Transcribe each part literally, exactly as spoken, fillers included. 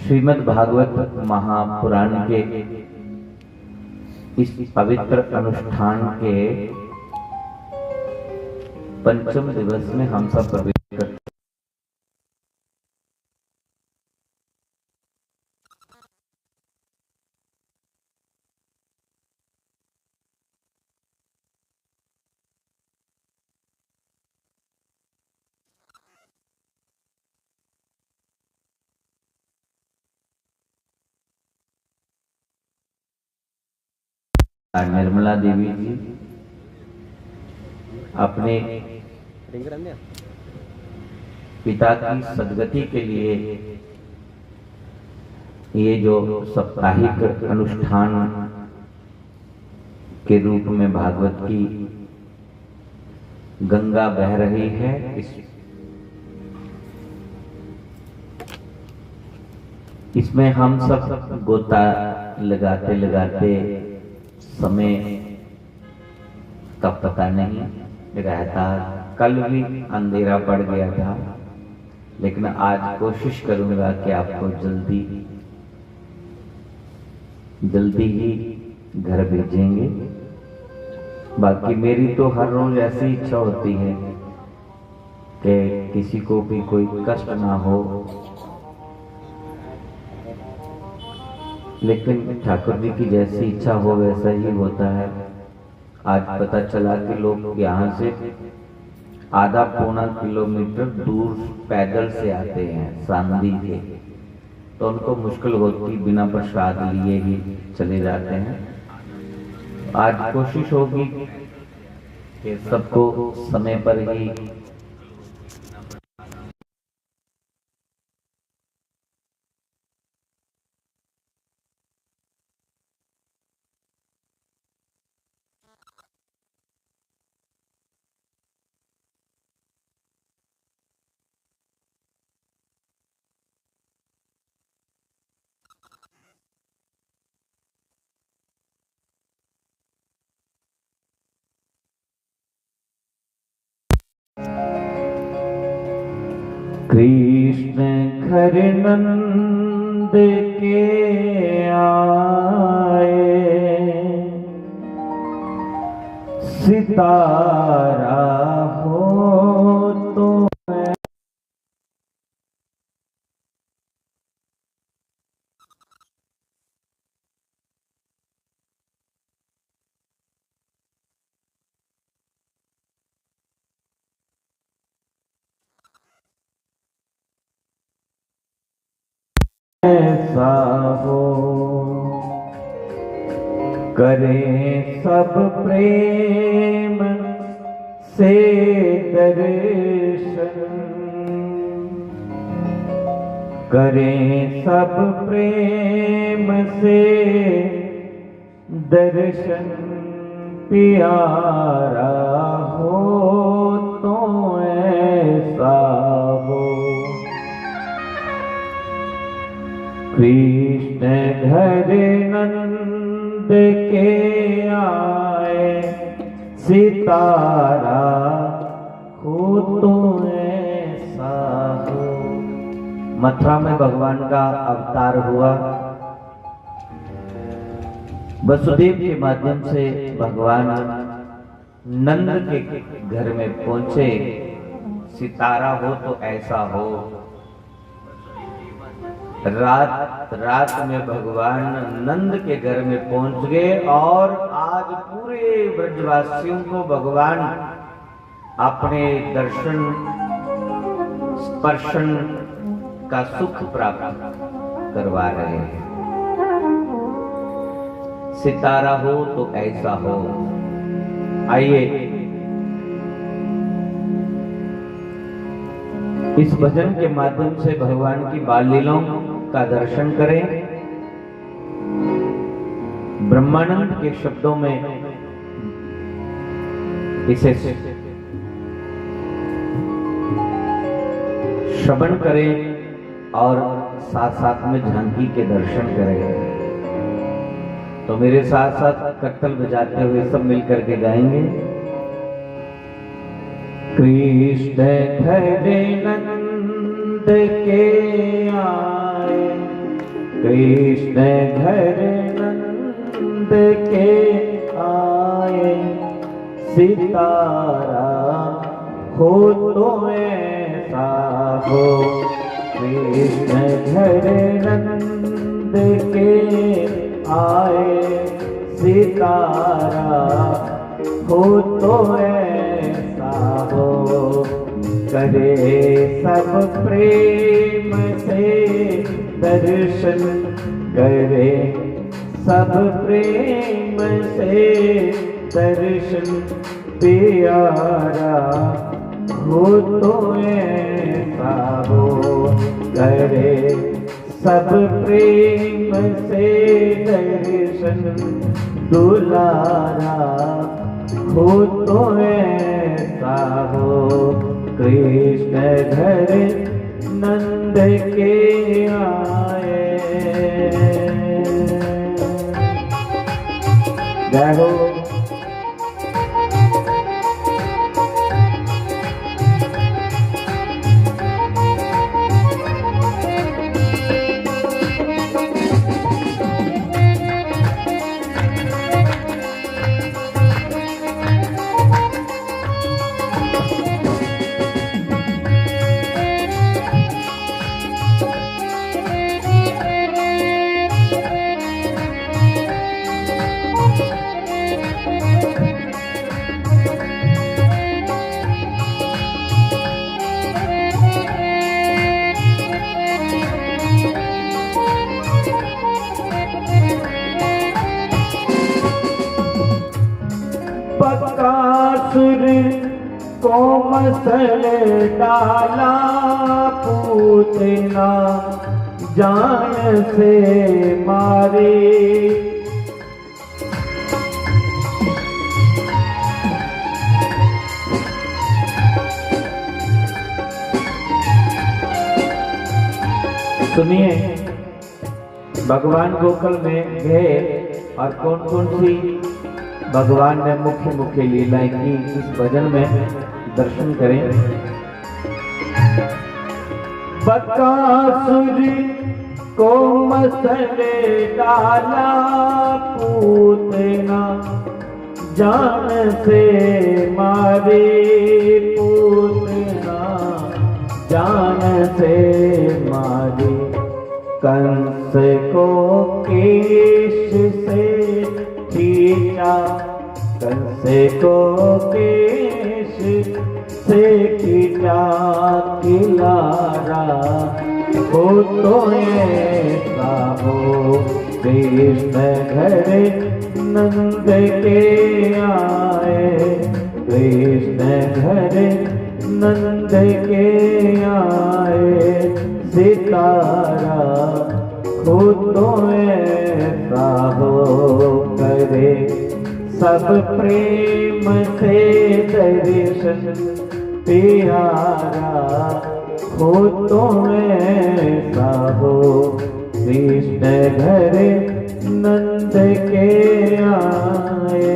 श्रीमद् भागवत महापुराण के इस पवित्र अनुष्ठान के पंचम दिवस में हम सब प्रवेश करते हैं। निर्मला देवी जी अपने पिता की सदगति के लिए ये जो साप्ताहिक अनुष्ठान के रूप में भागवत की गंगा बह रही है, इस, इसमें हम सब गोता लगाते लगाते समय का पता नहीं रहता। कल भी अंधेरा पड़ गया था, लेकिन आज कोशिश करूंगा कि आपको जल्दी, जल्दी ही घर भेजेंगे। बाकी मेरी तो हर रोज ऐसी इच्छा होती है कि किसी को भी कोई कष्ट ना हो, लेकिन ठाकुर जी की जैसी इच्छा हो वैसा ही होता है। आज पता चला कि लोग यहाँ से आधा पौना किलोमीटर दूर पैदल से आते हैं सांदी के, तो उनको मुश्किल होती, बिना प्रसाद लिए ही चले जाते हैं। आज कोशिश होगी कि सबको समय पर ही कृष्ण घर नंद के आए, सितारा हो तो ऐसा हो, करें सब प्रेम से दर्शन, करें सब प्रेम से दर्शन प्यारा हो तो ऐसा हो। कृष्ण घर नंद के आए, सितारा हो तो ऐसा हो। मथुरा में भगवान का अवतार हुआ। वसुदेव के माध्यम से भगवान नंद के घर में पहुंचे। सितारा हो तो ऐसा हो। रात रात में भगवान नंद के घर में पहुंच गए और आज पूरे ब्रजवासियों को भगवान अपने दर्शन स्पर्शन का सुख प्राप्त करवा रहे हैं। सितारा हो तो ऐसा हो। आइए, इस भजन के माध्यम से भगवान की बाल लीलाओं का दर्शन करें। ब्रह्मानंद के शब्दों में इसे श्रवण करें और साथ साथ में झांकी के दर्शन करें। तो मेरे साथ साथ कट्टल बजाते हुए सब मिल करके गाएंगे। कृष्ण घर नंद के आए, कृष्ण घर नंद के आए, सितारा हो तो ऐसा हो। कृष्ण घर नंद के आए, सितारा हो तो ऐसा हो। करे सब प्रेम से दर्शन, करे सब प्रेम से दर्शन, प्यारा हो तो ऐसा हो। करे सब प्रेम से दर्शन, दुलारा हो तो ऐसा हो। कृष्ण घर नंद के आए। जय हो। बकासुर को मसल डाला, पूतना जान से मारी। सुनिए, भगवान गोकुल में गए और कौन कौन सी भगवान ने मुख्य मुख्य लीलाएं की, इस भजन में दर्शन करें। बकासुर को मसल डाला, पूतना जान से मारी, पूतना जान से मारी। कंस को केश से खींचा, कंस को केश से खींचा खिलारा, हो तो ऐसा हो। कृष्ण घर नंद के आए, कृष्ण घर नंद के आए, सितारा हो तो ऐसा हो। करे सब प्रेम से दर्शन, प्यारा हो तो ऐसा हो। कृष्ण घर नंद के आए।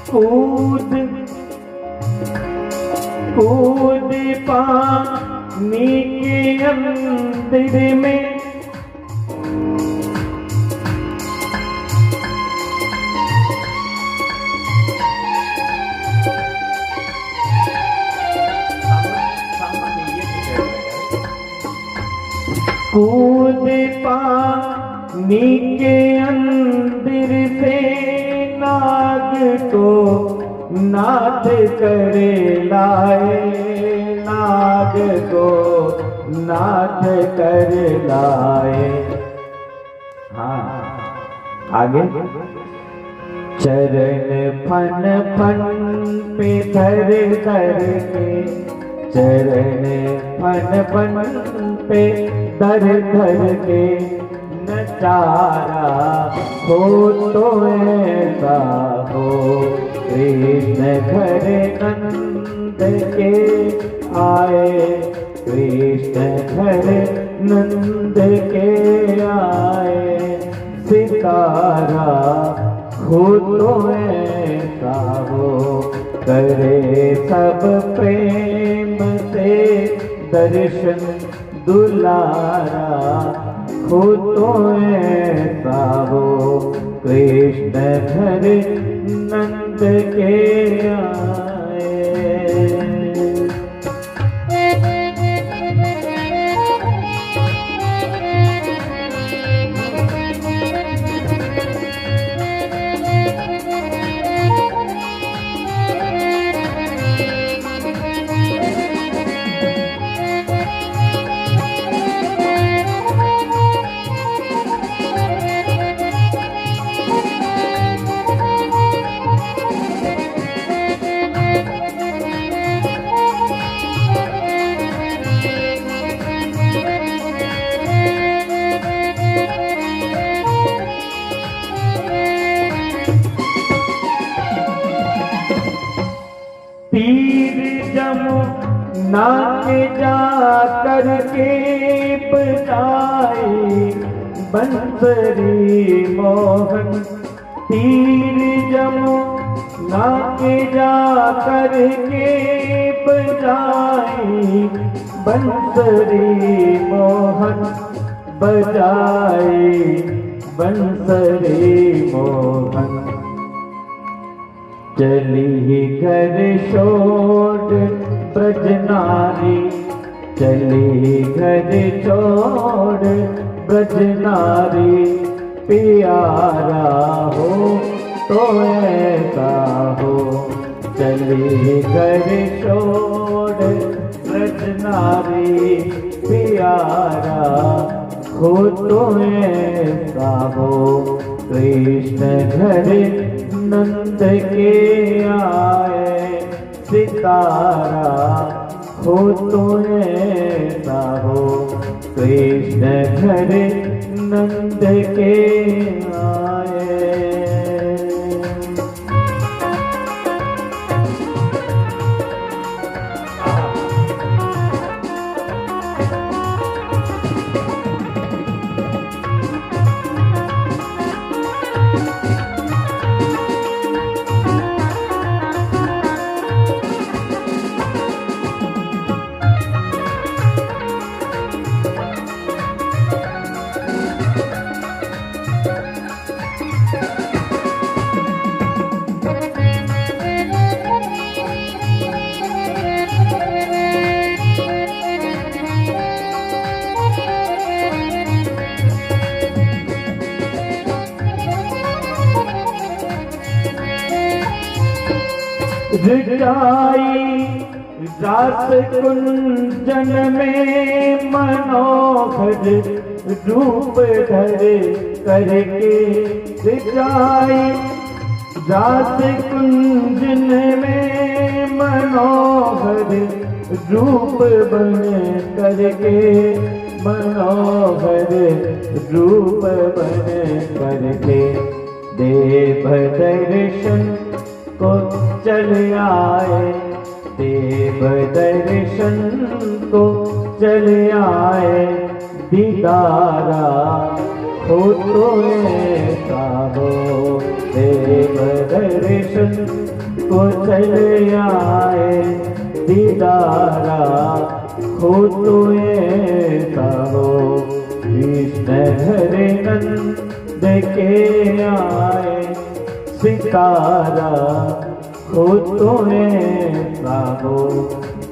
कूद कूद पानी के अंदर में। कूद पानी के अंदर से नाग को नाथ कर लाए, नाग को नाथ कर लाए। हाँ, आगे। चरण फन फन पे धर धर के, चरण फन फन पे धर धर के, नचारा हो तो ऐसा हो। कृष्ण घर नंद के आए, कृष्ण घर नंद के आए। सितारा हो तो ऐसा हो, करे सब प्रेम से दर्शन। दुलारा हो तो ऐसा हो, कृष्ण घर नंद के आए। तीर जमुना के जा करके बजाए बंसरी मोहन। तीर जमुना के जा करके बजाए बंसरी मोहन, बजाए बंसरी मोहन। चली घर छोड़ ब्रज नारी, चली घर छोड़ ब्रज नारी। प्यारा हो तो ऐसा हो, चली घर छोड़ ब्रज नारी। प्यारा हो तो ऐसा हो, कृष्ण घर नंद के आए। सितारा हो तो ऐसा हो, कृष्ण घर नंद के आए। रिझाई रास कुंजन में मनोहर रूप धर करके। रिझाई रास कुंजन में मनोहर रूप बन करके, मनोहर रूप बन करके। देव दर्शन को चले आए, देव दर्शन को चले आए। दीदारा हो तो ऐसा हो, देव दर्शन को चले आए। दीदारा हो तो ऐसा हो, कृष्ण घर नंद के आए। सितारा हो तो ऐसा हो,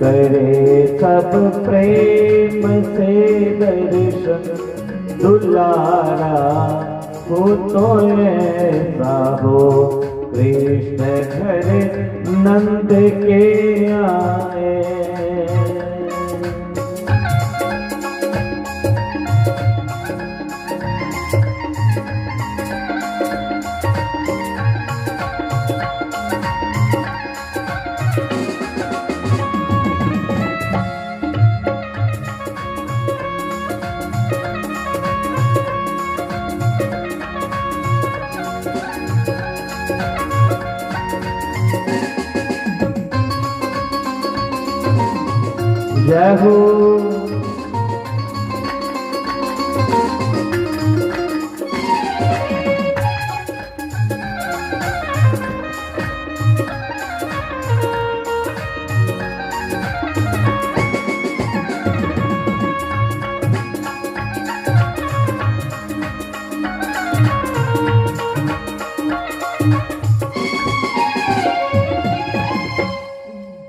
करे सब प्रेम से दर्शन। दुलारा हो तो ऐसा हो, कृष्ण घर नंद के आए। जय हो।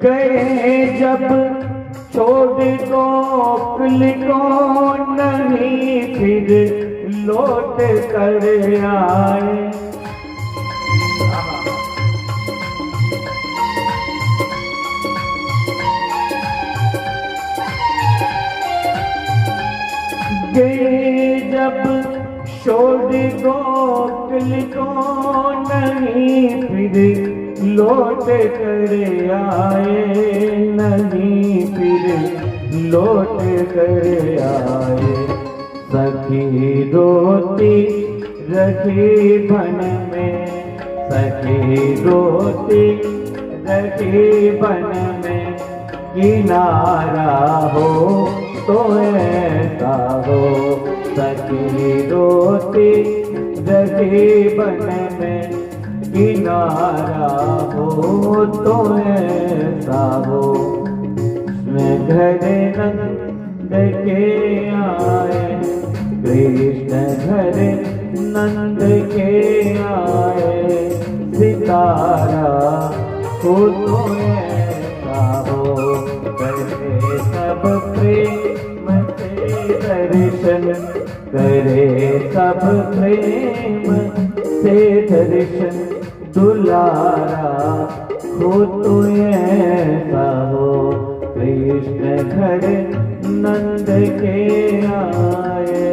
गए जब छोड़ गोकुल को, नहीं फिर लौट कर आए। गए जब छोड़ गोकुल को, नहीं फिर लौट कर आए, नहीं फिर लौट कर आए। सखी रोती रही बन में, सखी रोती रही बन में, किनारा हो तो ऐसा हो। सखी रोती रही बन में, किनारा हो तो ऐसा हो। कृष्ण घर नंद के आए, कृष्ण घर नंद के आए। सितारा हो तो ऐसा हो, करे सब प्रेम से दर्शन, करे सब प्रेम से दर्शन। दुलारा हो तो ऐसा हो, कृष्ण घर नंद के आए।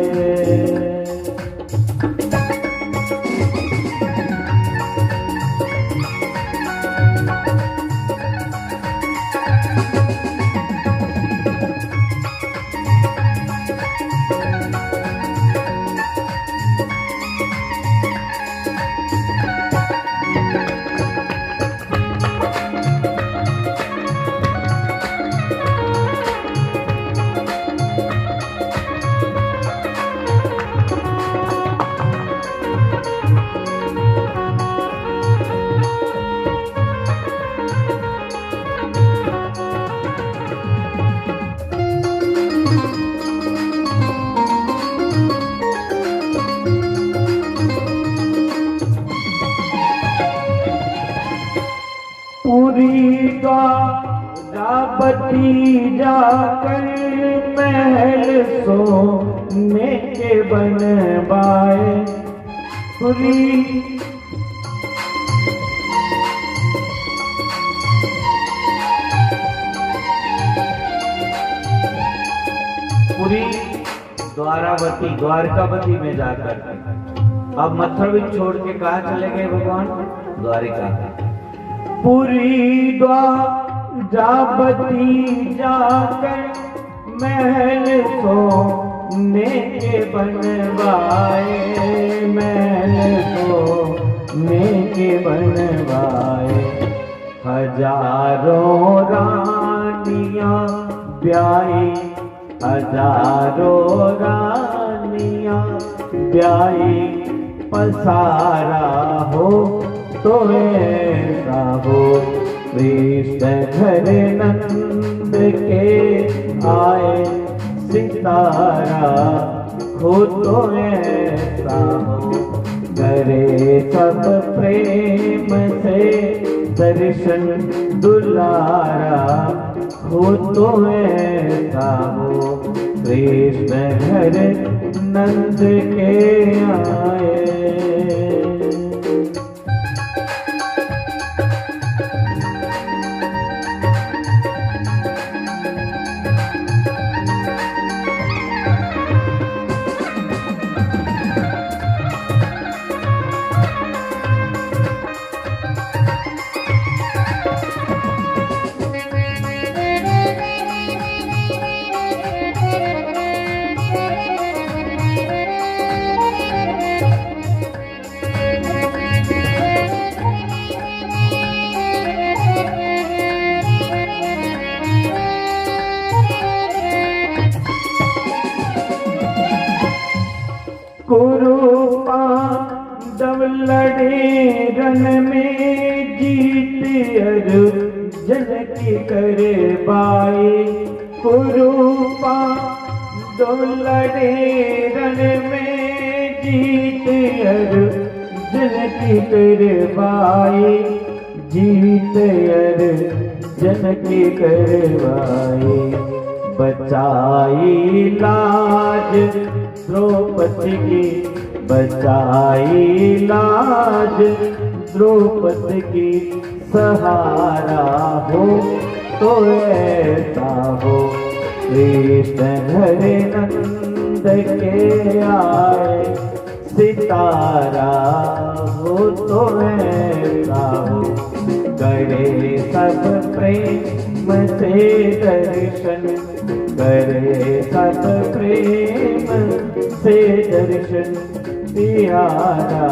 पूरी द्वारावती जाकर महल सोने के बनवाए। पूरी पूरी द्वारावती, द्वारकावती में जाकर, अब मथुरा भी छोड़ के कहाँ चले गए भगवान? द्वारिका। पूरी द्वारावती जाकर महल सोने के बनवाए, महल सोने के बनवाए। हजारों रानियां ब्याही, हजारों रानियां ब्याही, पसारा हो तो ऐसा हो। कृष्ण घर नंद के आए, सितारा हो तो ऐसा हो। करे सब प्रेम से दर्शन, दुलारा हो तो ऐसा हो। कृष्ण घर नंद के आए। दव लड़े रण में जीत अर्जुन की करवाई। कुरूपा दव लड़े रण में जीत अर्जुन की करवाई। जीत अर्जुन की करवाई। बचाई लाज द्रौपदी की, बचाई लाज द्रौपदी की। सहारा हो तो ऐसा हो, कृष्ण घर नंद के आए। सितारा हो तो ऐसा हो, करे सब प्रेम से दर्शन, करे सब प्रेम से दर्शन। प्यारा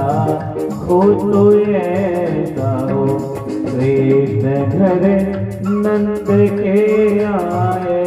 हो तो ऐसा हो, कृष्ण घर नंद के आए।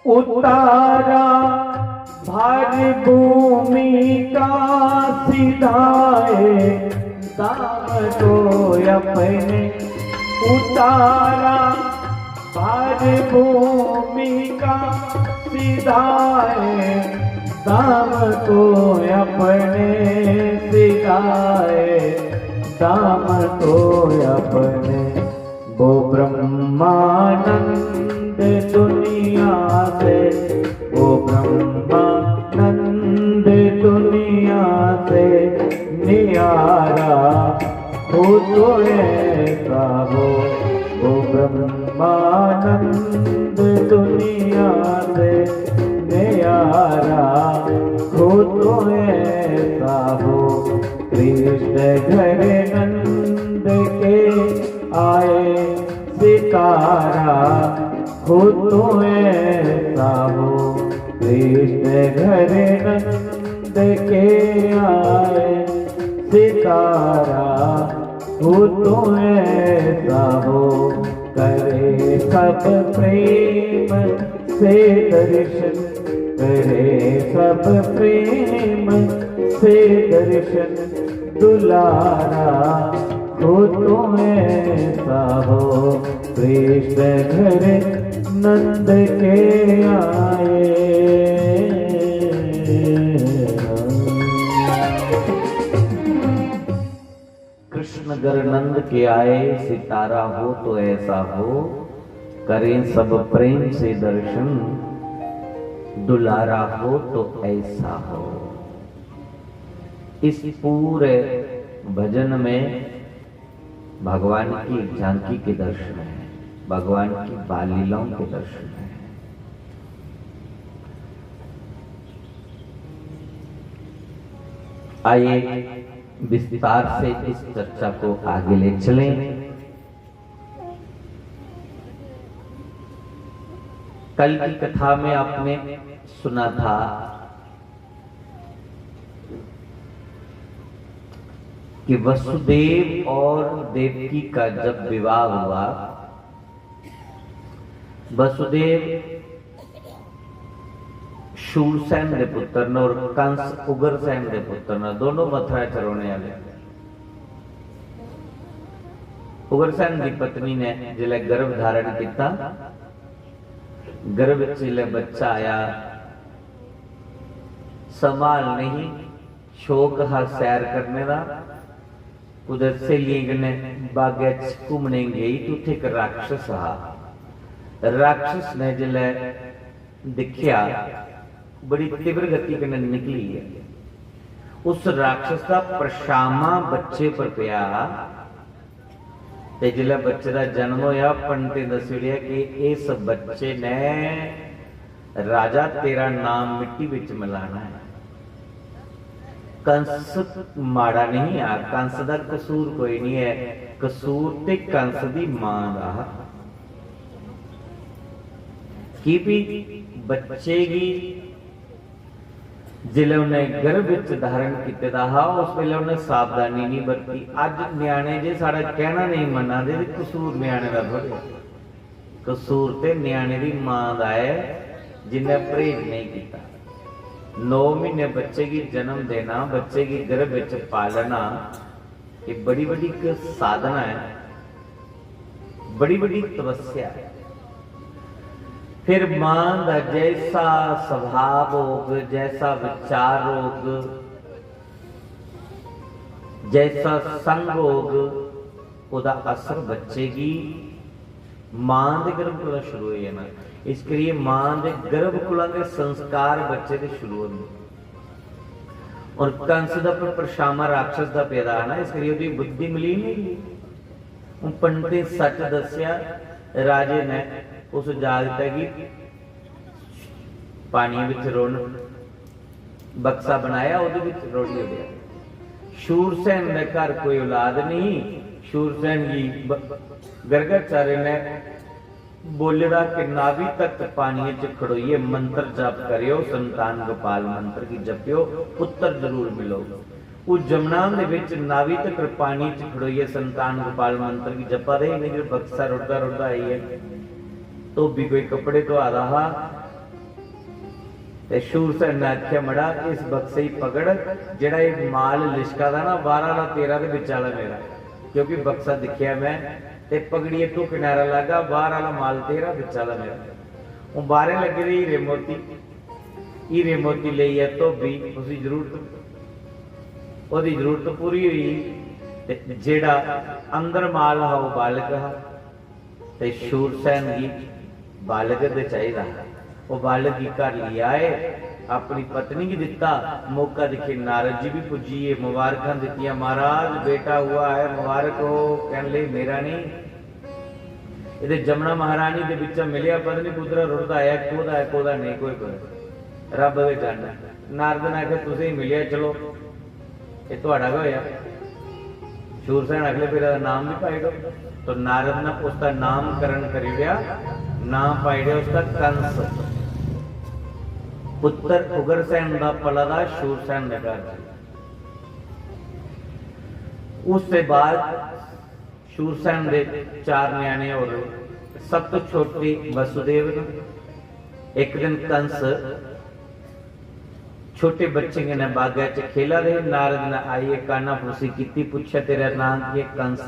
उतारा भार भूमि का सिधाए, दाम को अपने। उतारा भार भूमि का सिधाए, दाम को अपने सिधाए, दाम को अपने। वो ब्रह्मानंद दुनिया से, वो ब्रह्मानंद दुनिया से न्यारा हो तो ऐसा हो। वो ब्रह्मानंद दुनिया से न्यारा हो तो ऐसा हो। कृष्ण घर नंद के आए, सितारा हो तो ऐसा हो। कृष्ण घर नंद के आए, सितारा हो तो ऐसा हो। करे सब प्रेम से दर्शन, करे सब प्रेम से दर्शन। दुलारा हो तो ऐसा हो, कृष्ण घर नंद के आए। कृष्ण घर नंद के आए, सितारा हो तो ऐसा हो, करें सब प्रेम से दर्शन, दुलारा हो तो ऐसा हो। इस पूरे भजन में भगवान की झांकी के दर्शन है, भगवान की बाल लीलाओं के दर्शन है। आइए, विस्तार से इस चर्चा को आगे ले चलें। कल की कथा में आपने सुना था कि वसुदेव और देवकी का जब विवाह हुआ, वसुदेव शूरसेन दे पुत्र न और कंस उग्रसेन दे पुत्र न, दोनों मथुरा च रौहने वाले। उग्रसेन की पत्नी ने जिसलै गर्भ धारण किया, गर्भ च जिसलै बच्चा आया, संभाल नहीं, शौक हा सैर करने दा, कुदै स्हेलियें कन्नै बागै च घूमने गी गेई ते उत्थै इक राक्षस हा। राक्षस ने जिसलै दिक्खेआ, बड़ी तीव्र गति कन्नै निकली ऐ। उस राक्षस दा परछामां बच्चे पर पेआ ते जिसलै बच्चे दा जन्म होया, पंडितें दस्सी ओड़ेआ कि इस बच्चे ने, राजा, तेरा नाम मिट्टी बिच मिलाना है। कंस माड़ा नहीं आ, कंस दा कसूर कोई नहीं है, कसूर ते कंस दी मां दा हा। की भी बच्चे गी जिसलै उन्नै गर्भ विच धारण कीते दा हा, उस बेल्लै उन्नै सावधानी नहीं बरती। अज्ज ञ्याणे जे साढ़ा कहना नहीं मन्ना दे, ते कसूर ञ्याणे दा थोड़े। कसूर ते ञ्याणे दी मां दा ऐ, जिन्नै परहेज नेईं कीता। नौ म्हीने बच्चे गी जन्म देना, बच्चे गी गर्भ विच पालना, एह् बड़ी बड्डी इक साधना ऐ, बड़ी बड्डी तपस्या ऐ। फिर मां दा जैसा स्वभाव होग, जैसा विचार होग, जैसा संग होग, ओह्दा असर बच्चे गी मां दे गर्भ कोला शुरू होई जाना। इस करियै मां दे गर्भ कोला गै संस्कार बच्चे दे शुरू होंदे। और कंस दा पर परछामां राक्षस दा पेदा हा ना, इस करियै ओह्दी बुद्धि मलीन होई गेई। हून पंडितें सच दस्सेआ, राजे ने उस जागतै गी पानियै बिच रोन बक्सा बनाया, ओह्दे बिच रोड़ी ओड़ेआ। शूरसेन दे घर कोई औलाद नहीं। शूरसेन गी ब-, गर्गाचार्य ने बोले दा कि नाभि तक पानियै च खड़ोइयै मंत्र जप करेओ, संतान गोपाल मंत्र गी जपेओ, पुत्तर जरूर मिलो। ओह् जमुना दे बिच नाभि तक पानी च खड़ोइयै संतान गोपाल मंत्र गी जपा दे हे, इन्ने चिर बक्सा रुढ़दा रुढ़दा आई गेआ। धोबी कोई कपड़े धोआ दा हा ते शूरसेन ने आखेआ, "मड़ा, इस बक्से गी पकड़, जेह्ड़ा एह् माल लिशका दा ना, बाह्र आह्ला तेरा ते बिच्च आह्ला मेरा, क्योंकि बक्सा दिक्खेआ में ते पकड़ियै तूं किनारा लागा, बाह्र आह्ला माल तेरा, बिच्च आह्ला मेरा।" ओह् बाह्रें लग्गे दे हीरे मोती, हीरे मोती लेइयै धोबी, उसी जरूरत, ओह्दी जरूरत पूरी होई। ते जेह्ड़ा अंदर माल हा, ओह् बालक हा। ते शूरसेन गी बालक ते चाहिदा हा। ओह् बालक गी घर लेई आए, अपनी पत्नी गी दित्ता। मौका दिक्खियै नारद जी बी पुज्जी गे, मबारखां दित्तियां, "महाराज, बेटा हुआ है, मुबारक हो।" कहन लगे, "मेरा नहीं, एह् ते जमुना महारानी दे बिच्चा मिलेआ, पता नहीं कुद्धरा रुढ़दा आया, कोह्दा ऐ, कोह्दा नेईं, कोई पता। रब्ब गै जानै।" नारद ने आखेआ, "तुसेंगी मिलेआ, चलो, एह् थुआढ़ा गै होएआ।" शूरसेन आखले, "फिर एह्दा नाम बी पाई ओड़ो।" तो नारद ने उसदा नामकरण करी ओड़ेआ, नाम पाई ओड़ेआ उसदा कंस। पुत्तर उग्रसेन दा पला दा शूरसेन दे घर। उसदे बाद शूरसेन दे चार ञ्याणे होर, सब तो छोटे वसुदेव न। इक दिन कंस छोटे बच्चें कन्नै बागै च खेला दे हे। नारद ने आइयै काना फूसी कीती, पुच्छेआ, "तेरा नांऽ केह् ऐ?" "कंस।"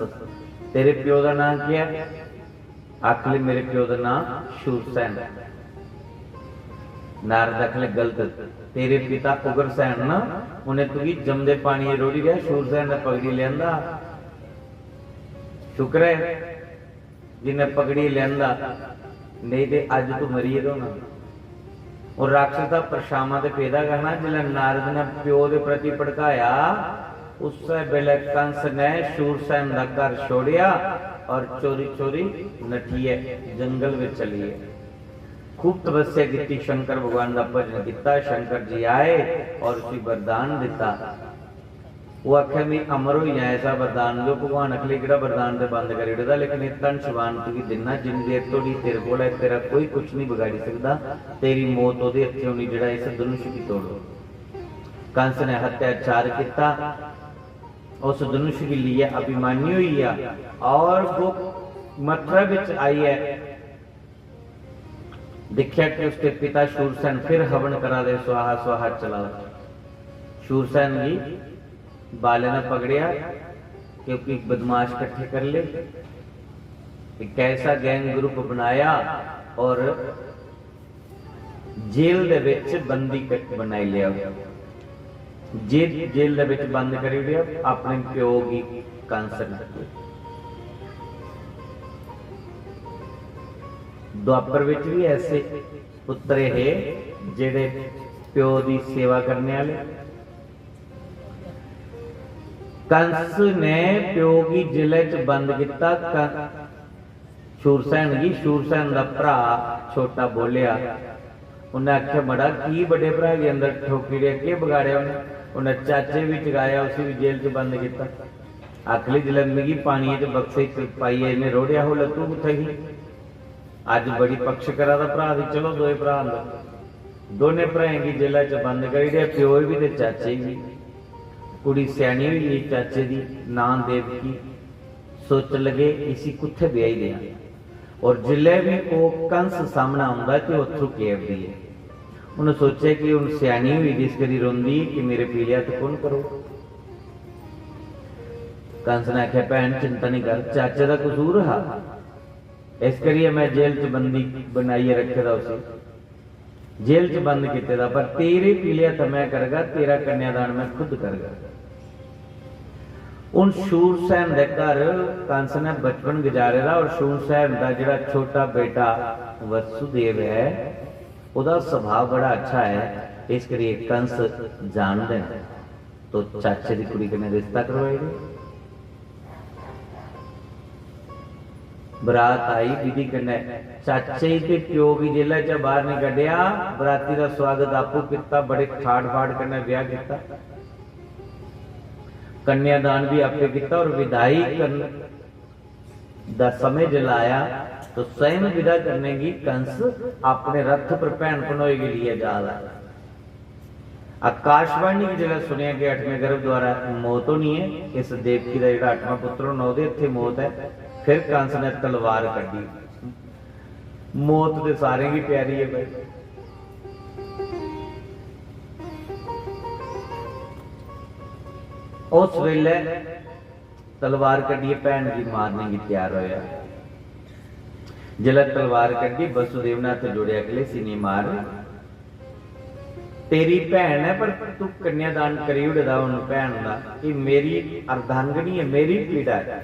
"तेरे प्यो दा नांऽ केह् ऐ?" आखले, "मेरे प्यो दा नांऽ शूरसेन।" नारद आखले, "गलत, तेरे पिता उग्रसेन न, उ'नें तुगी जमदे पानियै रोढ़ी रेहा, शूरसेन ने पकड़ी लेआंदा।" शुक्र ऐ जिन्नै पकड़ी लेआंदा, नेईं ते अज्ज तू मरी गेदा होना। और राक्षस दा परछामां ते पेदा गै हा ना, जिसलै नारद ने प्यो दे प्रति भड़काया, उस्सै बेलै कंस ने शूरसेन दा घर छोड़ेआ और चोरी चोरी नठियै जंगल बिच चली गे। खूब तपस्या कीती, शंकर भगवान दा भजन कीता, शंकर जी आए और उसी वरदान दिता। ओह् आखै, "में अमर होई जां, ऐसा वरदान देओ।" भगवान आखले, "एह्कड़ा वरदान ते बंद करी ओड़े दा, लेकिन एह् धनुष बाण तुगी दिन्ना, जिन्नी देर धोड़ी तेरे कोल ऐ, तेरा कोई कुछ नहीं बगाड़ी सकदा, तेरी मौत ओह्दे हत्थें होनी जेह्ड़ा इस धनुष गी तोड़ो।" कंस ने हत्याचार कीता, उस धनुष गी लेइयै अभिमानी होई गेआ और वो मथुरा बिच आइयै दिक्खेआ कि उसके पिता शूरसेन फिर हवन करा दे, स्वाहा स्वाहा चला दा। शूरसेन गी बालें ने पकड़ेआ, क्योंकि बदमाश इकट्ठे कर ले, एक ऐसा गैंग ग्रुप बनाया और जेल दे विच बंदी क-, बनाई लिया। जेल, जेल दे विच बंद करी ओड़ेआ अपने प्यो गी, कंस ने। द्वापर विच भी ऐसे पुत्तरे हे जेड़े प्यो दी सेवा करने आह्ले। कंस ने प्यो गी जेलै च बंद कीता। कं-, शूरसैन गी, शूरसैन दा भ्रा छोटा बोलेआ। उन्नै आखेआ, "मड़ा, की बड्डे भ्रा गी अंदर ठोकी ओड़ेआ, केह् बगाड़ेआ उन्नै?" उन्नै चाचे बी चकाया, उसी बी जेल च बंद कीता। आखली, "जिसलै मिगी पानियै च बक्से च पाइयै इ'नें रोढ़ेआ हा, उसलै तूं कुत्थै ही?" अज्ज बड़ी पक्ष करा दा भ्रा दी, चलो दोए भ्रा अंदर। दोनें भ्राएं गी जेला च बंद करी ओड़ेआ, प्यो बी ते चाचे बी। कुड़ी स्यानी होई गेई चाचे दी, नां देवकी। सोचन लगे, इसी कुत्थै ब्याही देआं? और जिसलै बी ओह् कंस सामनै औंदा ते ओह् अत्थरू केरदी ऐ। उ'नें सोचेआ कि हून स्यानी होई दी, इस करी रोंदी ऐ कि मेरे पीले हत्थ कु'न करो? कंस ने आखेआ, "भैन, चिंता निं कर, चाचे दा कसूर हा, इस करियै में जेल च बंदी बनाइयै रक्खे दा उसी, जेल च बंद कीते दा, पर तेरे पीले हत्थ में करगा, तेरा कन्यादान में खुद करगा।" हून शूरसैन दे घर कंस ने बचपन गुजारे दा, और शूरसैन दा जेह्ड़ा छोटा बेटा वसुदेव ऐ, ओह्दा सुभाऽ बड़ा अच्छा ऐ, इस करियै कंस जानदे न। तो चाचे दी कुड़ी कन्नै रिश्ता करवाई दे। बरात आई विधि कन्नै, चाचे ते प्यो गी जेलै चा बाहर निं कड्ढेआ, बराती दा स्वागत आपूं कीता, बड़े ठाट फाट कन्नै ब्याह कीता, कन्यादान भी आपे कीता और विदाई करन दा समय जिसलै आया तो स्वयं विदा करने गी कंस अपने रथ पर भैन भनोई गी लेइयै जा दा ऐ। आकाशवाणी गी जिसलै सुनेआ कि अठमें गर्भ द्वारा मौत होनी ऐ, इस देवकी दा जेह्ड़ा अठमां पुत्र होना, ओह्दे हत्थे मौत ऐ, फिर कंस ने तलवार कड्ढी। मौत ते सारें गी प्यारी ऐ भाई। उस वेले तलवार कड्ढियै भैन गी मारने गी त्यार होया। जिसलै तलवार कड्ढी, वसुदेव ने हत्थ जोड़ेआ, आखले, "इसी नेईं मार, तेरी भैन ऐ, पर तू कन्यादान करी ओड़े दा हून भैन दा, एह् मेरी अर्धांगिनी ऐ, मेरी पीड़ा ऐ।"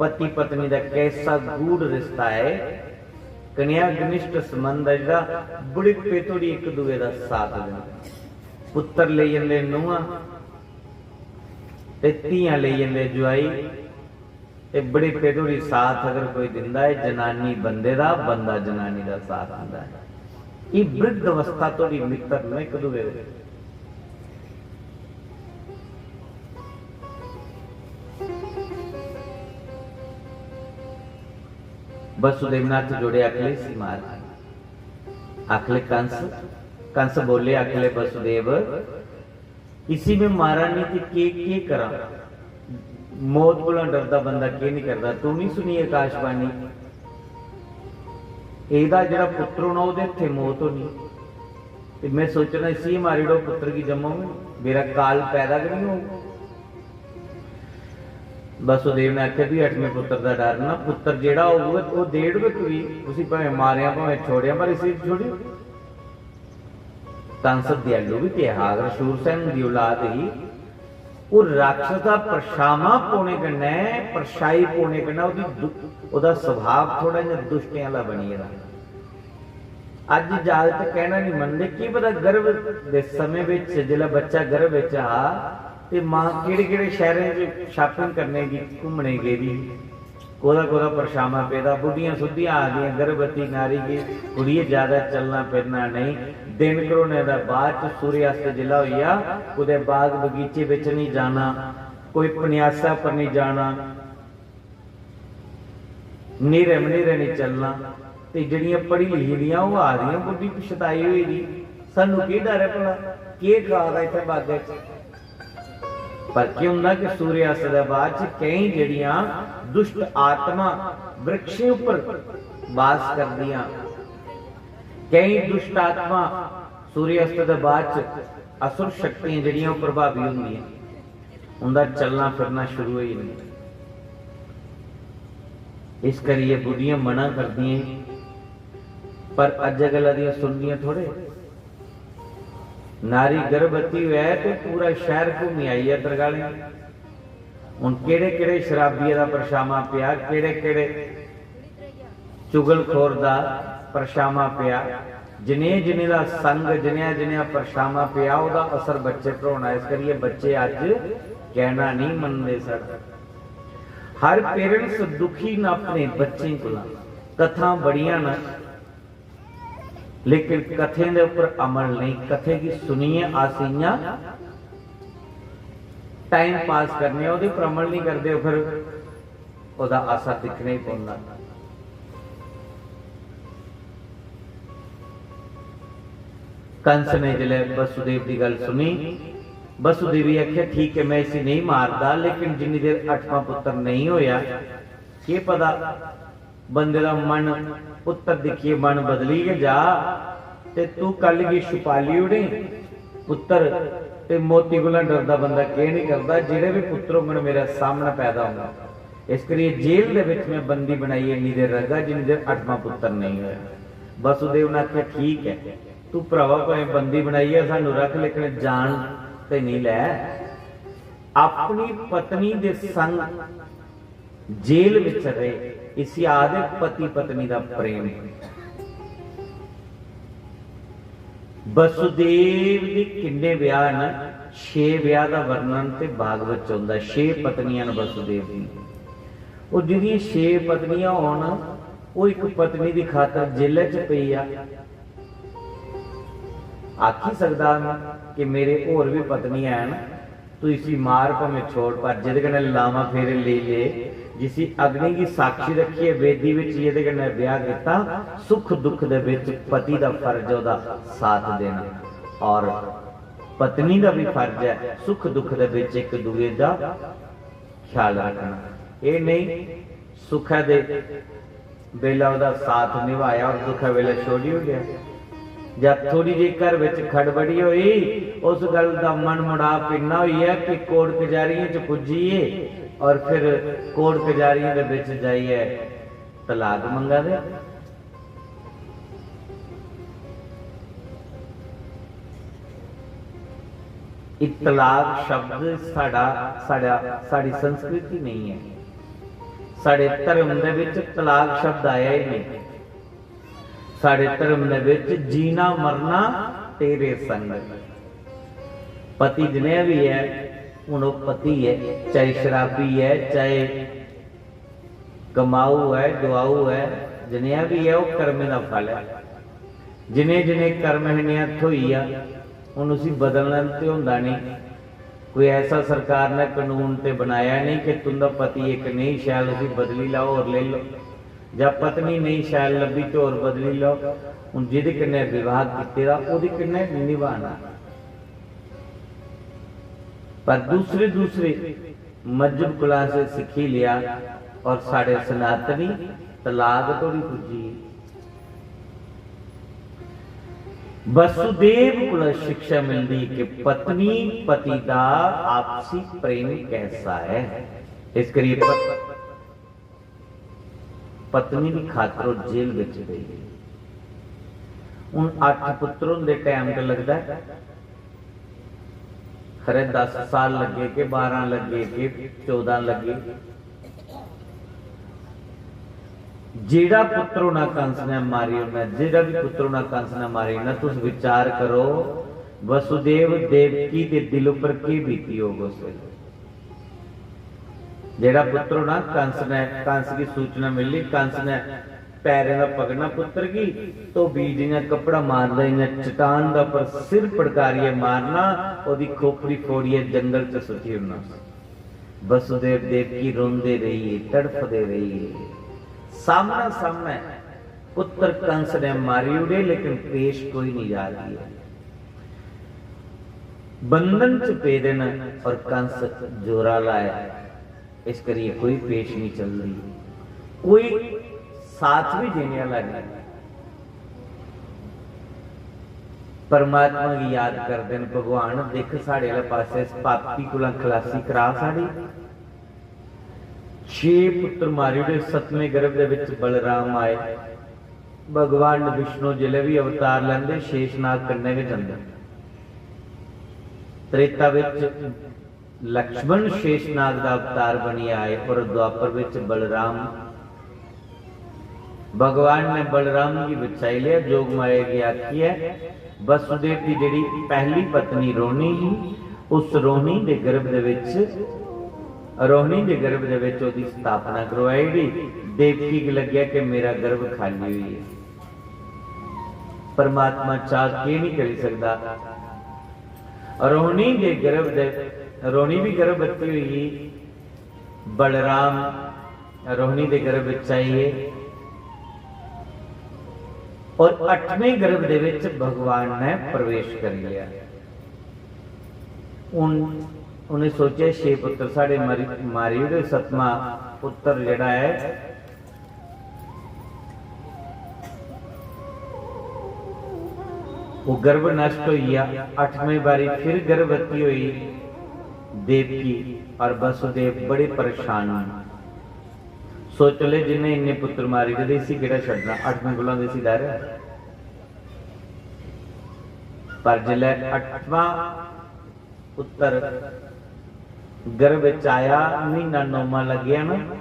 पति पत्नी दा कैसा गूढ़ रिश्ता ऐ। कनेहा घनिष्ठ संबंध ऐ जेह्ड़ा बुढ़िपे धोड़ी इक दूए दा साथ दिंदा। पुत्तर लेई जंदे नूंहां ते धियां लेई जंदे जुआई। ते बुढ़िपे धोड़ी साथ अगर कोई दिंदा ऐ जनानी बंदे दा, बंदा जनानी दा साथ दिंदा ऐ। एह् वृद्ध अवस्था धोड़ी मित्तर न इक दूए दे। वसुदेव ने हत्थ जोड़े, आखले, "इसी मार।" आखले कंस, कंस बोले, आखले, "वसुदेव, इसी में मारा नहीं ते के, के करा? मौत कोला डरदा बंदा के नहीं करदा? तू नहीं सुनी आकाशवाणी? एदा जेड़ा पुत्र होना, ओदे हत्थे मौत होनी। ते मैं सोचना, इसी ही मारी ओड़ो, पुत्र की जम्मो में, मेरा काल पैदा गै नहीं होग।" वसुदेव ने आखेआ, "भी अठमें पुत्र दा डर ना, पुत्र जेड़ा होग, ओह देई ओड़गे तुगी, उसी भावें मारेआं, भावें छोड़ेआं, पर इसी छोड़ी।" कंस दयालु भी ते हा, अगर शूरसेन दी औलाद ही, ओह राक्षस दा परछामां पौने कन्नै, परछाई पौने कन्नै ओहदी दु-, ओहदा सुभाव थोड़ा इ'यां दुश्टें आह्ला बनी गेदा। अज्ज जागत कहना नहीं मनदे, की पता गर्भ दे समें बिच, जिसलै बच्चा गर्भ बिच हा, ते मां केहड़े-केहड़े शैहरें च shopping करने गी, घूमने गेदी ही। कोह्दा कोह्दा परछामां पेदा, बुड्ढियां सुद्धियां आखदियां, गर्भवती नारी गी, "कुड़िये, ज्यादा चलना फिरना नेईं, दिन घरोने दे बाद च सूर्यास्त जिसलै होई जा, कुतै बाग बगीचे बिच निं जाना, कोई पन्यासा पर निं जाना, न्हेरे मन्हेरे निं चलना।" ते जेह्ड़ियां पढ़ी लिखी दियां, ओह् आखदियां, "बुड्ढी पछताई होई दी, सानूं केह् डर ऐ भला, केह् खा दा इत्थै बागै च?" पर केह् होंदा कि सूर्यास्त दे बाद च केईं जेह्ड़ियां दुष्ट आत्मा वृक्षें उप्पर वास करदियां, केईं दुष्ट आत्मा सूर्यास्त दे बाद च असुर शक्तियां जेह्ड़ियां ओह् प्रभावी होंदियां, उं'दा चलना फिरना शुरू होई जंदा। इस करियै बुड्ढियां मना करदियां, पर अज्जै कल्लै दियां सुनदियां थोड़े। नारी गर्भवती होऐ ते पूरा शैह्र घूमी आई ऐ तरकालें। हुन केह्ड़े-केह्ड़े शराबिये दा परछामां पेआ, केह्ड़े-केह्ड़े चुगलखोर दा परछामां पेआ। जनेह् जनेह् दा संग, जनेहा जनेहा परछामां पेआ, ओह्दा असर बच्चे पर होना। इस करियै बच्चे अज्ज कहना नेईं मनदे साढ़ा। हर पेरेंट्स दुखी न अपने बच्चें कोला। कथां बड़ियां न, लेकिन कथें दे उप्पर अमल नेईं। कथें गी सुनियै अस इ'यां टाइम पास करने आं, ओह्दे उप्पर अमल नेईं करदे, फिर ओह्दा असर दिक्खने गी पौंदा। कंस ने जिसलै वसुदेव दी गल्ल सुनी, वसुदेव गी आखेआ, "ठीक ऐ, में इसी नेईं मारदा, लेकिन जिन्नी देर अठमां पुत्तर नेईं होएआ, केह् पता बंदे दा मन, पुत्तर दिक्खियै मन बदली गै जा, ते तू कल गी छुपाली ओड़े पुत्तर, ते मौती कोला डरदा बंदा केह् निं करदा। जेह्ड़े बी पुत्तर होङन, मेरे सामनै पैदा होङन। इस करियै जेल दे बिच में बंदी बनाइयै इन्नी देर रखगा, जिन्नी देर अठमां पुत्तर नेईं होएआ।" वसुदेव ने आखेआ, "ठीक ऐ, तू भ्रावा भाएं बंदी बनाइयै सानू रख, लेकिन जान ते नेईं लै।" अपनी पत्नी दे संग जेल विच रेह्, इसी आखदे पति पत्नी दा प्रेम। वसुदेव दे किन्ने ब्याह न? छे ब्याह दा वर्णन ते भागवत च औंदा। छे पत्नियां न वसुदेव दी। और जेह्दियां छे पत्नियां होन, ओह् इक पत्नी दी खातर जेलै च पेई जा। आखी सकदा हा कि मेरे होर बी पत्नियां हैन, तू इसी मार भामें छोड़, पर जेह्दे कन्नै लामां फेरे लेई ले, जिसी अग्नि गी साक्षी रक्खियै वेदी बिच जेह्दे कन्नै ब्याह कीता, सुख दुख दे बिच पति दा फर्ज ऐ ओह्दा साथ देना, और पत्नी दा भी फर्ज ऐ सुख दुख दे बिच इक दूए दा ख्याल रखना। एह् नेईं सुखै दे बेल्लै ओह्दा साथ निभाया और दुखै बेल्लै छोड़ी ओड़ेआ। जां थोड़ी जेही घर बिच खड़बड़ी होई, उस गल्ल दा मन मुड़ाव किन्ना होई गेआ कि कोर्ट कचैहरियें च पुज्जियै और फिर कोर्ट कचैहरियें दे बिच जाइयै तलाक मंगा दे। इतलाक शब्द साढ़ा, साढ़ा, साढ़ी संस्कृति नहीं है। साढ़े धर्म दे विच तलाक शब्द आया ही नहीं। साढ़े धर्म दे विच जीना मरना तेरे संग। पति जनेहा भी है, हुन ओह् पति है, चाहे शराबी है, चाहे कमाऊ ऐ, दुआऊ ऐ, जनेहा बी ऐ, ओह् कर्में दा फल ऐ। जिनें जिनें कर्म हिनेहा थ्होई गेआ, हून उसी बदलना ते होंदा नेईं। कोई ऐसा सरकार ने कानून ते बनाया नेईं कि तुं'दा पति इक नेईं शैल, उसी बदली लैओ, होर लेई लैओ, जां पत्नी नेईं शैल लब्भी ते होर बदली लैओ। हून जेह्दे कन्नै विवाह कीते दा, ओह्दे कन्नै निभाना। पर दूसरे दूसरे मजहब कोला असें सिक्खी लेआ और साढ़े सनातनी तलाक धोड़ी पुज्जी गे। वसुदेव कोला शिक्षा मिलदी कि पत्नी पति दा आपसी प्रेम कैसा है। इस करियै प-, पत्नी दी खातर ओह् जेल बिच पेई गे। हून अट्ठ पुत्र होंदे, टैम ते लगदा ऐ। खरे दस साल लग्गे के बारां लग्गे के चौदां लग्गे। जेह्ड़ा पुत्र होना कंस ने मारी ओड़ना, जेह्ड़ा भी पुत्र होना कंस ने मारी ओड़ना। तुस विचार करो, वसुदेव देवकी दे दिल उप्पर केह् बीती होग उस बेल्लै। जेह्ड़ा पुत्र होना कंस ने, कंस गी सूचना मिली, कंस ने पैरें दा पकड़ना पुत्र गी, धोबी जियां कपड़ा मारदा, इयां चट्टान दा पर सिर पड़कारियै मारना, ओह्दी खोपड़ी फोड़ियै जंगल च सुट्टी ओड़ना। वसुदेव देवकी रोंदे रेहिए, तड़फदे रेहिए। सामनै सामनै पुत्र कंस ने मारी ओड़े, लेकिन पेश कोई नहीं जा रही है। बंधन च पेदे न और कंस जोरा लाए, इस करियै कोई पेश नहीं चल रही, कोई साथ भी देने वाला नहीं। परमात्मा गी याद करदे न, "भगवान, दिख साढ़े आह्ले पासै, इस पापी कोला खलासी करा साढ़ी।" छे पुत्र मारी ओड़े। सतमें गर्भ दे विच बलराम आए। भगवान विष्णु जिसलै बी अवतार लैंदे, शेषनाग कन्नै गै जंदे। त्रेता विच लक्ष्मण शेषनाग दा अवतार बनियै आए और द्वापर विच बलराम भगवान ने बलराम गी बचाई लिया। जोग माया गी आखियै वसुदेव दी जेह्ड़ी पहली पत्नी रोहिणी ही, उस रोहिणी दे गर्भ दे विच, रोहिणी दे गर्भ दे विच ओह्दी स्थापना करवाई ओड़ी। देवकी गी लग्गेआ कि मेरा गर्भ खाली होई गेआ, परमात्मा चाह केह् नहीं करी सकदा। रोहिणी दे गर्भ दे, रोहिणी भी गर्भवती हुई, बलराम रोहिणी दे गर्भ विच आई गे और अठवें गर्भ दे विच भगवान ने प्रवेश करी लिया। उन-, उन्हें सोचेआ, "छे पुत्र साढ़े मारी, मारी ओड़े, सतमा पुत्र जेह्ड़ा ऐ, वो गर्भ नष्ट होई गया।" अठवीं बारी फिर गर्भवती हुई देवकी और वसुदेव बड़े परेशान न। सोच ले, जिन्ने इन्ने पुत्र मारी दे, इसी केह्ड़ा छड्डना? अठवीं कोला ते इसी डर ऐ। पर जिसलै अठवां पुत्र गर्भ च आया, म्हीना नौमा लग्गेआ ना,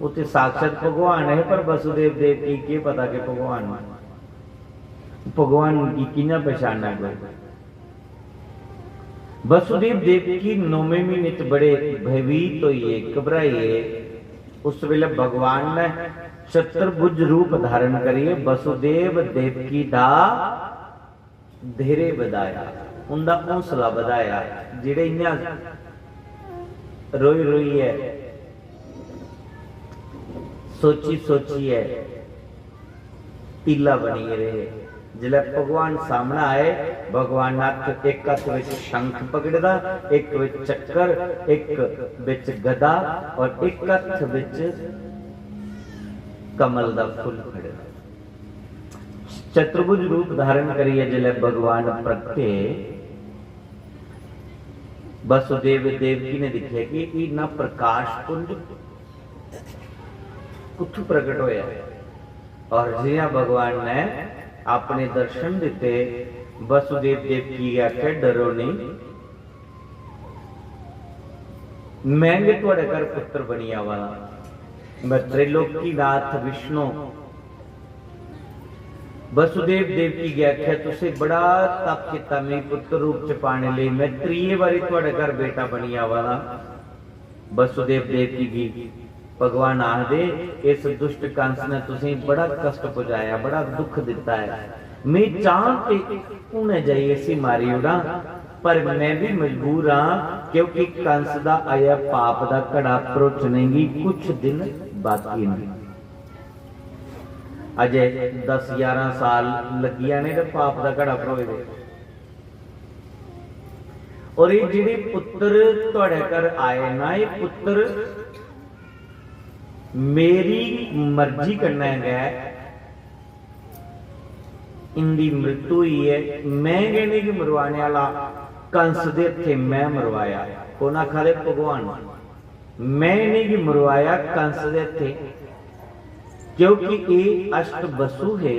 उत्थे साक्षात भगवान है, पर वसुदेव देवकी गी केह् पता कि भगवान न। भगवान गी कि'यां पछानना कोई? वसुदेव देवकी नौमें म्हीने च बड़े भयभीत होइए, घबराइए। उस वेले भगवान ने चतुर्भुज रूप धारण करिए वसुदेव देवकी दा धैर्य बधाया, उंदा हौसला बधाया, जेह्ड़े इ'यां रोई रोइयै, सोची सोचियै तिल्ला बनी गेदे हे। जिसलै भगवान सामनै आए, भगवान ने हत्थ, इक हत्थ विच शंख पकड़े दा, इक विच चक्कर, इक विच गदा और इक हत्थ विच कमल दा फुल्ल फड़े दा। चतुर्भुज रूप धारण करियै जिसलै भगवान प्रगटे, वसुदेव देवकी ने दिक्खेआ कि इन्ना प्रकाश पुंज कुत्थों प्रगट होया। और जियां भगवान ने अपने दर्शन दिते, वसुदेव देवकी गी आखेआ, "डरो नहीं, मैं गै थुआड़े घर पुत्र बनी आवा दा। मैं त्रिलोकीनाथ विष्णु।" वसुदेव देवकी गी आखेआ, "तुसें बड़ा तप कीता मिगी पुत्र रूप च पाने लेई, मैं त्रिये बारी थुआड़े घर बेटा बनी आवा दा।" वसुदेव देवकी गी भगवान आखदे, "इस दुष्ट कंस ने तुसेंगी बड़ा कष्ट पहुंचाया, बड़ा दुख दिता है। मैं चाहं ते हुनै जाइयै इसी मारी ओड़ां, पर मैं भी मजबूर हां, क्योंकि कंस दा अजें पाप दा घड़ा भरोचने गी कुछ दिन बाकी न। अजें दस ग्यारह साल लग्गी जाने ते पाप दा घड़ा भरोए दे।" और ये जेह्ड़े पुत्र थुआड़े घर आए ना, ये पुत्र मेरी मर्जी कन्नै गै इंदी मृत्यु होई ऐ। मैं गै इ'नेंगी मरवाने आह्ला, कंस दे हत्थें मैं मरवाया। कौन आखा दे? भगवान। मैं इ'नेंगी मरवाया कंस दे हत्थें, क्योंकि एह् अष्ट वसु हे।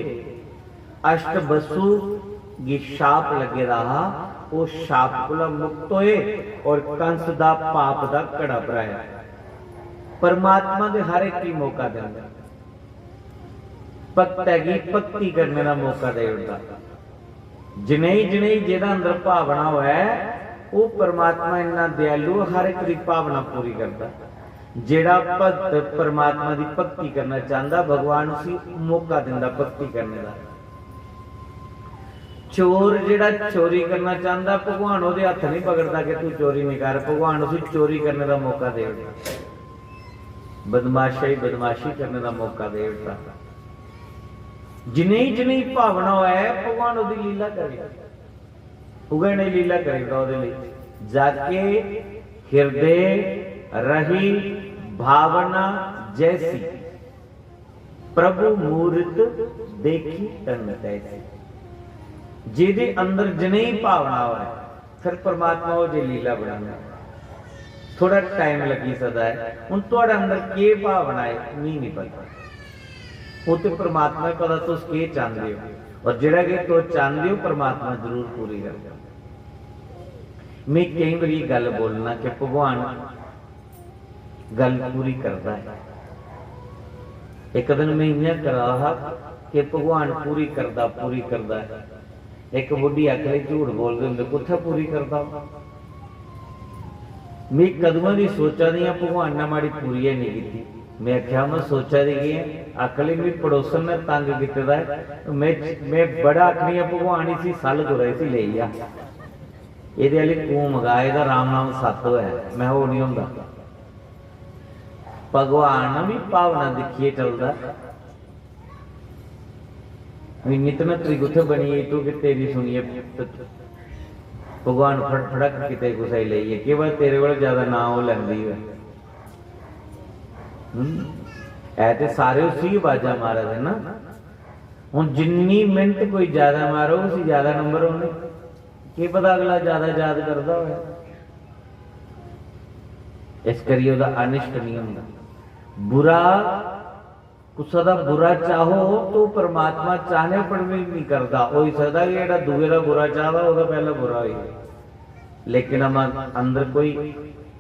अष्ट वसु गी शाप लग्गे दा हा, ओह् शाप कोला मुक्त होए और कंस दा पाप दा घड़ा भराया। परमात्मा दे हर इक गी मौका दिंदा, भक्तै गी भक्ति करने दा मौका देई ओड़दा। जनेही जनेही जेह्दा अंदर भावना होऐ, ओह् परमात्मा इन्ना दयालु, हर इक दी भावना पूरी करदा। जेह्ड़ा भक्त परमात्मा दी भक्ति करना चांह्दा, भगवान उसी मौका दिंदा भक्ति करने दा। चोर जेह्ड़ा चोरी करना चांह्दा, भगवान ओह्दे हत्थ नहीं पकड़दा कि तू चोरी नहीं कर, भगवान उसी चोरी करने दा मौका दे ओड़दा। बदमाशा ही बदमाशी करने दा मौका दे ओड़दा। जनेही जनेही भावना होऐ, भगवान ओह्दी लीला करी ओड़दा। उ'ऐ नेही लीला करी ओड़दा ओह्दे लेई। जाके हिरदे रही भावना जैसी, प्रभु मूरत देखी तन तैसी। जेह्दे अंदर जनेही भावना होऐ, फिर परमात्मा ओह् जे लीला बनांदा। थोड़ा टाइम लग्गी सकदा ऐ। हुन थुआढ़े अंदर केह् भावना ऐ, मी निं पता। ओह् ते परमात्मा गी पता तुस केह् चांह्दे ओ, और जेह्ड़ा कि तुस चांह्दे ओ, परमात्मा जरूर पूरी करदा। में केईं बारी एह् गल्ल बोलना कि भगवान गल्ल पूरी करदा ऐ। इक दिन में इ'यां करा हा कि भगवान पूरी करदा, पूरी करदा ऐ। इक बुड्ढी आखन लगी, "झूठ बोलदे होंदे, कुत्थै पूरी करदा?" में कदुआं दी सोचा दी आं, भगवान ने माड़ी पूरी गै निं कीती। में आखेआ, "में सोचा दी केह् ऐ?" आखन लगी, "मिगी पड़ोसन ने तंग कीते दा ऐ, में, में बड़ा आखनी आं, भगवान इसी सल्ल कुतै, इसी लेई जा। एह्दे आह्ली कूम मका, एह्दा राम नाम सत्त होऐ।" में, "ओह् निं होंदा।" भगवान बी भावना दिक्खियै टलदा। नित नतरी कुत्थै बनी गेई तू कि तेरी सुनियै भगवान फड़-, फड़क किते कुसै गी लेई गेआ। केह् पता तेरे कोला ज्यादा नांऽ ओह् लैंदी होऐ। हम्म? है ते सारे उसी गै बाजां मारा दे ना। हून जिन्नी मेहनत कोई ज्यादा मारो, उसी ज्यादा नंबर होने। केह् पता अगला ज्यादा याद करदा होऐ। इस करियै ओह्दा अनिष्ट निं होंदा। बुरा, कुसै दा बुरा चाहो तो परमात्मा चाहने पर भी नहीं करदा। होई सकदा कि जेह्ड़ा दूए दा बुरा चाहदा, ओह्दा पैह्ला बुरा होई जाए। लेकिन अमा-, अंदर कोई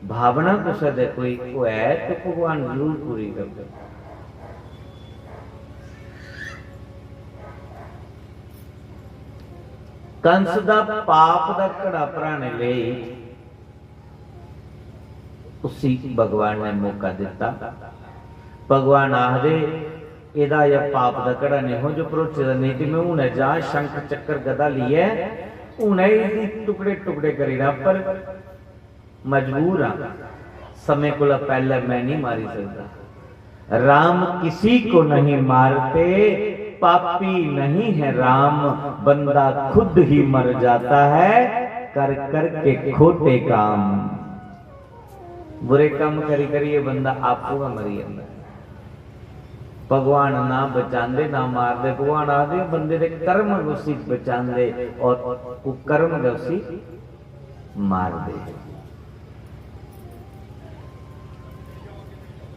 भावना कुसै दे कोई होऐ तो भगवान जरूर पूरी करदे। कंस दा पाप दा घड़ा भराने लेई उसी भगवान ने मौका दिता। भगवान आखदे, "एह्दा या पाप दा घड़ा नेहो जो भरोचे दा, नेईं ते में हुनै जां शंख चक्कर गदा लेइयै हुनै इसदी टुकड़े टुकड़े करी ओड़ां, पर मजबूर आं, समें कोला पैह्ले में नहीं मारी सकदा।" राम किसी को नहीं मारते, पापी नहीं है राम, बंदा खुद ही मर जाता है, कर कर के खोटे काम। बुरे काम करी करियै बंदा आपूं गै मरी जंदा। भगवान ना बचांदे ना मारदे। भगवान आखदे बंदे दे कर्म उसी बचांदे और कुकर्म गै उसी मारदे।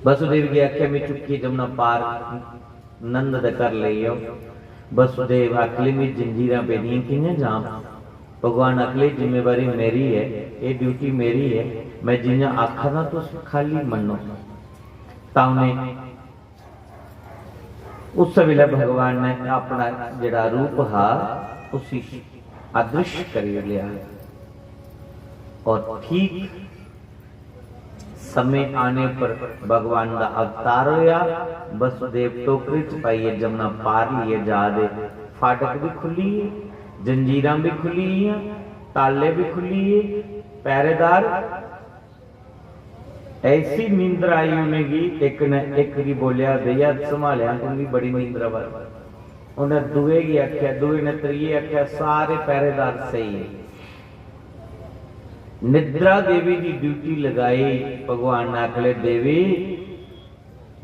वसुदेव गी आखेआ, "मिगी चुक्कियै जमुना पार नंद दे घर लेई आओ।" वसुदेव आखले, "मिगी जंजीरां पेदियां, कि'यां जां?" भगवान आखले, "जिम्मेवारी मेरी ऐ, एह् ड्यूटी मेरी ऐ, में जि'यां आखा दा तुस खाल्ली मन्नो।" तां उ'नें उस बेल्लै भगवान ने अपना जेह्ड़ा रूप हा उसी अदृश्य करी लेआ और ठीक समें आने पर भगवान दा अवतार होया। वसुदेव टोकरी च पाइयै जमुना पार लेइयै जा दे। फाटक भी खुल्ली गे, जंजीरां भी खुल्ली गेइयां, ताले भी खुल्ली गे, पैहरेदार ऐसी नींदर आई उ'नेंगी, इक ने इक गी बोलेआ, "भैया, संभालेआं, तुं'दी बड़ी नींदर आवा दी।" उ'नें दुए गी आखेआ, दुए ने त्रिये आखेआ, सारे पैहरेदार सेई गे। निद्रा देवी दी ड्यूटी लगाई। भगवान ने आखले, "देवी,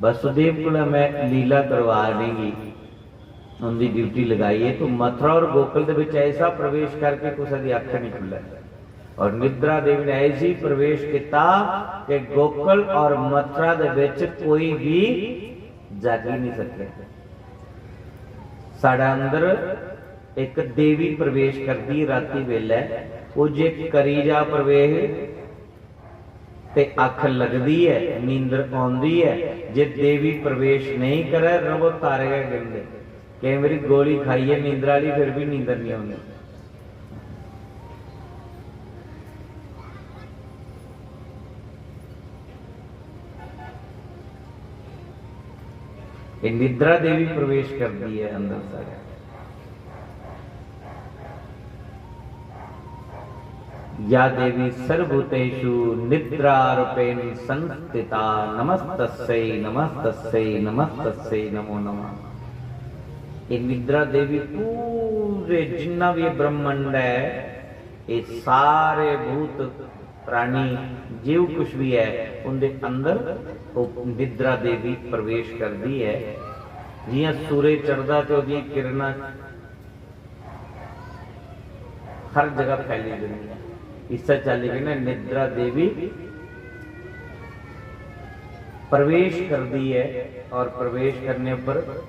वसुदेव कोला में लीला करवा देंगी।" उंदी ड्यूटी लगाई है। तो मथुरा और गोकुल दे विच ऐसा प्रवेश करके कुसै दी अख नहीं खुल्लै। और निद्रा देवी ने ऐसी प्रवेश किता कि गोकुल और मथुरा दे विच कोई भी जागी नहीं सके। साढ़े अंदर एक देवी प्रवेश करदी राती वेले, वो जे करी जा प्रवेश, ते अख लगदी ऐ, नींदर औंदी ऐ। जे देवी प्रवेश नेईं करै, रवो तारे गै गिनदे। केईं बारी गोली खाइयै नींदर आह्ली, फिर बी नींदर निं औंदी। एह् निद्रा देवी प्रवेश करदी ऐ अंदर साढ़े। या देवी सर्वभूतेषु निद्रारूपेण संस्थिता, नमस्तस्यै, नमस्तस्यै, नमस्तस्यै, नमो नमः। ये निद्रा देवी पूरे जिन्ना भी ब्रह्मांड है, ये सारे भूत प्राणी जो कुछ भी है, उंदे अंदर वो निद्रा देवी प्रवेश करदी है। जियां सूरज चढ़दा ते ओह्दियां किरणां हर जगह फैली जंदियां। इस्सै चाल्ली कन्नै निद्रा देवी प्रवेश करदी ऐ और प्रवेश करने पर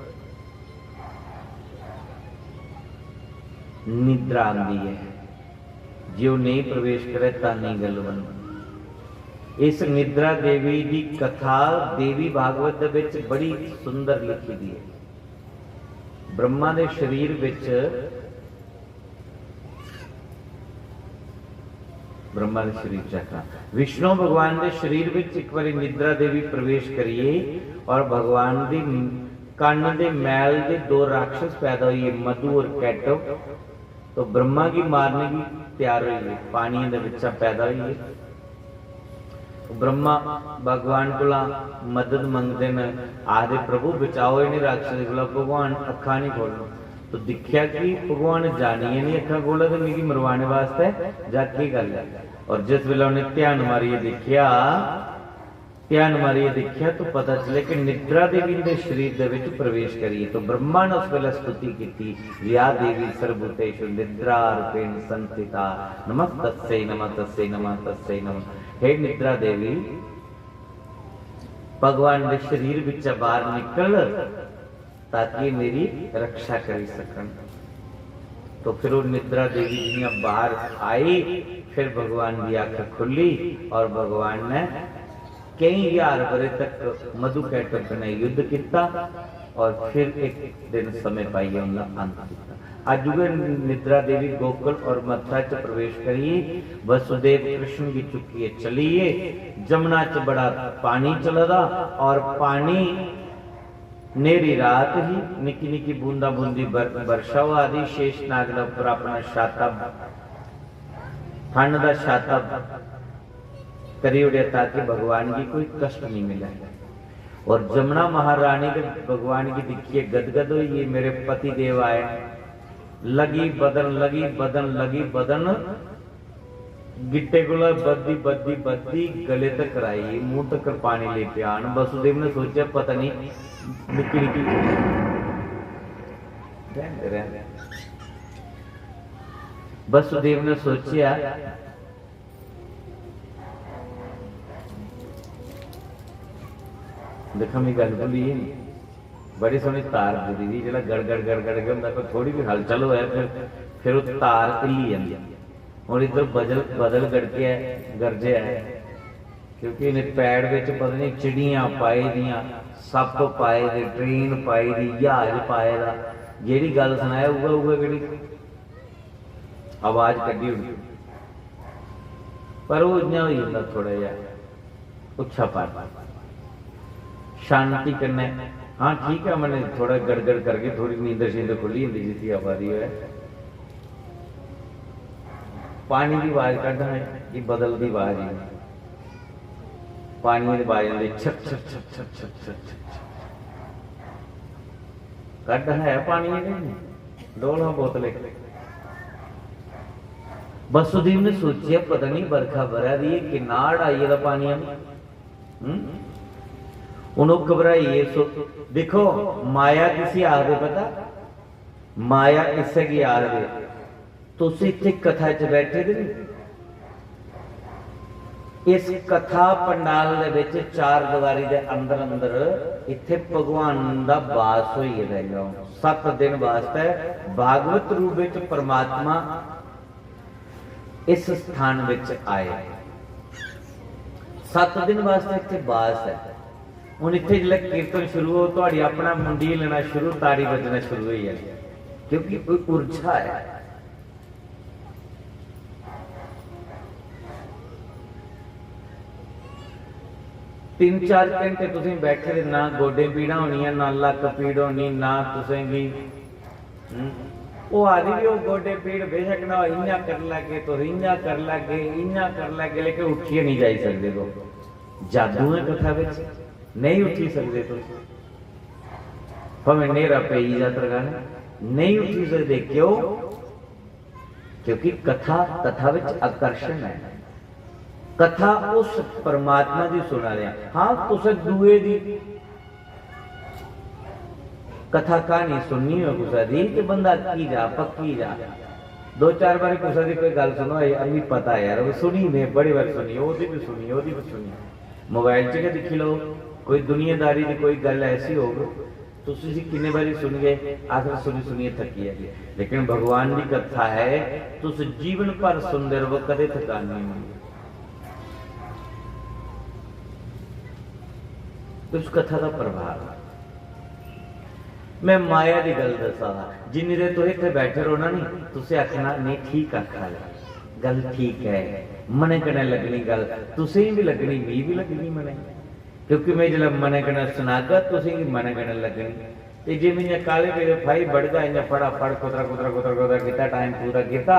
निद्रा आंदी ऐ। जे ओह् नेईं प्रवेश करे तां नेईं गल्ल बनदी। इस निद्रा देवी दी कथा देवी भागवत दे विच बड़ी सुंदर लिखी दी है। ब्रह्मा दे शरीर विच, ब्रह्मा दे शरीर च आखना, विष्णु भगवान दे शरीर विच एक बारी निद्रा देवी प्रवेश करिए और भगवान दी कन्न दे मैल दे दो राक्षस पैदा होइए, मधु और कैटव। तो ब्रह्मा गी मारने गी तैयार होई गे, पानियै दे बिच्चा पैदा होई गे। ब्रह्मा भगवान कोला मदद मंगदे न, आखदे, "प्रभु, बचाओ इ'नें राक्षसें कोला, भगवान अक्खां निं खोलन।" तो दिक्खेआ कि भगवान जानियै निं अक्खां खोला दे मिगी मरवाने वास्तै, जां केह् गल्ल ऐ? और जिस बेल्लै उ'नें ध्यान मारियै दिक्खेआ, ध्यान मारियै दिक्खेआ तो पता चले कि निद्रा देवी दे शरीर दे विच प्रवेश करिए तो ब्रह्मा ने उस वेले स्तुति की, "या देवी सर्वभूतेषु निद्रा रूपेण संस्थिता, नमस्तस्यै नमस्तस्यै नमस्तस्यै नमः।" हे निद्रा देवी, भगवान दे शरीर बिच्चा बाहर निकल, ताकि मेरी रक्षा करी सकन। तो फिर वो निद्रा देवी जियां बाहर आई, फिर भगवान की अख खुली और भगवान ने कई हजार बरे तक मधु कैटव कन्नै युद्ध किया और फिर एक दिन समय पाइए उनका अंत किया। अज उगे निद्रा देवी गोकुल और मथुरा च प्रवेश करिए वसुदेव कृष्ण की चुक्किए चलिए। जमुना च बड़ा पानी चलदा और पानी नेरी रात ही, निक्की निक्की बूंदा बूंदी बर-, बर्षा होआ दी। शेष नाग ने उप्पर अपना छाता, फन दा छाता करी ओड़ेआ ताकि भगवान गी कोई कष्ट नहीं मिले। और जमुना महारानी ते भगवान गी दिक्खियै गदगद होई गे, "मेरे पति देव आए।" लगी बदन, लगी बदन, लगी बदन, गिट्टे कोला बधदी, बधदी, बधदी गले तकर आई, मुंह तकर पानी लेई पेआ। वसुदेव ने सोचेआ, "पता नहीं निक्की निक्की," रहन दे, रहन दे। वसुदेव ने सोचेआ, दिक्खो, मिगी गल्ल भुल्ली गेई नी। बड़ी सोहनी तार जुड़ी दी, जेल्लै गड़गड़ गड़गड़ गै होंदा, कोई थोड़ी भी हलचल होऐ, फिर, फिर ओह् तार हिल्ली जंदी। हून इद्धर बदल, बदल गड़केआ ऐ, गरजेआ ऐ, क्योंकि इ'नें पैड बिच पता नहीं चिड़ियां पाई दियां, सप्प पाए दे, ट्रेन पाई दी, ज्हाज पाए दा, जेह्ड़ी गल्ल सनाए उ'ऐ, उ'ऐ जेह्ड़ी आवाज कड्ढी ओड़ी। पर ओह् इ'यां होई जंदा थोड़ा जेहा उच्छापन। शांति कन्नै, हां, ठीक ऐ, मनै थोड़ा गड़गड़ करगे, थोड़ी नींदर शींदर खु'ल्ली जंदी जिसी आवा दी होऐ। पानी दी आवाज कड्ढ हां, एह् बदल दी आवाज ही। पानी दी आवाज आंदी, छर, छर, छर। कड्ढ है पानी दे, डोल हां बोतले। वसुदेव ने सोचेआ, "पता नहीं बरखा बरै दी ऐ, किन्ना हाड़ आई गेदा पानी आह्ला।" हम्म? हून ओह् घबराई गे। सो-, दिक्खो, माया किसी आखदे पता? माया इस्सै गी आखदे। तुस इत्थै कथा च बैठे दे नी, इस कथा पंडाल दे विच चार दीवारी दे अंदर, अंदर इत्थै भगवान दा वास होई गेदा ऐ। सत्त दिन वास्तै भागवत रूप विच परमात्मा इस स्थान विच आए। सत्त दिन वास्तै इत्थै वास ऐ। हून इत्थै जिसलै कीर्तन शुरू हो, तुहाड़ी अपना मुंडी हिल्लना शुरू, ताड़ी बज्जना शुरू होई जानी, क्योंकि कोई ऊर्जा ऐ। तिन्न चार घैंटे तुसें बैठे दे, ना गोड्डें पीड़ां होनियां, ना लक्क पीड़ होनी, ना तुसें गी, हम्म, ओह् आखदी बी, "ओह् गोड्डे पीड़ बेशक ना होऐ, इ'यां करी लैगे तुस, इ'यां करी लैगे, इ'यां करी लैगे, लेकिन उट्ठियै निं जाई सकदे तुस।" जादू ऐ कथा बिच, नेईं उट्ठी सकदे तुस, भामें न्हेरा पेई जा तरकाने, नेईं उट्ठी सकदे। क्यों? क्योंकि कथा, कथा विच आकर्षण है। कथा उस परमात्मा दी सुना रहे हैं। हाँ, कुसै दूए दी कथा कहानी सुननी होऐ कुसै दी ते बंदा अक्की जा, पक्की जा। दो चार बारी कुसै दी कोई गल्ल सुनो, "ए, अम्मी पता है यार, वो सुनी, में बड़ी बार सुनी, ओह्दी भी सुनी, ओह्दी भी सुनी।" मोबाइल च गै दिक्खी लैओ, कोई दुनियादारी दी कोई गल्ल ऐसी होग, तुस इसी किन्ने बारी सुनगे, आखर सुनी सुनियै थक्की जागे। लेकिन भगवान दी कथा ऐ, तुस जीवन भर सुनदे र'वो, कदें थकान नेईं होनी। उस कथा दा प्रभाव। मैं माया दी गल्ल दस्सा दा। जिन्नी देर तुस इत्थै बैठे रौहना नी, तुसें आखना, "नेईं, ठीक आखा दे, गल्ल ठीक ऐ।" मनै कन्नै लग्गनी गल्ल, तुसें बी लग्गनी, मी बी लग्गनी मनै, क्योंकि मैं जिसलै मनै कन्नै सनागा, तुसें गी मनै कन्नै लग्गनी। ते जे मैं इ'यां काले पीले फाही बड़गा, इ'यां फटाफट कुतरा कुतरा कुतरा कुतरा कीता, टाइम पूरा कीता,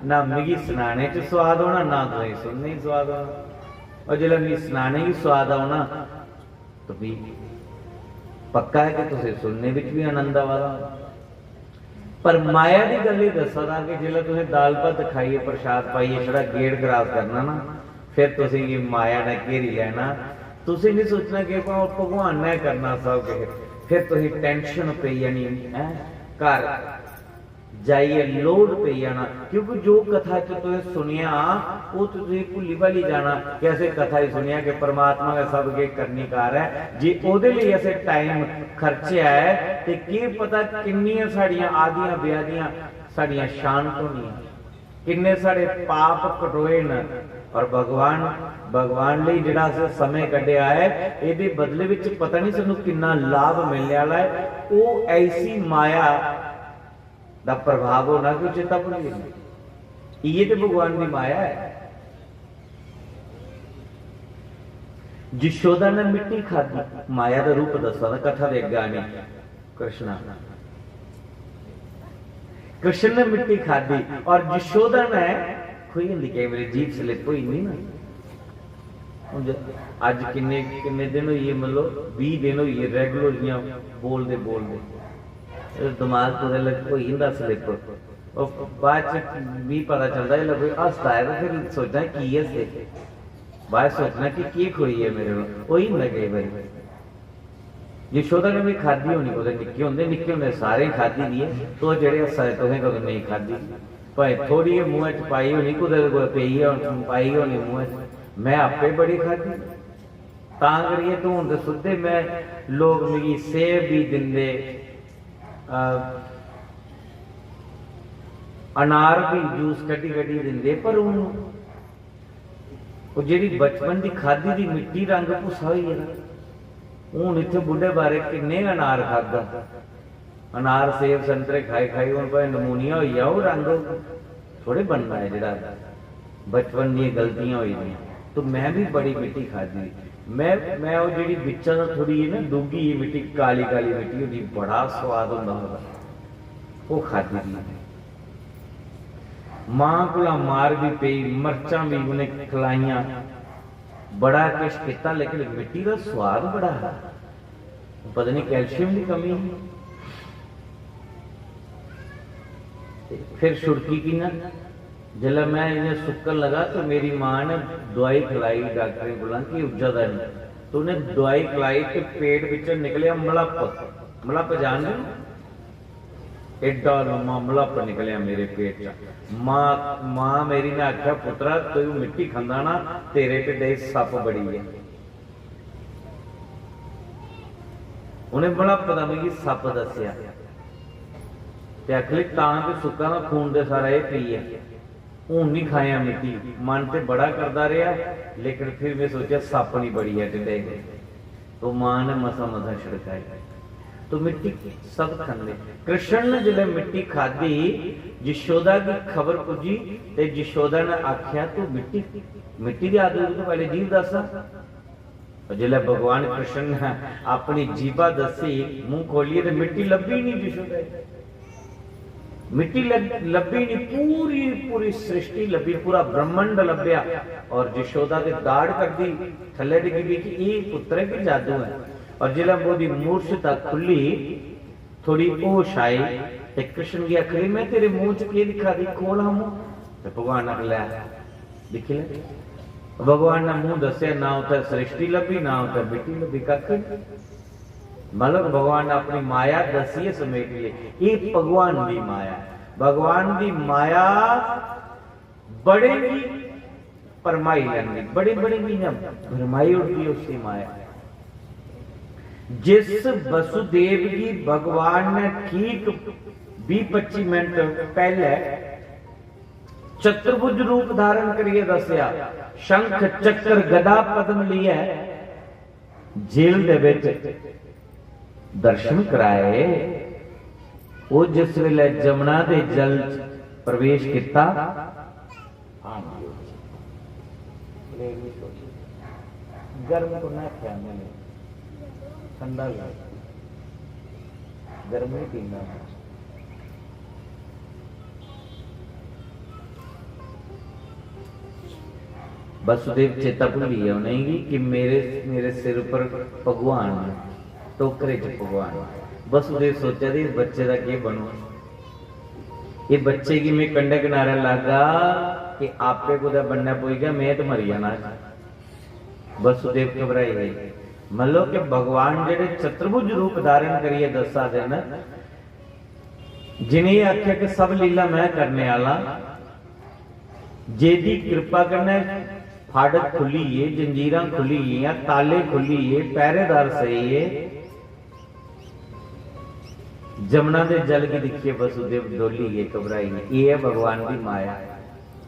ना मिगी सनाने च स्वाद औना, ना तुसें सुनने च स्वाद औना। और जिसलै मिगी सनाने गी स्वाद औना, तो भी पक्का है कि तुसें सुनने बिच भी आनंद आवा दा होना। पर माया दी गल्ल एह् दस्सा दा कि जिसलै तुसें दाल भात खाइयै, प्रसाद पाइयै, छड़ा गेट क्रॉस करना ना, फिर तुसेंगी माया ने घेरी लैना। तुसें नहीं सोचना कि भां भगवान ने करना सब किश, फिर तुसें टेंशन पेई जानी है। घर जाइयै लोड पेई जाना, क्योंकि जो कथा च तुसें सुनेआ, ओह् तुसें भुल्ली भाली जाना कि असें कथा ही सुनेआ कि परमात्मा गै सब किश करनीकार ऐ। जे ओह्दे लेई असें टाइम खर्चेआ ऐ, ते केह् पता किन्नियां साढ़ियां आदियां ब्याधियां साढ़ियां शांत होनियां, किन्ने साढ़े पाप कटोए न। और भगवान, भगवान लेई जेह्ड़ा असें समें कड्ढेआ ऐ, एह्दे बदले बिच पता नहीं सानूं किन्ना लाभ मिलने आह्ला ऐ। ओह् ऐसी माया दा प्रभाव होना कि ओह् चेता भुल्ली जाना। इ'यै ते भगवान दी माया ऐ। यशोदा ने मिट्टी खादी, माया दा रूप दस्सा दा कथा दे अग्गें आनी। कृष्णा, कृष्ण ने मिट्टी खादी और यशोदा ने, खोई जंदी केईं बारी जीभ स्लिप होई जंदी ना। हून ज-, अज्ज किन्ने, किन्ने दिन होई गे, मतलब बीह् दिन होई गे रेगुलर इ'यां बोलदे बोलदे। एह् दमाग कुतै लग-, होई जंदा स्लिप। ओह् बाद च मी पता चलदा, जिसलै कोई हसदा ऐ ते फिर सोचना की हसदे। बाद च सोचना कि केह् खोई गेआ मेरे कोल। होई जंदा केईं बारी। यशोदा ने बी खाद्धी होनी कुतै निक्के होंदे, निक्के होंदे सारें खाद्धी दी ऐ। तुस जेह्ड़े हस्सा दे, तुसें कदूं नेईं खाद्धी? भाएं थोह्ड़ी गै मूंहै च पाई होनी, कुतै दे कुतै पेई होनी, पाई होनी मूंहै च। में आपे बड़ी खाद्धी। तां करियै ते हून ते सुद्धे में, लोक मिगी सेब बी दिंदे, अ, अनार बी जूस कड्ढी कड्ढी दिंदे, पर हून ओह् जेह्ड़ी बचपन दी खाद्धी दी मिट्टी, रंग भुस्सा होई गेदा। हून इत्थै बुड्ढे बारे किन्ने गै अनार खाद्धा, अनार, सेब, संतरे खाई खाई हून भाएं नमूनिया होई जा, ओह् रंग थोह्ड़े बनना ऐ जेह्ड़ा बचपन दियां गलतियां होई दियां। तो में बी बड़ी मिट्टी खाद्धी। में, में ओह् जेह्ड़ी बिच्चा दा थोह्ड़ी जेही ना डूंह्गी जेही मिट्टी, काली काली मिट्टी होंदी, बड़ा सोआद होंदा ओह्दा, ओह् खाद्धी दी। मां कोला मार बी पेई, मर्चां बी उ'नें खलाइयां, बड़ा किश कीता, लेकिन मिट्टी दा सोआद बड़ा हा। पता नहीं कैल्शियम दी कमी ही। ते फिर छुड़की कि'यां? जिसलै में इ'यां सुक्कन लगा ते मेरी मां ने दोआई खलाई डाक्टरें कोला कि उज्जा दा निं। ते उ'नें दोआई खलाई ते पेट बिच्चा निकलेआ मलप्प। मलप्प जानदे ओ? एड्डा लम्मा मलप्प निकलेआ मेरे पेट चा। मां, मां मेरी ने आखेआ, "पुत्तरा, तूं मिट्टी खंदा ना, तेरे ढिड्डै च सप्प बड़ी ऐ।" उ'नें मलप्प दा मिगी सप्प दस्सेआ ते आखन लगी, "तां ते सुक्का दा खून ते सारा एह् पी ऐ।" हून निं खायां मिट्टी, मन ते बड़ा करदा रेहा, लेकिन फिर में सोचेआ, "सप्प निं बड़ी ऐ ढिड्डै च।" तो मां ने मसां मसां छड़काई। तो मिट्टी सब खंदे। कृष्ण ने जिसलै मिट्टी खाद्धी, यशोदा गी खबर पुज्जी ते यशोदा ने आखेआ, "तू मिट्टी, मिट्टी दी आदत, तू पैह्ले जीभ दस्स।" और जिसलै भगवान कृष्ण ने अपनी जीभा दस्सी, मूंह खोलियै, ते मिट्टी लब्भी निं यशोदा गी। मिट्टी लग-, लब्भी निं, पूरी, पूरी सृष्टि लब्भी, पूरा ब्रह्मंड लब्भेआ। और यशोदा ते दाड़ कड्ढी, थल्ले डिग्गी पेई कि एह् पुत्तरै गी जादू ऐ। और जिसलै ओह्दी मूर्छता खु'ल्ली, थोड़ी होश आई, ते कृष्ण गी आखन लगी, "में तेरे मूंह च केह् दिक्खा दी? खोल हां मूंह।" ते भगवान ने आखेआ, "लै, दिक्खी लै।" भगवान ने मूंह दस्सेआ, ना उत्थै सृष्टि लब्भी, ना उत्थै मिट्टी लब्भी, कक्ख निं। मतलब भगवान ने अपनी माया दस्सियै समेटी लेई। एह् भगवान दी माया। भगवान दी माया बड़े गी भरमाई लैंदी, बड़े, बड़े गी इ'यां भरमाई ओड़दी उसदी माया। जिस वसुदेव गी भगवान ने ठीक बीह् पच्ची मिंट पैह्ले चतुर्भुज रूप धारण करियै दस्सेआ, शंख, चक्र, गदा, पद्म लेइयै, जेल दे बिच दर्शन कराए। ओह् जिस वेले जमुना दे जल च प्रवेश कीता, गर्म कुन्नै आखेआ? मैंने ठंडा गै, गर्म नहीं पीना। वसुदेव चेता भुल्ली गेआ उ'नेंगी कि मेरे, मेरे सिर उप्पर भगवान न, टोकरे च भगवान न। वसुदेव सोचा दे, "इस बच्चे दा केह् बनू? एह् बच्चे गी में कंढे किनारे लागा कि आपे कुतै बन्ने पोई गेआ, में ते मरी जाना।" वसुदेव घबराई गे। मतलब कि भगवान जेह्ड़े चतुर्भुज रूप धारण करियै दस्सा दे न, जिनें आखेआ कि सब लीला मैं करने आह्ला, जेदी कृपा कन्नै फाटक खुल्ली गे, जंजीरां खुल्ली गेइयां, ताले खुल्ली गे, पैह्रेदार सेई गे, जमुना दे जल गी दिक्खियै वसुदेव डोली गे, घबराई गे। एह् ऐ भगवान दी माया।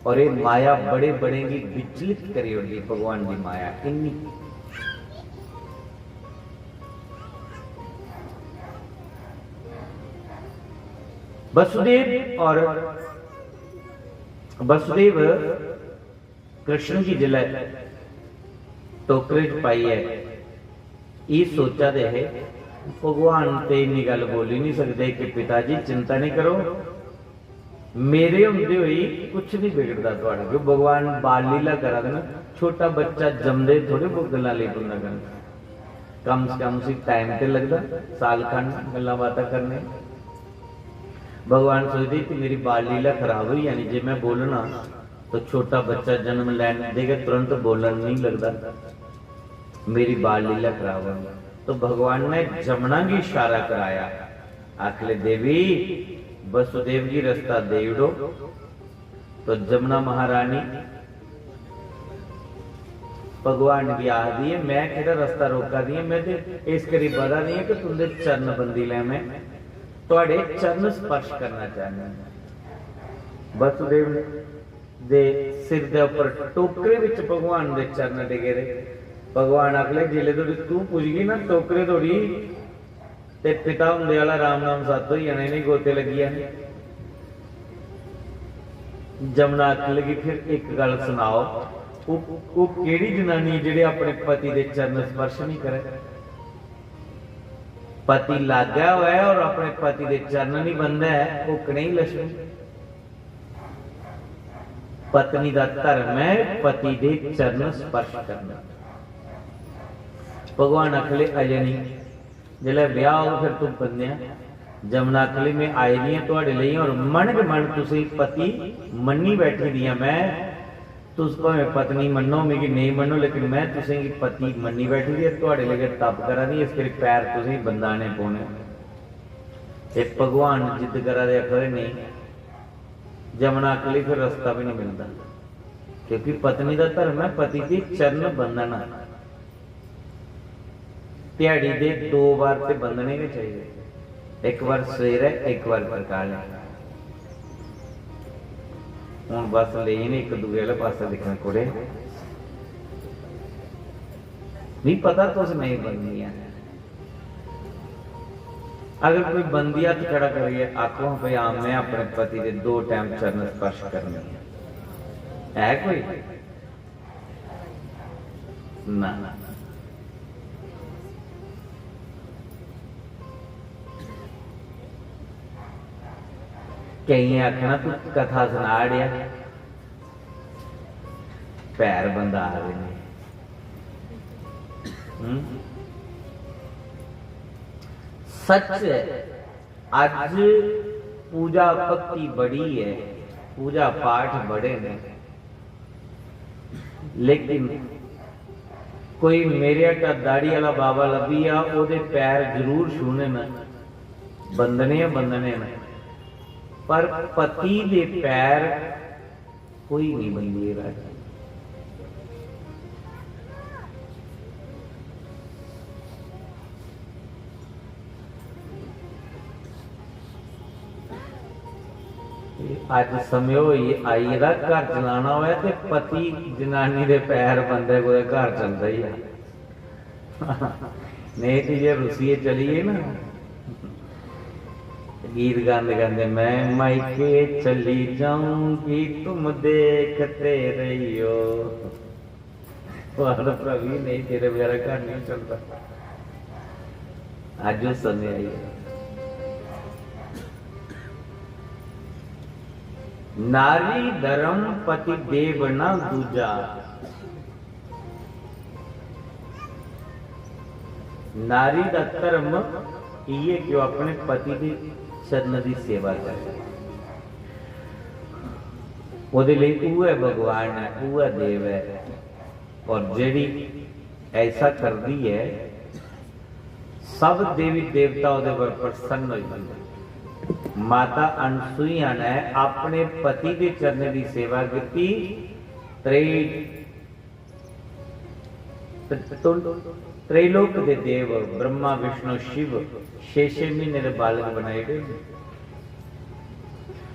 और ये माया बड़े बड़े गी विचलित करी ओड़दी, भगवान दी माया इन्नी। वसुदेव और वसुदेव कृष्ण गी जिसलै टोकरे च पाइयै एह् सोचा दे हे, भगवान ते इन्नी गल्ल बोली नहीं सकदे कि पिता जी चिंता नहीं करो, मेरे होंदे होई कुछ नहीं बिगड़दा थुआढ़ा, क्यों भगवान बाल लीला करा दे न। छोटा बच्चा जमदे थोड़े वो गल्लां लेई पौंदा करन, कम से कम उसी टाइम ते लगदा, साल खंड गल्लां बातां करने। भगवान सोचदे कि मेरी बाल लीला खराब होई जानी, जे मैं बोलना तो छोटा बच्चा जन्म लैने दे गै तुरंत बोलन नहीं लगदा, मेरी बाल लीला खराब होनी। तो भगवान ने जमुना गी इशारा कराया, आखले, "देवी, वसुदेव गी रस्ता देई ओड़ो।" तो जमुना महारानी भगवान गी आखदी ऐ, "मैं केह्ड़ा रस्ता रोका दी आं, मैं ते इस करी बधा दी आं कि तुं'दे चरण बंदी लैं, मैं थुआढ़े चरण स्पर्श करना चाहन्नी आं।" वसुदेव दे सिर दे उप्पर टोकरे विच भगवान दे चरण डिगे दे। भगवान आखले, "जिसले धोड़ी तू पुजगी ना टोकरे धोड़ी, ते पिता हुंदे आह्ला राम नाम सत्त होई जाना, इ'नें गोते लग्गी जाने।" जमुना आखन लगी, "फिर इक गल्ल सनाओ, ओह्, ओह् केह्ड़ी जनानी ऐ जेह्ड़े अपने पति दे चरण स्पर्श नहीं करे? पति लाग्गै होऐ और अपने पति दे चरण नहीं बंदै, ओह् कनेही लक्ष्मी?" पत्नी दा धर्म ऐ पति दे चरण स्पर्श करना। भगवान आखले, "अजें नहीं, जिसलै ब्याह होग फिर तू बंदेआ।" जमुना आखली, "मैं आई दी आं थुआड़े लेई और मन गै मन तुसें पति मन्नी बैठी दी आं मैं। तुस भामें पत्नी मन्नो, मिगी नेईं मन्नो, लेकिन मैं तुसेंगी पति मन्नी बैठी दी आं, थुआड़े लेई गै तप करा दी आं, इस करी पैर तुसेंगी बंदाने पौने।" ते भगवान जिद्द करा दे, आखा दे, "नेईं।" जमुना आखली, "फिर रस्ता भी नहीं मिलदा, क्योंकि पत्नी दा धर्म ऐ पति दे चरण बंदना।" ध्याड़ी दे दो बार ते बंदने गै चाहिदे, इक बार सवेरै, इक बार तरकालें। हून बस लेई जने इक दूए आह्ले पासै दिक्खना, कुड़े, मिगी पता तुस नेईं बनदियां। अगर कोई बंदी हत्थ खड़ा करियै आखो, "हां भाई, हां, में अपने पति दे दो टैम चरण स्पर्श करनी ऐ," है कोई? ना। केइयें आखना, "तू कथा सना अड़ेआ, पैर बंदा आ दे ने।" हम्म? सच ऐ, अज्ज पूजा भक्ति बड़ी ऐ, पूजा पाठ बड़े ने, लेकिन कोई मेरे आटा दाढ़ी आह्ला बाबा लब्भी जा, ओह्दे पैर जरूर छूह्ने न, बंदने गै बंदने न, पर पति दे पैर कोई नहीं बंदी राजी। अज्ज समें होई आई गेदा, घर चलाना होऐ ते पति जनानी दे पैर बंदे कुतै घर चलदा ही ऐ। नहीं तो ये रुसिए चलिए ना, गीत गांदे गांदे, "मैं मायके चली जाऊंगी, तुम देखते रहियो।" और प्रभु, नहीं, तेरे बगैरा घर नहीं चलता। आज जो समय आई है। नारी धर्म पति देव ना दूजा। नारी दा धर्म इयै कि ओह् अपने पति दे चरण दी सेवा करे। ओह्दे लेई उ'ऐ भगवान ऐ, उ'ऐ देव ऐ। और जेह्ड़ी ऐसा करदी ऐ, सब देवी देवता ओह्दे पर प्रसन्न होई जंदे। माता अनसुईया ने अपने पति दे चरणें दी सेवा कीती। त्रे-, त्रैलोक दे देव ब्रह्मा, विष्णु, शिव छे छे महीने दे बालक बनाए गए।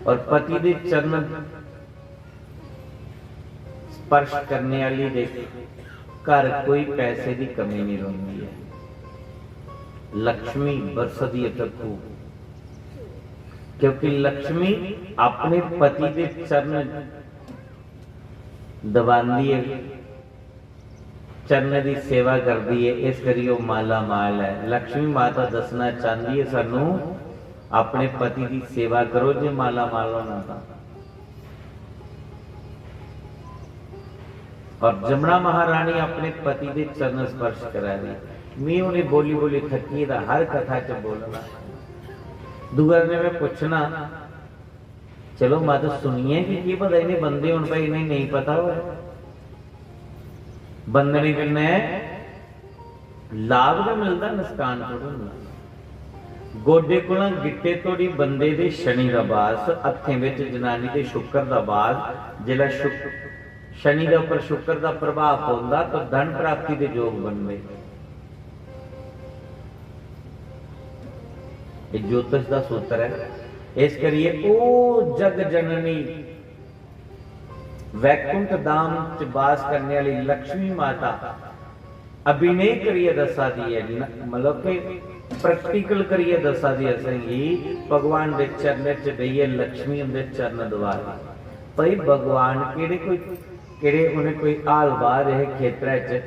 और पति दे चरण स्पर्श करने आह्ली दे घर कोई पैसे दी कमी नहीं रौंह्दी ऐ। लक्ष्मी बरसदी ऐ इत्थै खूब, क्योंकि लक्ष्मी अपने पति दे चरण दबांदी ऐ, चरणें दी सेवा करदी ऐ, इस करियै ओह् माला माल ऐ। लक्ष्मी माता दस्सना चांह्दी ऐ सानू, अपने पति दी सेवा करो जे माला माल होना तां। और जमुना महारानी अपने पति दे चरण स्पर्श करा दी। मी उ'नें बोली बोली थक्की दा, हर कथा च बोलना। दूआ दिन में पुच्छना, चलो मत सुनिए कि केह् पता इ'नें बंदे होन, भाई इ'नें नेईं पता होऐ। बंदने कन्नै लाभ गै मिलदा, नुकसान थोड़ी होंदा। गोडे कोला गिट्टे धोड़ी बंदे दे शनि दा बास, हत्थें बिच जनानी दे शुक्कर दा बास। जेल्लै शुक-, शनि दे उप्पर शुक्कर दा प्रभाव पौंदा तां धन प्राप्ति दे योग बनदे। एह् ज्योतिष दा सूत्र ऐ। इस करियै ओह् जग जननी वैकुंठ धाम च बास करने आह्ली लक्ष्मी माता अभिनय करियै दस्सा दी ऐ, न-, मतलब कि प्रैक्टिकल करियै दस्सा दी असेंगी। भगवान दे चरणें च बेहियै लक्ष्मी उंदे चरण दबा दी। भाई, भगवान केह्ड़े कोई, केह्ड़े उ'नें कोई हाल बाह् दे हे खेतरै च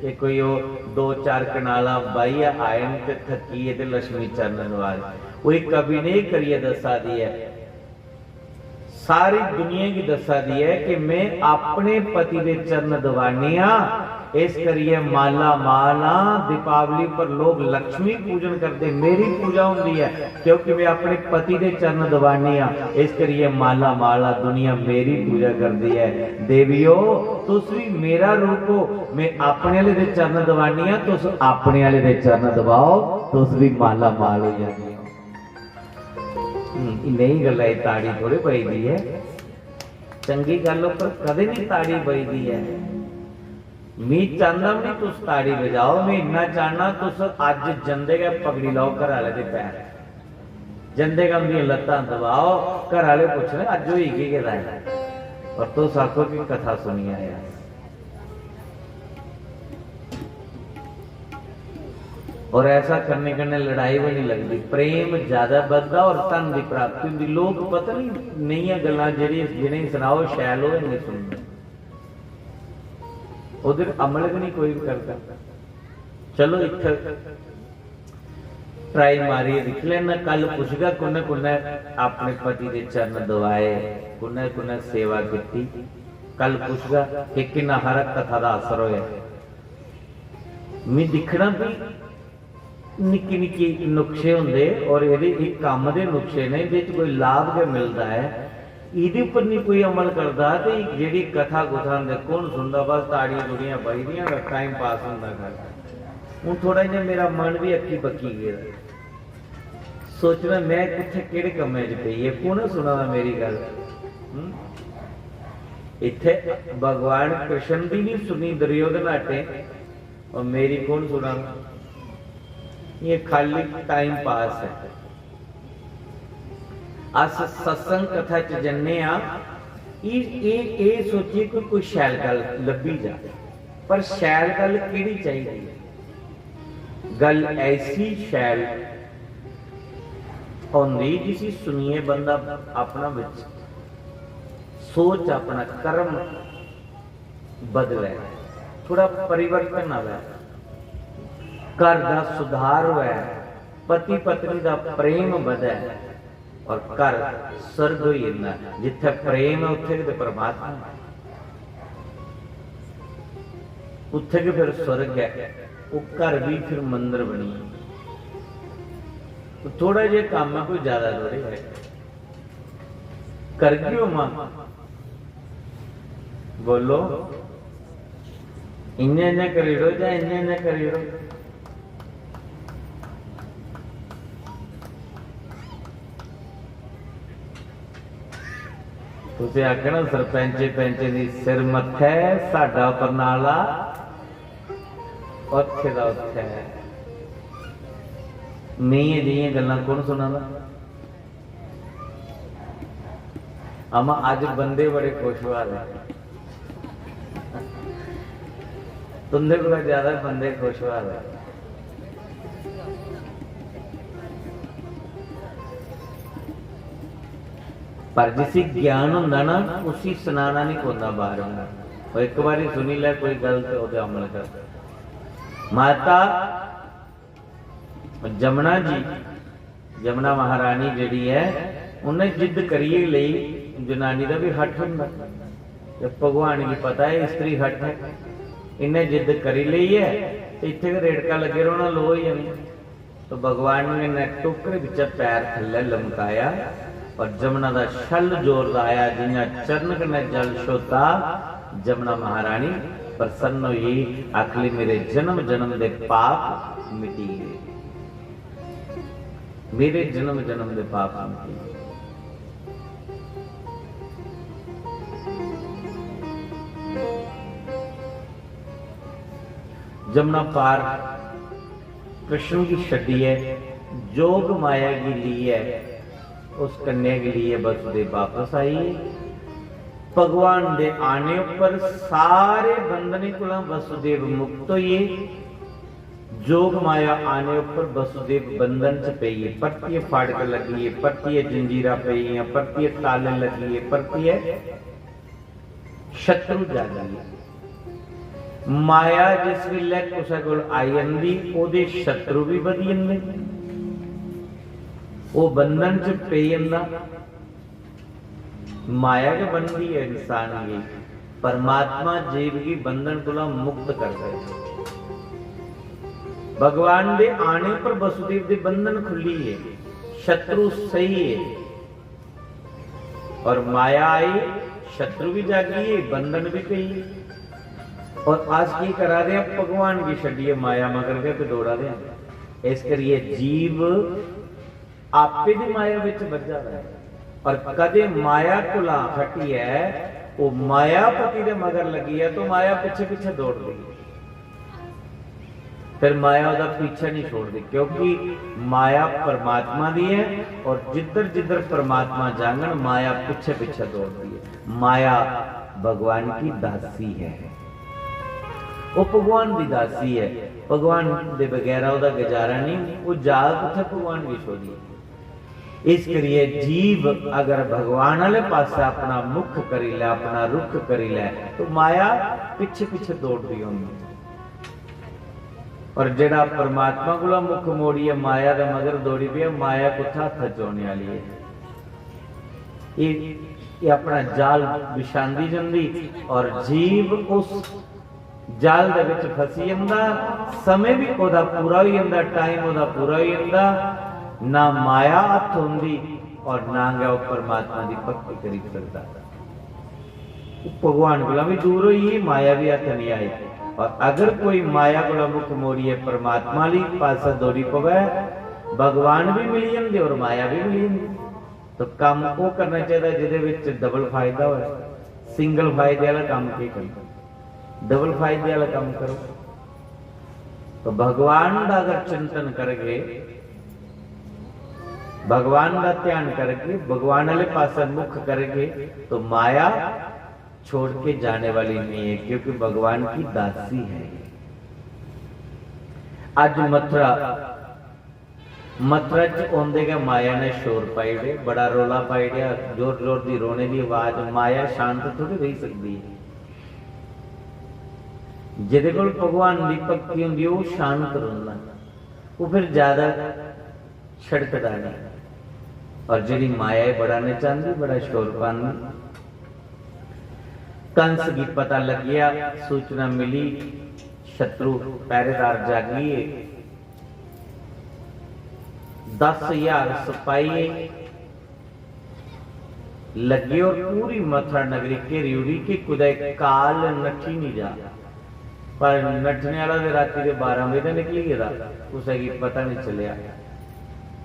कि कोई ओह् दो चार कनालां बाहियै आए न ते थक्की गे ते लक्ष्मी चरण दबा दी। ओह् इक अभिनय करियै दस्सा दी ऐ। सारी दुनिया गी दस्सा दी ऐ कि में अपने पति दे चरण दबानी आं, इस करियै माला माल आं। दीपावली पर लोग लक्ष्मी पूजन करदे, मेरी पूजा होंदी ऐ, क्योंकि में अपने पति दे चरण दबानी आं, इस करियै माला माल आं। दुनिया मेरी पूजा करदी ऐ। देवियो, तुस भी मेरा रूप हो, में अपने आह्ले दे चरण दबानी आं, तुस अपने आह्ले दे चरण दबाओ, तुस भी माला माल होई जानी। हम्म, नेही गल्ला दी ताड़ी थोड़े बजदी ऐ। चंगी गल्ल उप्पर कदें निं ताड़ी बजदी ऐ। मी चांह्दा बी निं तुस ताड़ी बजाओ, में इन्ना चाह्न्नां तुस अज्ज जंदे गै पकड़ी लैओ घरै आह्ले दे पैर, जंदे गै उं'दियां लत्तां दबाओ। घरै आह्ले पुच्छन, "अज्ज होई केह् गेदा ऐ?" और तुस आखो कि कथा सुनी आए अस। और ऐसा करने कन्नै लड़ाई भी नहीं लगदी, प्रेम ज्यादा बधदा और धन दी प्राप्ति होंदी। लोक पता नहीं नेहियां गल्लां जेह्ड़ी जिनेंगी सनाओ शैल ओह् नहीं सुनदे, उधर अमल भी नहीं कोई भी करदा। चलो इत्थै ट्राई मारियै दिक्खी लैना, कल पुछगा कुन्नै कुन्नै अपने पति दे चरण दबाए, कुन्नै कुन्नै सेवा कीती। कल पुछगा कि किन्ना हारा कथा दा असर होया। में दिक्खना भी निक्के निक्के नुक्शे होंदे और एह्दे एह् कम्म दे नुक्शे ने, एह्दे च कोई लाभ गै मिलदा ऐ। एह्दे उप्पर निं कोई अमल करदा ते जेह्ड़ी कथा कुथा होंदे, कौन सुनदा? बस ताड़ियां तुड़ियां बजदियां, टाइम पास होंदा घर। हून थोड़ा इ'यां मेरा मन बी अक्की बक्की गेदा, सोचना मैं कुत्थै केह्ड़े कम्मै च पेई ऐ, कु'न सुना दा मेरी गल्ल? हं? इत्थै भगवान कृष्ण दी बी सुनी दुर्योधन आटे, और मेरी कौन सुना? ये खाली टाइम पास ऐ। अस सत्संग कथा च जन्ने आं, एह्, एह्, एह् सोचियै कि कोई शैल गल्ल लब्भी जा, पर शैल गल्ल केह्ड़ी चाहिदी ऐ? गल्ल ऐसी शैल होंदी जिसी सुनियै बंदा अपना बिच सोच, अपना कर्म बदलै, थोड़ा परिवर्तन आवै, घर दा सुधार होऐ, पति पत्नी दा प्रेम बधै और घर स्वर्ग होई जंदा। जित्थै प्रेम ऐ, उत्थै गै ते परमात्मा ऐ, उत्थै गै फिर स्वर्ग ऐ। ओह् घर बी फिर मंदर बनी गेआ। तो थोड़ा जेहा कम्म ऐ, कोई ज्यादा थोड़ी है। करगी ओ मां, बोलो, इ'यां इ'यां करी ओड़ो जां इ'यां इ'यां करी ओड़ो। तुसें आखना सरपैंचे पैंचे दी सिर मत्थै, साडा परनाला उत्थे दा उत्थे। नेहियां जेहियां गल्लां कौन सुना दा? अमा अज बंदे बड़े खुश होआ दे, तुंदे कोला ज्यादा बंदे खुश होआ दे। पर जिसी ज्ञान होंदा ना, उसी सनाना नहीं पौंदा बार बार। और एक बारी सुनी लै कोई गल ते ओहदे अमल कर। माता जमुना जी, जमुना महारानी जेह्ड़ी ऐ, उन्नै जिद्द करियै लेई। जनानी दा बी हठ होंदा, ते भगवान गी पता ऐ स्त्री हठ ऐ। इन्नै जिद्द करी लेई ऐ ते इत्थै गै रेड़का लग्गे रौह्ना, लो होई जानी। तो भगवान ने इन्नै टोकरे बिच्चा पैर थल्लै लमकाया और जमुना दा छल जोर दा आया, जियां चरण कन्नै जल छोता, जमुना महारानी प्रसन्न होई, आखली, "मेरे जन्म जन्म दे पाप मिटी गए, मेरे जन्म जन्म दे पाप मिटी गए।" जमुना पार कृष्ण गी छड्डियै जोग माया गी लेइयै उस कन्या गी लेइयै वसुदेव वापस आई। भगवान दे आने उप्पर सारे बंधनें कोला वसुदेव मुक्त होइए। जोग माया आने उप्पर वसुदेव बंधन च पेइए, परतियै फाड़क लग्गिए, परतियै जंजीरां पेइयां, परतियै ताले लग्गिए, परतियै शत्रु जागी। माया जिस बेल्लै कुसै कोल आई जंदी, ओह्दे शत्रु बी बधी जंदे, ओह् बंधन च पेई जंदा। माया गै बंधदी ऐ इंसान गी, परमात्मा जीव गी बंधन कोला मुक्त करदा ऐ। भगवान दे आने पर वसुदेव दे बंधन खुल्ली है, शत्रु सही है। और माया आई, शत्रु भी जागी, बंधन भी पेई। और अस की करा दे हैं? भगवान गी छड्डियै माया मगर गै ते दौड़ा दे हैं। इस करियै जीव आपे दी माया विच बज्झा दा ऐ। और कदे माया कोला हटियै ओह मायापति दे मगर लग्गी ऐ, तो माया पिच्छे पिच्छे दौड़दी ऐ। फिर माया ओहदा पीछा नहीं छोड़दी, क्योंकि माया परमात्मा दी है और जिधर जिधर परमात्मा जांगन, माया पिछे पिछे दौड़दी है। माया भगवान की दासी है, वो भगवान की दासी है। भगवान दे बगैरा ओहदा गुजारा नहीं, वो जा कुत्थे भगवान की छोड़िए। इस करिए जीव अगर भगवान वाले पासे अपना मुख करी लै, अपना रुख करी लै, तो माया पिछे पिछे दौड़दी होंदी। और जेड़ा परमात्मा कोला मुख मोड़िए माया दे मगर दौड़ी पिया, माया कुत्थै हत्थ च औने वाली है? ये, ये अपना जाल बिछांदी जंदी और जीव उस जाल दे विच फसी जंदा। समय भी ओदा पूरा होई जंदा, टाइम ओदा पूरा होई जंदा। ना माया हत्थ होंदी और ना गै ओह परमात्मा दी भक्ति करी सकदा। भगवान कोला भी दूर होई, माया भी हत्थ नहीं आई। और अगर कोई माया कोला मुख मोड़िए परमात्मा आह्ली पासै दौड़ी पवै, भगवान भी मिली जंदे और माया भी मिली जंदी। तो कम्म ओह करना चाहिए जिहदे विच डबल फायदा होए। सिंगल फायदे वाला कम्म केह् करना? डबल फायदे वाला कम्म करो। तो भगवान का अगर चिंतन करगे, भगवान का ध्यान करगे, भगवान वाले पासे मुख करगे, तो माया छोड़ के जाने वाली नहीं है, क्योंकि भगवान की दासी है। अज्ज मथुरा, मथुरा च औंदे गै माया ने शोर पाई ओड़े, बड़ा रौला पाई ओड़ेआ, जोर जोर दी रोने दी आवाज। माया शांत थोड़ी रेही सकदी ऐ। जेह्दे कोल भगवान दी भक्ति होंदी, ओह् शांत रौंह्दा, ओह् फिर ज्यादा छड़कदा नहीं। और जेह्ड़ी माया ऐ, बड़ा नचांदी, बड़ा शोर पांदी। कंस गी पता लग्गेआ, सूचना मिली, शत्रु पैह्रेदार जागी गे, दस ज्हार सपाही लग्गे और पूरी मथुरा नगरी घेरी ओड़ी कि कुतै काल नट्ठी निं जा। पर नट्ठने आह्ला ते रातीं दे बारां बजे दा निकली गेदा, कुसै गी पता निं चलेआ।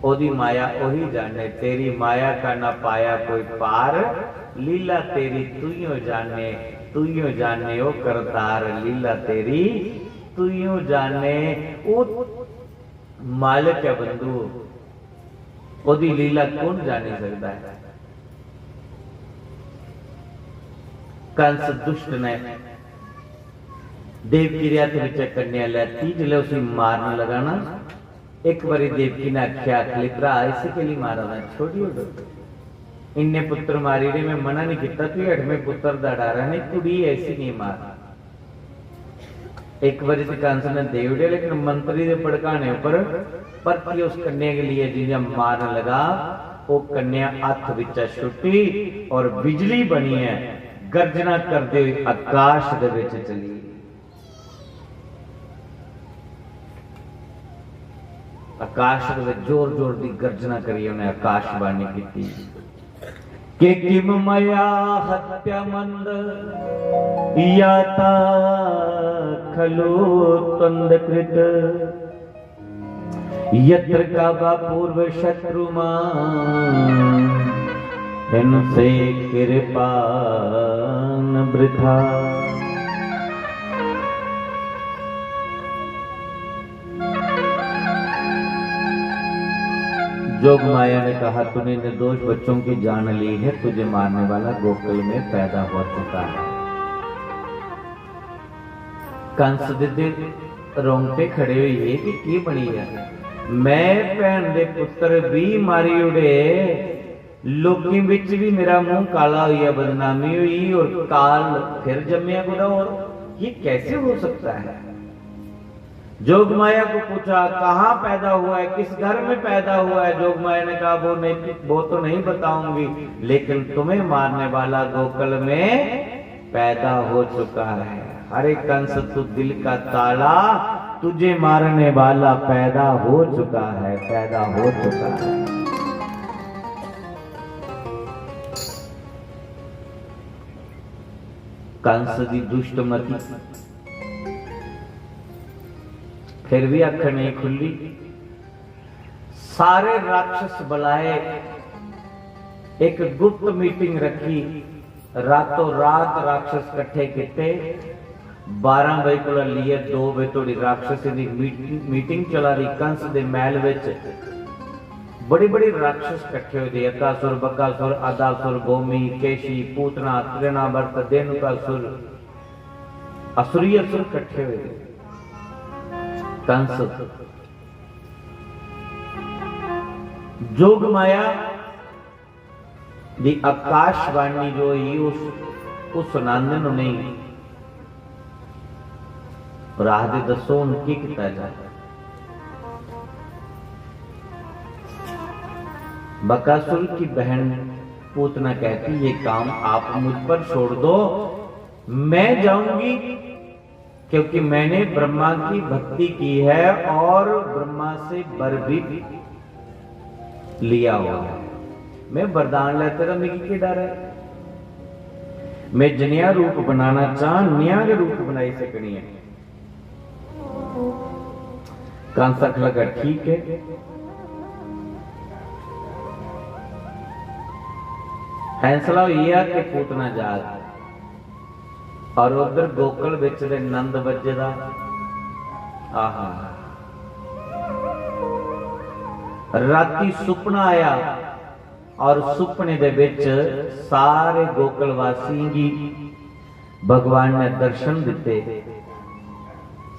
ओह्दी माया ओही जाने, तेरी माया का ना पाया कोई पार, लीला तेरी तुइयों जाने, तुइयों जाने ओ करतार, लीला तेरी तुइयों जाने। ओह् मालक ऐ बंधु, ओह्दी लीला कौन जानी सकदा ऐ? कंस दुष्ट ने देवकी दे हत्थ बिच कन्या लैती, जिसलै उसी मारन लगा ना, इक बारी देवकी ने आखेआ, "अखली भ्रा, इसी के लिए मारा दा? छोड़ी ओड़। इन्ने पुत्र मारी दे, में मना नहीं किया, तू अठमें पुत्र दा डर है, नहीं, कुड़ी ऐ, इसी नहीं मार।" एक बारी ते कंस ने दे ओड़ेआ, लेकिन मंत्री दे भड़काने उप्पर परतियै उस कन्या गी लेइयै जि'यां मारन लगा, ओह् कन्या हत्थ बिच्चा छुट्टी और बिजली बनियै गर्जना करदे होए आकाश दे बिच चली गेई। आकाश दे बिच जोर-जोर दी गर्जना करियै उ'नें आकाशवाणी कीती। कि किम मया हत्या मंद याता खलु तुंद कृत। यत्र कावा पूर्व शत्रु मान, इनसे कृपा न वृथा। जोग माया ने कहा, "तूने निर्दोष बच्चों की जान ली है, तुझे मारने वाला गोकुल में पैदा हो चुका है।" कंस दे ते रोंगटे खड़े होई गे कि केह् बनी गेआ। मैं भैन दे पुत्तर भी मारी ओड़े, लोकें बिच भी मेरा मुंह काला होई गेआ, बदनामी होई और काल फिर जम्मेआ कुदा होर। ये कैसे हो सकता है? जोग माया को पूछा, "कहाँ पैदा हुआ है, किस घर में पैदा हुआ है?" जोग माया ने कहा, "वो नहीं, वो तो नहीं बताऊंगी, लेकिन तुम्हें मारने वाला गोकुल में पैदा हो चुका है। अरे कंस, तू दिल का ताला, तुझे मारने वाला पैदा हो चुका है, पैदा हो चुका है।" कंस दी दुष्ट मति फिर भी अख नहीं खुली। सारे राक्षस बुलाए, एक गुप्त मीटिंग रखी, रातों रात राक्षस कट्ठे किते। बारह बजे कोला लेइयै दो बजे धोड़ी राक्षसें दी मीट-, मीटिंग चला दी कंस दे महल विच। बड़े बड़े राक्षस कट्ठे होए दे, अकासुर, बकासुर, अदासुर, भूमि, केशी, पूतना, तृणावर्त, देनुकासुर, असुरी असुर कट्ठे होए दे। कंस जोग माया दी आकाशवाणी जो ही उस, उस सुनांदे न उ'नेंगी। और आखदे, "दस्सो हुन केह् कीता जा?" बकासुर की बहन पूतना कहती, "ये काम आप मुझ पर छोड़ दो, मैं जाऊंगी, क्योंकि मैंने ब्रह्मा की भक्ति की है और ब्रह्मा से वर भी लिया हुआ है। मैं वरदान लैते दा, मिगी केह् डर है? मैं जनेहा रूप बनाना चाह, नेहा गै रूप बनाई सकनी है।" कंस आखन लगा, "ठीक है।" फैसला होई गेआ कि पूतना जाग। और उधर गोकुल बिच दे नंद बज्जे दा। आहा। राती सुपना आया और सुपने दे बिच सारे गोकुल वासियों गी भगवान ने दर्शन दिते।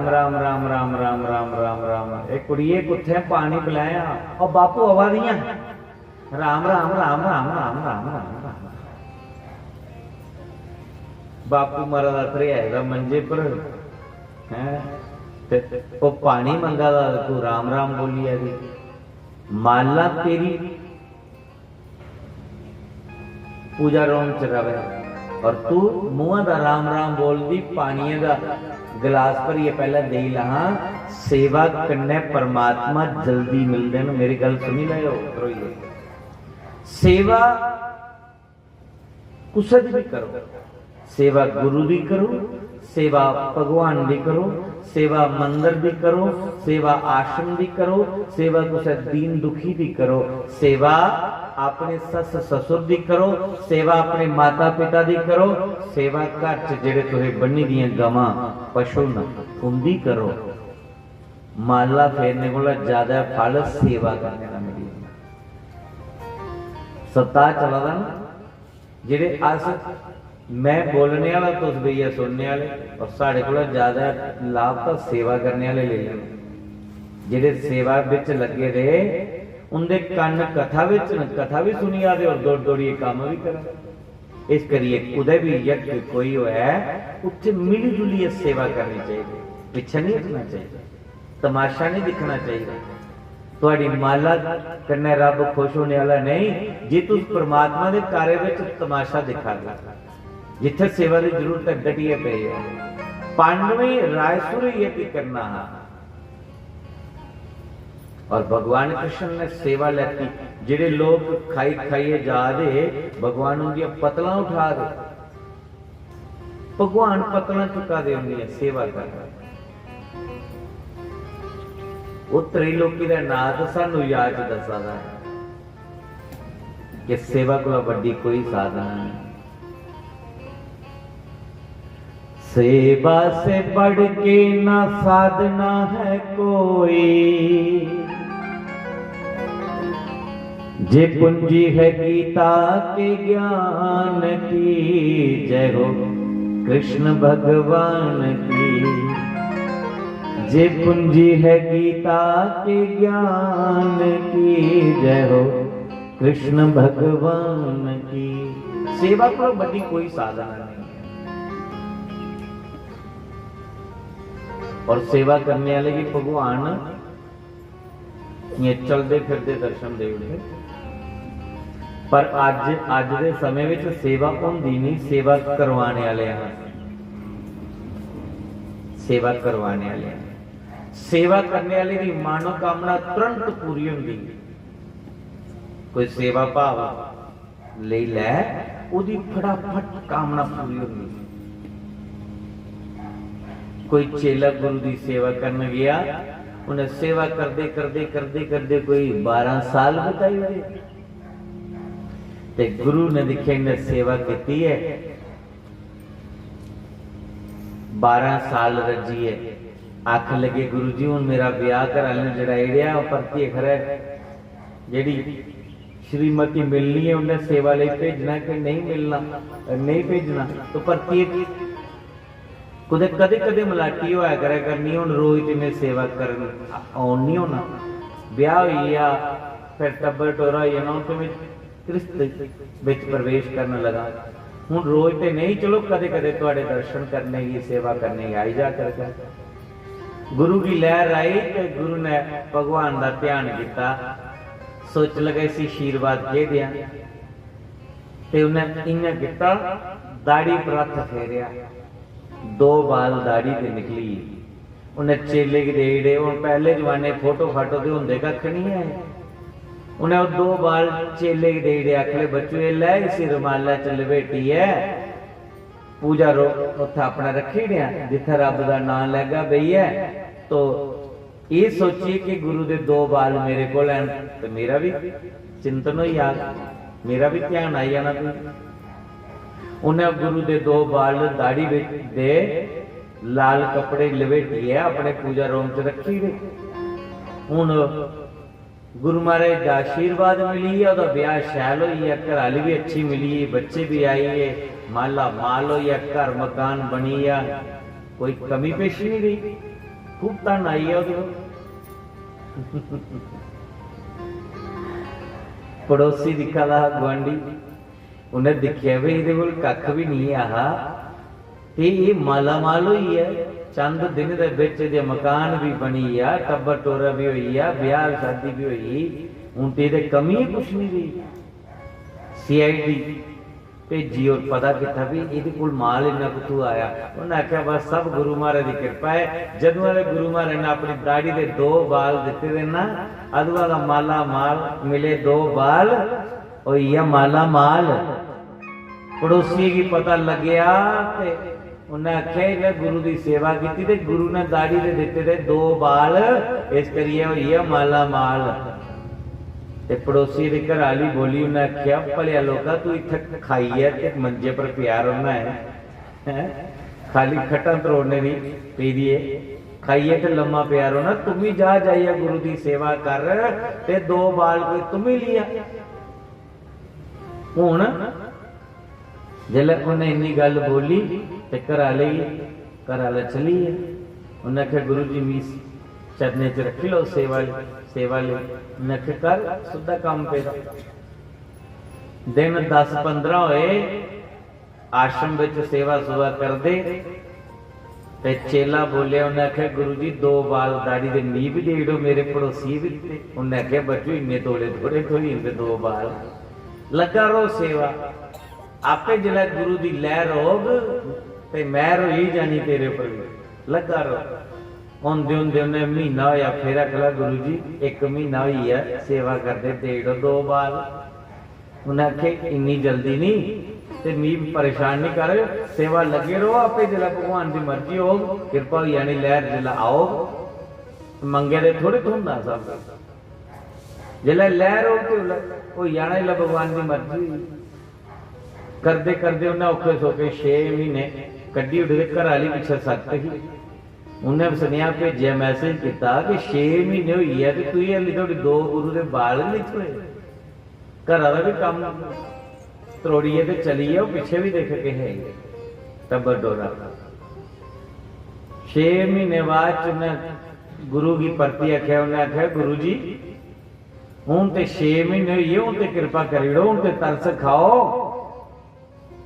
राम राम राम राम राम राम राम राम। ए कुड़िये, कुत्थै पानी पलैया? ओ बापू, आवा दियां। राम राम राम राम राम राम राम राम। बापू मरा दा त्रेहाए दा मंजे पर, हैं, ते ओह् पानी मंगा दा, ते तू राम राम बोली आ दी। माला तेरी पूजा रूम च रवै और तू मुंहा दा राम राम बोलदी, पानियै दा गलास भरियै पैह्लें देई लहां। सेवा कन्नै परमात्मा जल्दी मिलदे न। मेरी गल्ल सुनी लैओ, करोइयै। सेवा कुसै दी बी करो, सेवा गुरु दी करो, सेवा भगवान दी करो, सेवा मंदर दी करो, सेवा आश्रम दी करो, सेवा कुसै दीन दुखी दी करो, सेवा अपने सस्स ससुर दी करो, सेवा अपने माता पिता दी करो, सेवा घर च जेह्ड़े तुसें बन्नी दियां गवां, पशु न, उंदी करो। माला फेरने कोला ज्यादा फल सेवा करने दा मिली जंदा। सप्ताह चला दा ना, जेह्ड़े अस, मैं बोलने आह्ला, तुस बेहियै सुनने आह्ले, और साढ़े कोला ज्यादा लाभ तां सेवा करने आह्ले लेई लैन। जेह्ड़े सेवा बिच लग्गे दे, उंदे कन्न कथा बिच न, कथा बी सुनी जा दे और दौड़ दौड़ियै कम्म बी करा दे। इस करियै कुतै बी यज्ञ कोई होऐ, उत्थै मिली जुलियै सेवा करनी चाहिदी, पिच्छें नहीं हटना चाहिदा। तमाशा नहीं दिक्खना चाहिदा। थुआड़ी माला कन्नै रब खुश होने आह्ला नेईं, जे तुस परमात्मा दे कार्य विच तमाशा दिक्खा दे। जित्थै सेवा दी जरूरत ऐ, डटियै पेई जाओ। पांडवें रायसुर यज्ञ करना हा और भगवान कृष्ण ने सेवा लैती। जेड़े लोग खाई खाइयै जा दे, भगवान उंदियां पतलां उठा दे। भगवान पतलां चुका दे, उंदियां सेवा कर रहे। ओह त्रैलोकी दा नाथ सानू याद च दसा दा है कि सेवा कोला बड्डी कोई साधना नहीं। सेवा से बढ़ के ना साधना है कोई। जे पूंजी है गीता के ज्ञान की, जय हो कृष्ण भगवान की। जे पूंजी है गीता के ज्ञान की, जय हो कृष्ण भगवान की। सेवा कोला बड्डी कोई साधना नहीं है। और सेवा करने वाले की भगवान ये चलदे फिरदे दर्शन देई ओड़दे। पर अज्ज, अज्ज दे समें विच सेवा होंदी नहीं, सेवा करवाने वाले हैं। सेवा करवाने वाले हैं। सेवा करने वाले की मनोकामना तुरंत पूरी होंदी। कोई सेवा भाव लेई लै, ओह्दी फटाफट कामना पूरी होंदी। कोई चेला गुरु दी सेवा करन गया, उन्हें सेवा करदे, करदे, करदे, करदे कोई बारह साल बिताई ओड़े। ते गुरु ने दिक्खेआ, इन्हें सेवा कीती है, बारह साल रज्जियै आखन लगे, "गुरु जी, हुन मेरा ब्याह घरै आह्ले ने जड़ाई ओड़ेआ, परतियै खरै जेह्ड़ी श्रीमती मिलनी ऐ, उन्नै सेवा लेई भेजना कि नेईं मिलना, नेईं भेजना?" तो परतियै कुतै कदें-कदें मलाटी होआ करै करनी, हुन रोज ते में सेवा करन औन निं होना। ब्याह होई गेआ, फिर टब्बर टोरा होई जाना, हुन ते में गृहस्थ बिच प्रवेश करन लगा। हुन रोज ते नेईं, चलो कदें-कदें थुआड़े दर्शन करने गी, सेवा करने गी आई जा करगा। गुरु गी लैह्र आई ते गुरु ने भगवान दा ध्यान कीता, सोच लगा इसी आशीर्वाद केह् देआं। ते उन्नै इ'यां कीता, दाढ़ी पर हत्थ फेरेआ, दो बाल दाढ़ी दे निकली गे। उन्नै चेले गी देई ओड़े। हून पैह्ले जमाने फोटो फाटो ते होंदे कक्ख निं ऐ। उन्नै ओह् दो बाल चेले गी देई ओड़े, आखले, "बच्चो, एह् लै, इसी रुमालै च लपेटियै पूजा रो-, उत्थै अपने रक्खी ओड़ेआं, जित्थै रब्ब दा नांऽ लैगा बेहियै, तो एह् सोचियै कि गुरु दे दो बाल मेरे कोल हैन, ते मेरा बी चिंतन होई जाग, मेरा बी ध्यान आई जाना तुगी।" उन्नै गुरु दे दो बाल दाढ़ी बिच दे लाल कपड़े लपेटियै अपने पूजा रूम च रक्खी दे। हून गुरु महाराज दा आशीर्वाद मिली गेआ, ओह्दा ब्याह शैल होई गेआ, घर आह्ली बी अच्छी मिली गेई, बच्चे बी आई गे, माला माल होई गेआ, घर मकान बनी गेआ, कोई कमी पेशी नहीं रही। खूब धन आई गेआ ओह्दे कोल। पड़ोसी दिक्खा दा हा, गुआंढी, उन्नै दिक्खेआ भी एह्दे कोल कक्ख बी नहीं हा, ते एह् मालामाल होई ऐ। चंद दिन दे बिच जे मकान भी बनी गेआ, टब्बर टोरा भी होई गेआ, ब्याह शादी भी होई गेई, हून ते एह्दे कमी गै कुछ नहीं रेही। सीआईडी भेजी और पता कीता भी एह्दे कोल माल इन्ना कुत्थू आया। उन्नै आखेआ, "बस सब गुरु महाराज दी किरपा ऐ।" जदुआं दे गुरु महाराज ने अपनी दाढ़ी दे दो बाल दित्ते दे ना, अदुआं दा मालामाल मिले दो बाल, होई गेआ मालामाल। पड़ोसिये गी पता लग्गेआ ते उन्नै आखेआ, "इ'नें गुरु दी सेवा कीती ते गुरु ने दाढ़ी दे दित्ते दे दो बाल, इस करियै होई गेआ मालामाल।" ते पड़ोसी दी घरै आह्ली बोली, उन्नै आखेआ, "भलेआ लोका, तू इत्थै खाइयै ते मंजे पर पेआ रौह्ना ऐ, हैं? खाल्ली खट्टां त्रोड़ने दी पेदी ऐ, खाइयै ते लम्मा पेआ रौह्ना, तूं बी जा, जाइयै गुरु दी सेवा कर ते दो बाल कोई तूं बी लेई आ।" हून जिसलै उन्नै इन्नी गल्ल बोली ते घरै आह्ले गी, घरै आह्ला चली गेआ। उन्नै आखेआ, "गुरु जी, मी चरणें च रक्खी लैओ सेवा, सेवा लेई।" उन्नै आखेआ, "कर, सुद्धा कम्म पेदा।" दिन दस पंदरां होए, आश्रम बिच सेवा सुवा करदे, ते चेला बोलेआ, उन्नै आखेआ, "गुरु जी, दो बाल दाढ़ी दे मी बी देई ओड़ो, मेरे पड़ोसी बी दित्ते।" उन्नै आखेआ, "बच्चू, इन्ने तौले थोड़े थ्होई जंदे दो बाल, लग्गा रौह् सेवा, आपे जिसलै गुरु दी लैह्र होग ते मैह्र होई जानी तेरे उप्पर बी, लग्गा रौह्।" होंदे होंदे उन्नै म्हीना होएआ, फिर आखन लगा, "गुरु जी, इक म्हीना होई गेआ सेवा करदे, देई ओड़ो दो बाल।" उन्नै आखेआ, "इन्नी जल्दी नहीं, ते मी परेशान नहीं कर, सेवा लग्गे रहो, आपे जिसलै भगवान दी मर्जी होग, किरपा होई जानी, लैह्र जिसलै आओग, मंगे दे थोड़े थ्होंदा सब किश। जिसलै लैह्र होग ते उसलै होई जाना, जिसलै भगवान दी मर्जी होई।" करदे करदे उन्नै औखे सौखे छे म्हीने कड्ढी ओड़े ते घरै आह्ली पिच्छें सख्त ही। उन्नै सनेहा भेजेआ, मैसेज कीता कि छे म्हीने होई गे ते तुगी हाल्ली धोड़ी दो गुरु दे बाल निं थ्होए। घरा दा बी कम्म त्रोड़ियै ते चली गेआ, ओह् पिच्छें बी दिक्ख केह् है टब्बर डोरा। छे म्हीने बाद च उन्नै गुरु गी परतियै आखेआ, उन्नै आखेआ, "गुरु जी, हून ते छे म्हीने होई गे, हून ते किरपा करी ओड़ो, हून ते तरस खाओ।"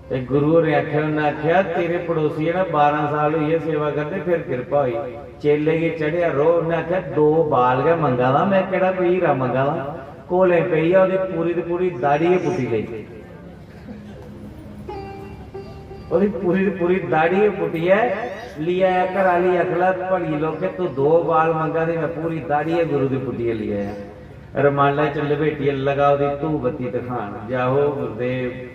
ते गुरु होरें आखेआ, उन्नै आखेआ, "तेरे पड़ोसी ने बारां साल होई गे सेवा करदे, फिर किरपा होई।" चेले गी चढ़ेआ रोह्, उन्नै आखेआ, "दो बाल गै मंगा दा, में केह्ड़ा कोई हीरा मंगा दा?" कोलें पेई गेआ, ओह्दी पूरी दी पूरी दाढ़ी गै पुट्टी लेई। ओह्दी पूरी दी पूरी दाढ़ी गै पुट्टियै लेई आया। घर आह्ली आखन लगा, "भली लोके, तूं दो बाल मंगा दी, में पूरी दाढ़ी गै गुरु दी पुट्टियै लेई आया।" रमालै च लपेटियै लगा ओह्दी धूफ बत्ती दिखान, "जाओ गुरुदेव।"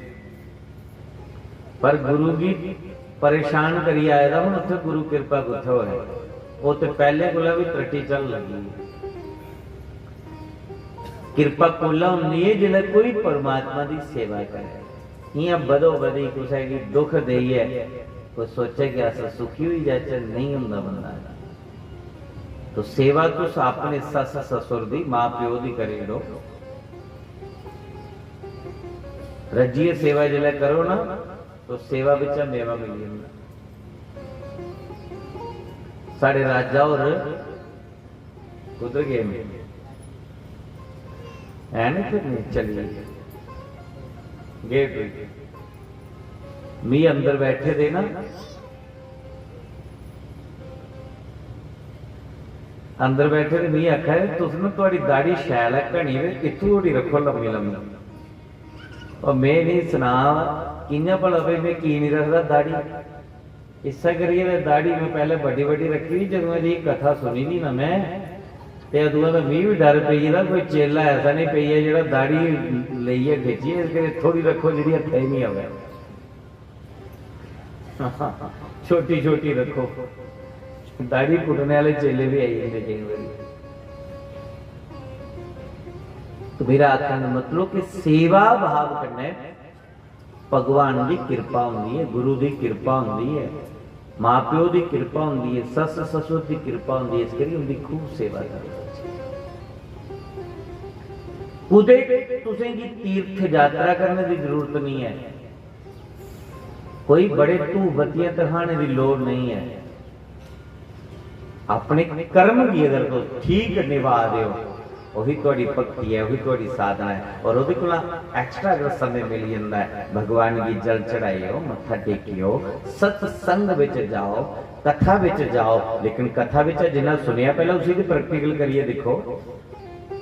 पर गुरु गी परेशान करियै आए दा, हून उत्थै गुरु किरपा कुत्थै होऐ? ओह् ते पैह्लें कोला बी त्रट्टी चलन लगी। किरपा कोला होंदी ऐ, जिसलै कोई परमात्मा दी सेवा करै। इ'यां बदो बदी कुसै गी दुख देइयै कोई सोचै कि अस सुखी होई जाचै, नेईं होंदा बंदा। तो सेवा तुस अपने सस्स ससुर दी, मां प्यो दी करी ओड़ो। रज्जियै सेवा जिसलै करो ना, तो सेवा बिच्चा मेवा मिली जंदा। साढ़े राजा होर कुद्धर गे? है नी, फिर नहीं, चली गे। गे कोई? मी अंदर बैठे दे ना, अंदर बैठे दे मी आखा दे, "तुस ना, थुआढ़ी दाढ़ी शैल ऐ घनी, ते इत्थूं धोड़ी रक्खो लम्मी लम्मी।" और में नहीं सना कि'यां भला भाई में की नहीं रखदा दाढ़ी। इस्सै करियै ते दाढ़ी में पैह्लें बड्डी बड्डी रक्खी दी, जदूं दी कथा सुनी दी ना में, ते अदूं दा मिगी बी डर पेई गेदा, कोई चेला ऐसा नहीं पेई गेआ जेह्ड़ा दाढ़ी लेइयै खिच्चियै, इस करियै थोड़ी रक्खो जेह्ड़ी हत्थै च नहीं आवै। छोटी छोटी रक्खो। दाढ़ी पुट्टने आह्ले चेले बी आई जंदे केईं बारी। तो मेरा आखने दा मतलब कि सेवा भाव कन्नै भगवान दी किरपा होंदी ऐ, गुरु दी किरपा होंदी ऐ, मां प्यो दी किरपा होंदी ऐ, सस्स ससुर दी किरपा होंदी ऐ, इस करियै उं'दी खूब सेवा करो। कुतै तुसें गी तीर्थ यात्रा करने दी जरूरत नहीं ऐ, कोई बड़े धूफ बत्तियां धखाने दी लोड़ नहीं ऐ। अपने कर्म गी अगर तुस ठीक निभा दे ओ, ओही थुआढ़ी भक्ति ऐ, ओही थुआढ़ी साधना ऐ। और ओह्दे कोला एक्स्ट्रा अगर समय मिली जंदा ऐ, भगवान गी जल चढ़ाएओ, मत्था टेकेओ, सत्संग बिच जाओ, कथा बिच जाओ। लेकिन कथा बिच जिन्ना सुनेआ पैह्लें उसी ते प्रैक्टिकल करियै दिक्खो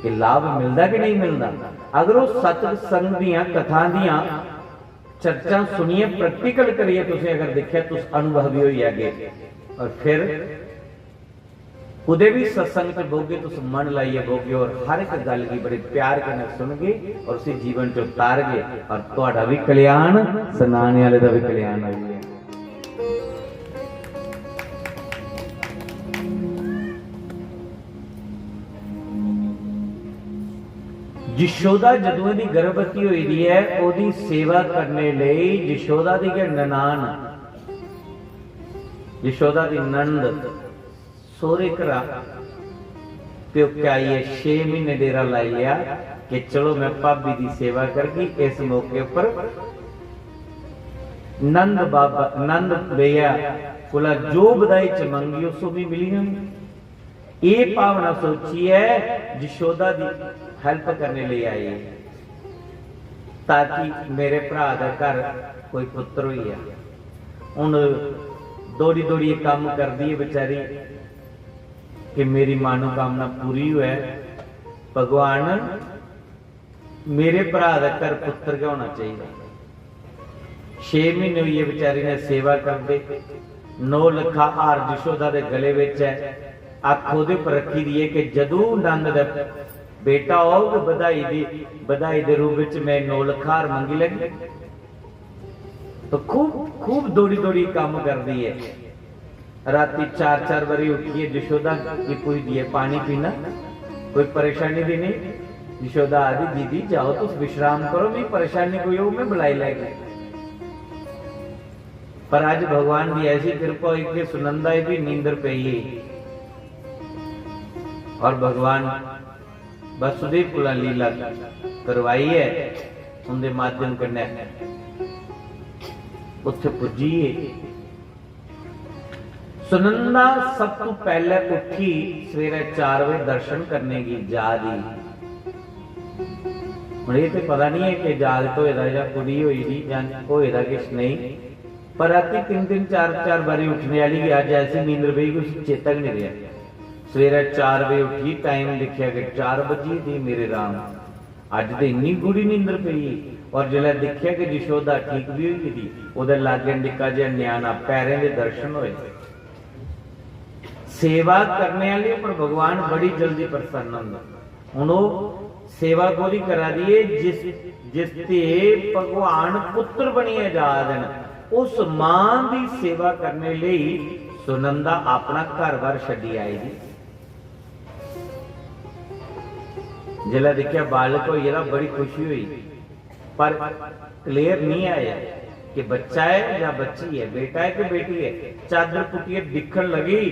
कि लाभ मिलदा कि नहीं मिलदा। अगर ओह् सत्संग दियां कथां दियां चर्चा सुनियै प्रैक्टिकल करियै तुसें अगर दिक्खेआ, तुस अनुभवी होई जागे। और फिर कुतै बी सत्संग च बौह्गे, तुस मन लाइयै बौह्गे और हर इक गल्ल गी बड़े प्यार कन्नै सुनगे और उसी जीवन च उतारगे और थुआढ़ा बी कल्याण, सनाने आह्ले दा बी कल्याण होई जाए। यशोदा जदूं दी गर्भवती होई दी ऐ, ओह्दी सेवा करने लेई यशोदा दी गै ननान, यशोदा दी नंद, सौह्रे घरा प्योकै आइयै छे म्हीने डेरा लाई लेआ कि चलो, मैं भाभी दी सेवा करगी। इस मौके उप्पर नंद बाबा, नंद भैया कोला जो बधाई च मंगी, ओह् सो मी मिली जानी। एह् भावना सोचियै यशोदा दी हेल्प करने लेई आई, ताकि मेरे भ्रा दा घर कोई पुत्तर होई जा। हून दौड़ी दौड़ियै कम्म करदी ऐ बेचारी कि मेरी मनोकामना पूरी होऐ। भगवान, मेरे भ्रा दे घर पुत्तर गै होना चाहिदा। छे म्हीने होई गे बेचारी ने सेवा करदे। नौ लक्खा हार यशोदा दे गले बिच ऐ। अक्ख ओह्दे पर रक्खी दी ऐ कि जदूं नंद दा बेटा होग, बधाई दी, बधाई दे रूप बिच मैं नौ लक्खा हार मंगी लैगी। तो खूब, खूब दौड़ी दौड़ी कम्म करदी ऐ। राती चार चार बारी उठियै यशोदा गी पुछदी ऐ, "पानी पीना? कोई परेशानी दी नहीं?" यशोदा आखदी, "दीदी, जाओ, तुस विश्राम करो, मिगी परेशानी कोई होग, मैं बुलाई लैगी।" पर अज्ज भगवान दी ऐसी कृपा हुई कि सुनंदा गी भी नींदर पेई गेई और भगवान वासुदेव कोला लीला करवाई ऐ, उंदे माध्यम कन्नै उत्थे पुज्जी ऐ। सुनंदा सब तू पैह्ले उठी सवेरे चार बजे दर्शन करने गी जा दी। हुन एह् ते पता नहीं ऐ कि जागत होए दा जां कुड़ी होई दी जां होए दा किश नेईं, पर रातीं तिन्न तिन्न चार चार बारी उठने आह्ली गी अज्ज ऐसी नींदर पेई कि उसी चेता गै निं रेहा। सवेरे चार बजे उठी, टाइम दिक्खेआ कि चार बज्जी दी, मेरे राम। अज्ज ते इन्नी गूढ़ी नींदर पेई, और जिसलै दिक्खेआ कि यशोदा ठीक बी होई गेदी, ओह्दे लागै निक्का जेहा ञ्याणा, पैरें दे दर्शन होए। सेवा करने आह्ले उप्पर भगवान बड़ी जल्दी प्रसन्न होंदा। हुन ओह् सेवा कोह्दी करा दी ऐ? जिस, जिस ते भगवान पुत्र बनियै जा दे न, उस मां दी सेवा करने लेई सुनंदा अपना घर-बार छड्डी आई दी। जिसलै दिक्खेआ बालक होई गेदा, बड़ी खुशी होई, पर क्लियर नहीं आया कि बच्चा ऐ जां बच्ची ऐ, बेटा ऐ कि बेटी ऐ। चादर पुट्टियै दिक्खन लगी,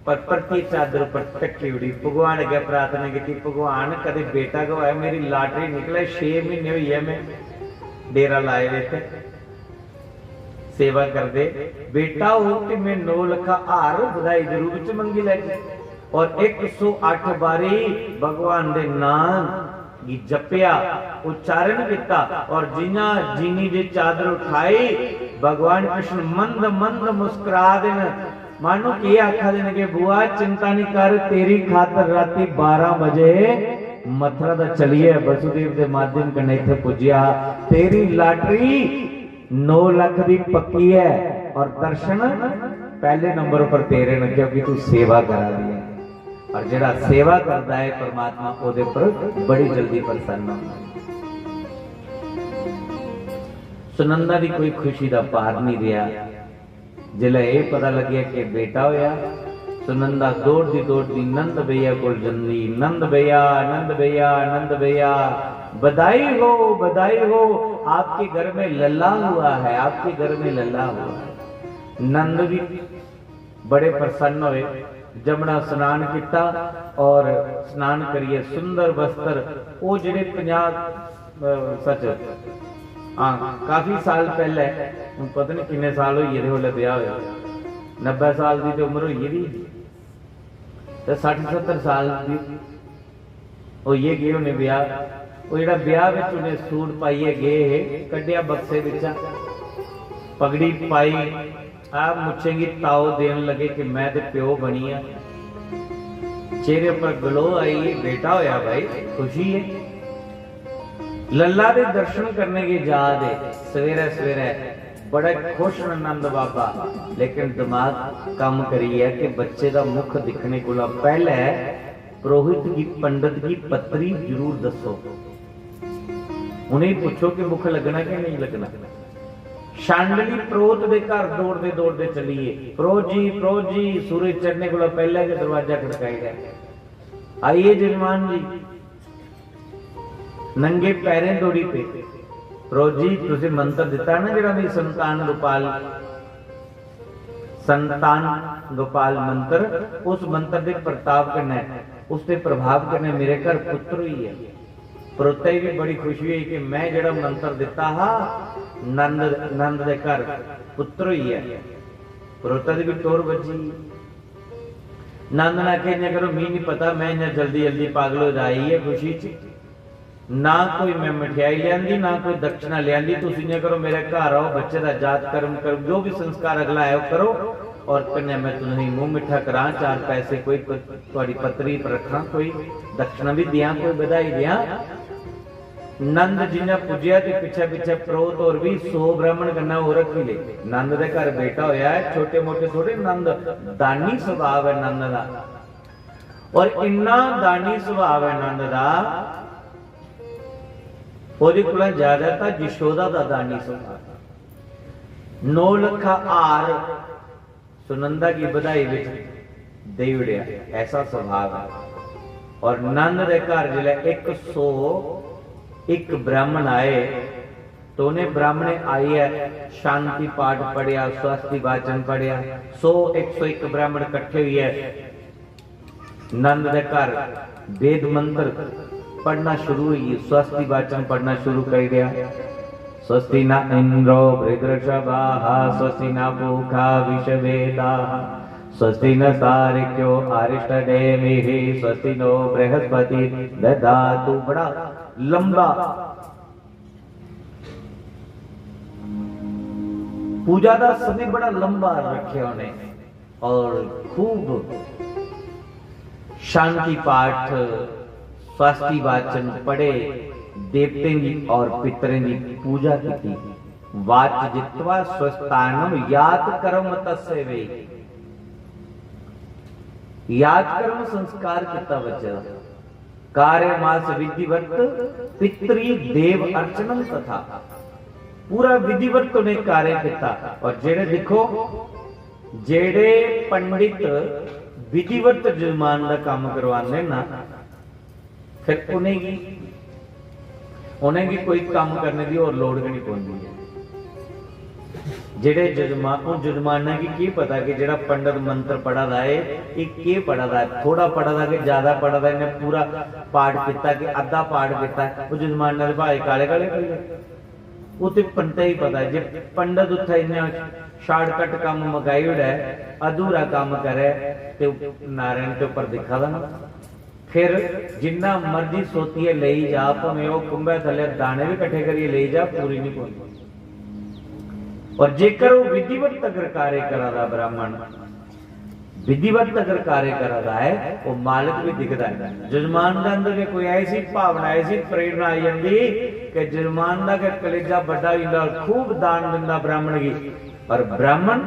पर परतियै चादर उप्पर धक्की ओड़ी। भगवान अग्गें प्रार्थना कीती, "भगवान, कदें बेटा गै होऐ, मेरी लाटरी निकले, छे म्हीने होई गे में डेरा लाए दे इत्थै सेवा करदे, बेटा होग ते में नौ लक्खा हार बधाई दे रूप च मंगी लैगी।" और इक सौ अट्ठ बारी भगवान दे नां गी जपेआ, उच्चारण कीता, और जियां जीनी दी चादर उठाई, भगवान कृष्ण मंद मंद मुस्कुरा दे न, मानो कि एह् आखा दे न कि "बुआ, चिंता नहीं कर, तेरी खातर राती बारां बजे मथुरा दा चलियै वसुदेव दे माध्यम कन्नै इत्थै पुज्जेआ। तेरी लाटरी नौ लख दी पक्की ऐ और दर्शन पहले नंबर पर तेरे न, क्योंकि तू सेवा करा दी है। और जेड़ा सेवा करदा है परमात्मा, ओदे पर बड़ी जल्दी प्रसन्न होंदा है। सुनंदा दी कोई खुशी दा पार नहीं रहा। जिसलै एह् पता लग्गेआ कि बेटा होया, सुनंदा दौड़दी दौड़दी नंद भैया कोल जंदी, "नंद भैया, नंद भैया, नंद भैया, बधाई हो, बधाई हो, आपके घर में लल्ला हुआ है, आपके घर में लल्ला हुआ है।" नंद भी बड़े प्रसन्न होए, जमुना स्नान किता और स्नान करिए सुंदर वस्त्र, वो जेड़े पंजाह, अ, सच, हाँ, काफी साल पहले, हून पता नहीं किन्ने साल होई गेदे, उसलै ब्याह होया, नब्बै साल दी ते उम्र होई गेदी, ते सट्ठ सत्तर साल दी होइयै गे होने ब्याह। ओह् जेह्ड़ा ब्याह बिच उ'नें सूट पाइयै गे हे, कड्ढेआ बक्से बिच्चा, पगड़ी पाई, आ मुच्छें गी ताव देन लगे कि मैं ते प्यो बनी आं। चेहरे पर ग्लो आई, बेटा होया भाई, खुशी है। लल्ला दे दर्शन करने गी जा दे सवेरै सवेरै, बड़े खुश न नंद बाबा, लेकिन दिमाग कम्म करियै कि बच्चे दा मुख दिक्खने कोला पैह्लै पुरोहित गी, पंडित गी पत्री जरूर दस्सो। उ'नेंगी पुच्छो कि मुख लग्गना कि नेईं लग्गना। छांडली परोह्त दे घर दौड़दे दौड़दे चली गे। "परोह्त जी, परोह्त जी," सूरज चढ़ने कोला पैह्लें गै दरवाजा खड़काई ओड़ेआ। "आई गे जजमान जी।" नंगे पैरें दौड़ी पे। "परोह्त जी, तुसें मंत्र दित्ता ना, जेह्ड़ा मिगी संतान गोपाल, संतान गोपाल मंत्र, उस मंत्र दे प्रताप कन्नै, उसदे प्रभाव कन्नै मेरे घर पुत्र होई गेआ।" परोह्ते गी बी बड़ी खुशी होई कि मैं जेह्ड़ा मंत्र दित्ता हा, नंद, नंद दे घर पुत्र होई गेआ। परोह्ते दी बी टोर बज्जी। नंद ने आखेआ, "इ'यां करो, मिगी निं पता, मैं इ'यां जल्दी जल्दी पागल होई दा आई ऐ खुशी च। ना कोई मैं मठेआई लेआंदी, ना कोई दक्षिणा लेआंदी। तुस इ'यां करो, मेरे घर आओ, बच्चे दा जात कर्म करो, जो भी संस्कार अगला है, ओह् करो, और कन्नै मैं तुसेंगी मूंह मिट्ठा करां, चार पैसे कोई प-, तुहाड़ी पत्री पर रक्खां, कोई दक्षिणा भी देआं, कोई बधाई देआं।" नंद जि'यां पुज्जेआ ते पिच्छे पिच्छे परोह्त होर बी सौ ब्राह्मण कन्नै होर रक्खी ले। नंद दे घर बेटा होया ऐ, छोटे मोटे थोड़े नंद, दानी स्वभाव ऐ नंद दा। और इन्ना दानी स्वभाव ऐ नंद दा, ओह्दे कोला ज्यादा तां यशोदा दा दानी स्वभाव। नौ लक्खा हार सुनंदा गी बधाई बिच देई ओड़ेआ, ऐसा स्वभाव है। और नंद दे घर जिसलै इक सौ इक ब्राह्मण आए, तो उ'नें ब्राह्मणें आइयै शांति पाठ पढ़ेआ, स्वस्ति वाचन पढ़ेआ। सौ, इक सौ इक ब्राह्मण कट्ठे होइयै नंद दे घर वेद मंत्र पढ़ना शुरू होई गे, स्वस्ति वाचन पढ़ना शुरू करी दिया। "स्वस्ति न इंद्रो वृद्धर्षभाः, स्वस्ति न पूषा विश्ववेदाः, स्वस्ति न सारिक्यो अरिष्टनेमिः, स्वस्ति नो बृहस्पति ददातु।" बड़ा लंबा पूजा दा समय बड़ा लंबा रखेआ उ'नें और खूब शांति पाठ, स्वस्ति वाचन पढ़े, देवतें दी और पितरें दी पूजा की। वाचयित्वा स्वस्तानम यात कर्म तस्य वे। यात कर्म संस्कार किता बच्चे दा। कार्यमास विधिवत पितरी देव अर्चनम तथा। पूरा विधिवत उ'नें कार्य किता। और जेड़े दिक्खो, जेड़े पंडित विधिवत जजमान दा काम करवांदे ना, फिर उ'नेंगी, उ'नेंगी कोई काम करने दी होर लोड़ गै नहीं पौंदी ऐ। जेह्ड़े जजमान, हून जजमाना गी केह् पता कि जेह्ड़ा पंडत मंत्र पढ़ा दा ऐ, एह् केह् पढ़ा दा ऐ, थोह्ड़ा पढ़ा दा कि ज्यादा पढ़ा दा, इ'न्नै पूरा पाठ कीता कि अद्धा पाठ कीता, ओह् जजमाना दे भाए काले काले पेई गे। ओह् ते पंडतै गी पता ऐ, जे पंडत उत्थै इ'यां shortcut कम्म मकाई ओड़ै, अधूरा कम्म करै, ते नारायण ते उप्पर दिक्खा दा ना। फिर जिन्ना मर्जी सोतियै लेई जा, भामें ओह् कुंभै थल्लै दाने बी कट्ठे करियै लेई जा, पूरी निं पौंदी। और जेकर ओह् विधिवत अगर कार्य करा दा ब्राह्मण, विधिवत अगर कार्य करा दा ऐ, ओह् मालक भी दिखदा ऐ। जजमान दे अंदर गै कोई ऐसी भावना, ऐसी प्रेरणा आई जंदी कि जजमान दा गै कलेजा बड्डा होई जंदा, खूब दान दिंदा ब्राह्मण गी। और ब्राह्मण,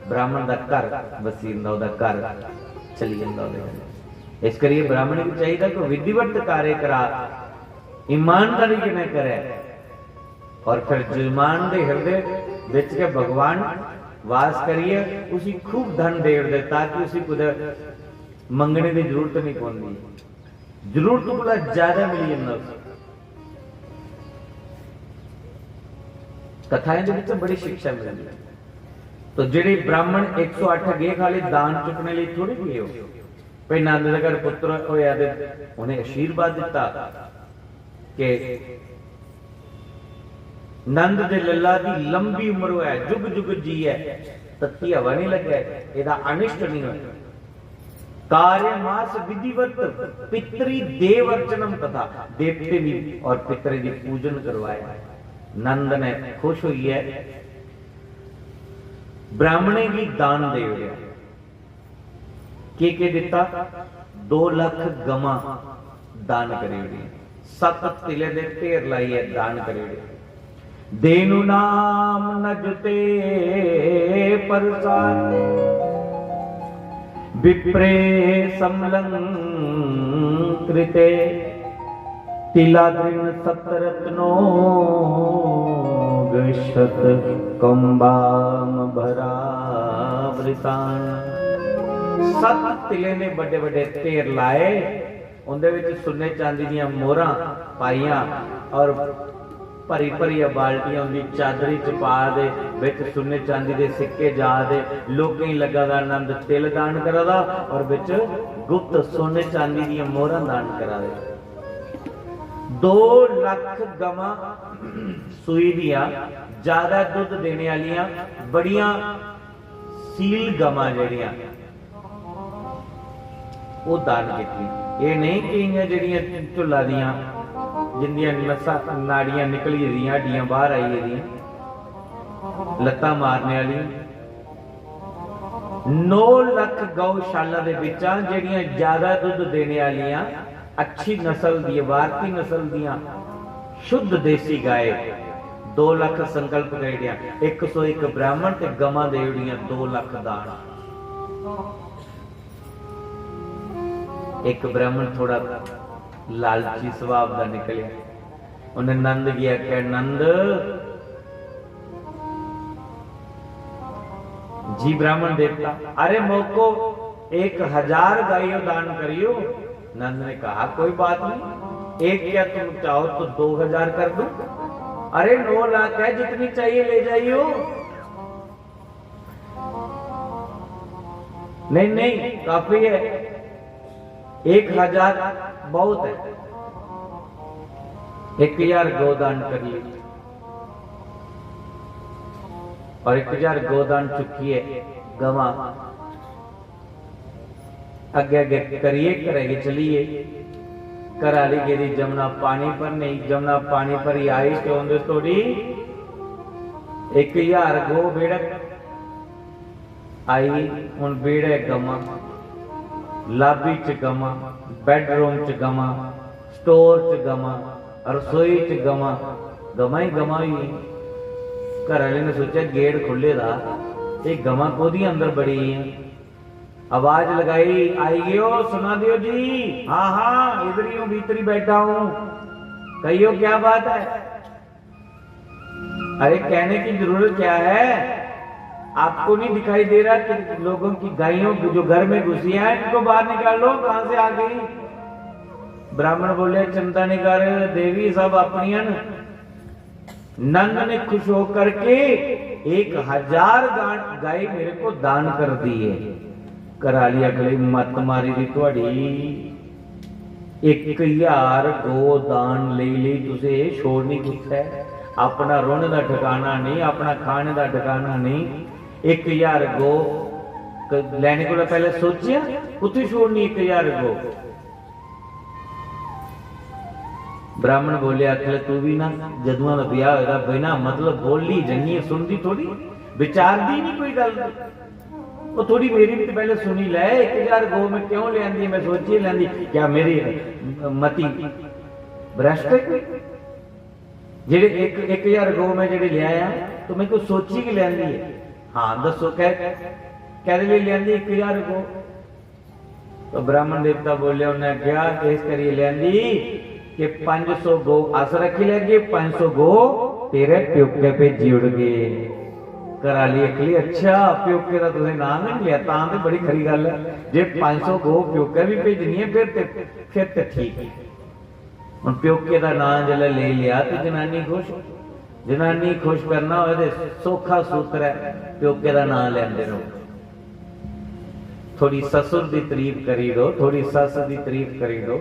ब्राह्मण दा घर बसी जंदा, ओह्दा घर चली जंदा ओह्दे कन्नै। इस करियै ब्राह्मण गी चाहिदा कि विधिवत कार्य करा, ईमानदारी कन्नै करै। और फिर जजमान दे हिरदे बिच गै भगवान वास करियै उसी खूब धन दे ओड़दे, ताकि उसी कुतै मंगने दी जरूरत नहीं पौंदी, जरूरत कोला ज्यादा मिली जंदा उसी। कथाएं दे विच बड़ी शिक्षा मिलदी है। तो जेड़े ब्राह्मण एक सौ अठ गे खाली दान चुकने लेई थोड़ी गए हो, भाई नंद दे घर पुत्र होया ते उन्हें आशीर्वाद दिता कि नंद दे लल्ला दी लंबी उम्र होऐ, जुग जुग जीऐ, तत्ती हवा नहीं लगे, एदा अनिष्ट नहीं होए। कार्यमास विधिवत पितरी देव अर्चनम तथा, देवते भी और पितरे की पूजन करवाए। नंद ने खुश होइयै ब्राह्मणे गी दान दे ओड़ेआ। के के दिता? दो लख गमां दान करी ओड़ी, सत तिले दे ढेर लाइयै दान करी ओड़े। धेनूनाम न जुते परसाद विप्रे समलंकृते, तिलादृन सतरत्नोग शत कंबाम भरावृतान। सत तिलें दे बड़े बड़े ढेर लाए, उंदे विच सुन्ने चांदी दियां मोहरां पाइयां और भरी भरियै बाल्टियां उंदी चादरी च पा दे, विच सुन्ने चांदी दे सिक्के जा दे, लोकें गी लग्गा दा आनंद, तिल दान करा दा और विच गुप्त सुन्ने चांदी दियां मोहरां दान करा दे। दो लख गमां सूई दियां, ज्यादा दुद्ध देने आह्लियां, बड़ियां सील गमां जेह्ड़ियां, ओह् दान कीती। एह् नेईं कि इ'यां जेह्ड़ियां झुल्ला दियां, जिंदियां नसां, नाड़ियां निकली गेदियां, हड्डियां बाहर आई गेदियां, लत्तां मारने आह्लियां। नौ लख गौशाला दे बिच्चा जेह्ड़ियां ज्यादा दुद्ध देने आह्लियां, अच्छी नस्ल दी, भारती नस्ल दियां शुद्ध देसी गाय, दो लख संकल्प करी ओड़ियां, एक सौ एक ब्राह्मण ते गमां दे ओड़ियां दो लख दान। एक ब्राह्मण थोड़ा लालची सुभाव दा निकलिया, उन्हें नंद गी आख्या, "नंद जी ब्राह्मण देवता, अरे मोको एक हजार गायो दान करियो।" नंद ने कहा, "कोई बात नहीं, एक क्या तुम चाहो तो दो हजार कर दूं। अरे नौ लाख है, जितनी चाहिए ले जाइयो।" "नहीं, नहीं, काफी है, एक हजार बहुत है।" एक हजार गोदान कर ली और एक हजार गोदान चुक्की है गवां। अग्गे अग्गे करिए घरै गी चलिए। घर आह्ली गेदी जमुना पानी भरने गी, जमुना पानी भरी आई ते औंदे तोड़ी इक ज्हार गौ बेह्ड़ै आई। हुन बेह्ड़ै गमां, लाबी च गमां, बैडरूम च गमां, स्टोर च गमां, रसोई च गमां, गमां ही गमां होई गेइयां। घर आह्ले ने सोचेआ, गेट खु'ल्ले दा, एह् गमां कोह्दियां अंदर बड़ी गेइयां? आवाज लगाई, "आइयो, सुना दियो जी?" "हाँ, हाँ, इधर ही हूँ, भीतर ही बैठा हूँ।" "कहियो, क्या बात है?" "अरे, कहने की जरूरत क्या है? आपको नहीं दिखाई दे रहा कि लोगों की गायों जो घर में घुसी है, इनको बाहर निकाल लो, कहाँ से आ गई?" ब्राह्मण बोले, "चिंता नहीं कर देवी, सब अपनियां न।" नंद ने खुश होकर के एक हजार गा-, गाय मेरे को दान कर दी है। घर आह्ली आखन लगी, "मत मारी दी थुआड़ी, इक हजार गौ दान लेई लेई तुसें, एह् छोड़नी कुत्थै? अपना रौह्ने दा ठिकाना नेईं, अपना खाने दा ठिकाना नेईं। इक हजार गौ क-, लैने कोला पैह्लें सोचेआ, कुत्थै छोड़नी इक हजार गौ?" ब्राह्मण बोले, "आखले तू भी ना, जदुआं दा ब्याह होए दा, बिना मतलब बोली जन्नी, सुनदी थोड़ी, विचारदी नहीं कोई गल्ल।" ਉਹ ਥੋੜੀ ਮੇਰੀ ਵੀ ਤੇ ਪਹਿਲੇ ਸੁਣੀ ਲੈ। ਇੱਕ ਹਜ਼ਾਰ ਗਊ ਮੈਂ ਕਿਉਂ ਲਿਆਂਦੀ, ਮੈਂ ਸੋਚੀ ਲੈਂਦੀ, ਕਿਆ ਮੇਰੀ ਮਤੀ ਭ੍ਰਸ਼ਟ ਹੈ ਕੋਈ? ਜਿਹੜੇ ਇੱਕ ਇੱਕ ਹਜ਼ਾਰ ਗਊ ਮੈਂ ਜਿਹੜੇ ਲਿਆਇਆ, ਤਾਂ ਮੈਂ ਕੋਈ ਸੋਚੀ ਕਿ ਲੈਂਦੀ ਹੈ। ਹਾਂ, ਦੱਸੋ, ਕਹਿ, ਕਹਦੇ ਲਈ ਲਿਆਂਦੀ ਇੱਕ ਹਜ਼ਾਰ ਗਊ? ਤਾਂ ਬ੍ਰਾਹਮਣ ਦੇਵਤਾ ਬੋਲਿਆ, ਉਹਨੇ ਕਿਹਾ ਕਿ ਇਸ ਕਰੀਏ ਲਿਆਂਦੀ ਕਿ ਪੰਜ ਸੌ ਗਊ ਅਸ ਰੱਖੀ ਲੈ ਗਏ, ਪੰਜ ਸੌ ਗਊ ਤੇਰੇ ਪਿਓਕੇ ਭੇਜੀ ਉੜ ਗਏ। ਘਰ ਵਾਲੀ ਅਕਲੀ, ਅੱਛਾ, ਪਿਓਕੇ ਦਾ ਤੁਸੀਂ ਨਾਂ ਨਹੀਂ ਲਿਆ, ਤਾਂ ਤੇ ਬੜੀ ਖਰੀ ਗੱਲ ਹੈ। ਜੇ ਪੰਜ ਸੌ ਗਊ ਪਿਓਕੇ ਵੀ ਭੇਜਣੀ ਹੈ, ਫਿਰ ਤੇ, ਫਿਰ ਤੇ ਠੀਕ ਹੈ। ਹੁਣ ਪਿਓਕੇ ਦਾ ਨਾਂ ਜਿਹੜਾ ਲੈ ਲਿਆ ਤੇ ਜਨਾਨੀ ਖੁਸ਼। ਜਨਾਨੀ ਖੁਸ਼ ਕਰਨਾ ਹੋਵੇ ਤੇ ਸੌਖਾ ਸੂਤਰ ਹੈ, ਪਿਓਕੇ ਦਾ ਨਾਂ ਲੈਂਦੇ ਰਹੋ। ਥੋੜੀ ਸਸੁਰ ਦੀ ਤਾਰੀਫ ਕਰੀ ਦੋ, ਥੋੜੀ ਸੱਸ ਦੀ ਤਾਰੀਫ ਕਰੀ ਦੋ,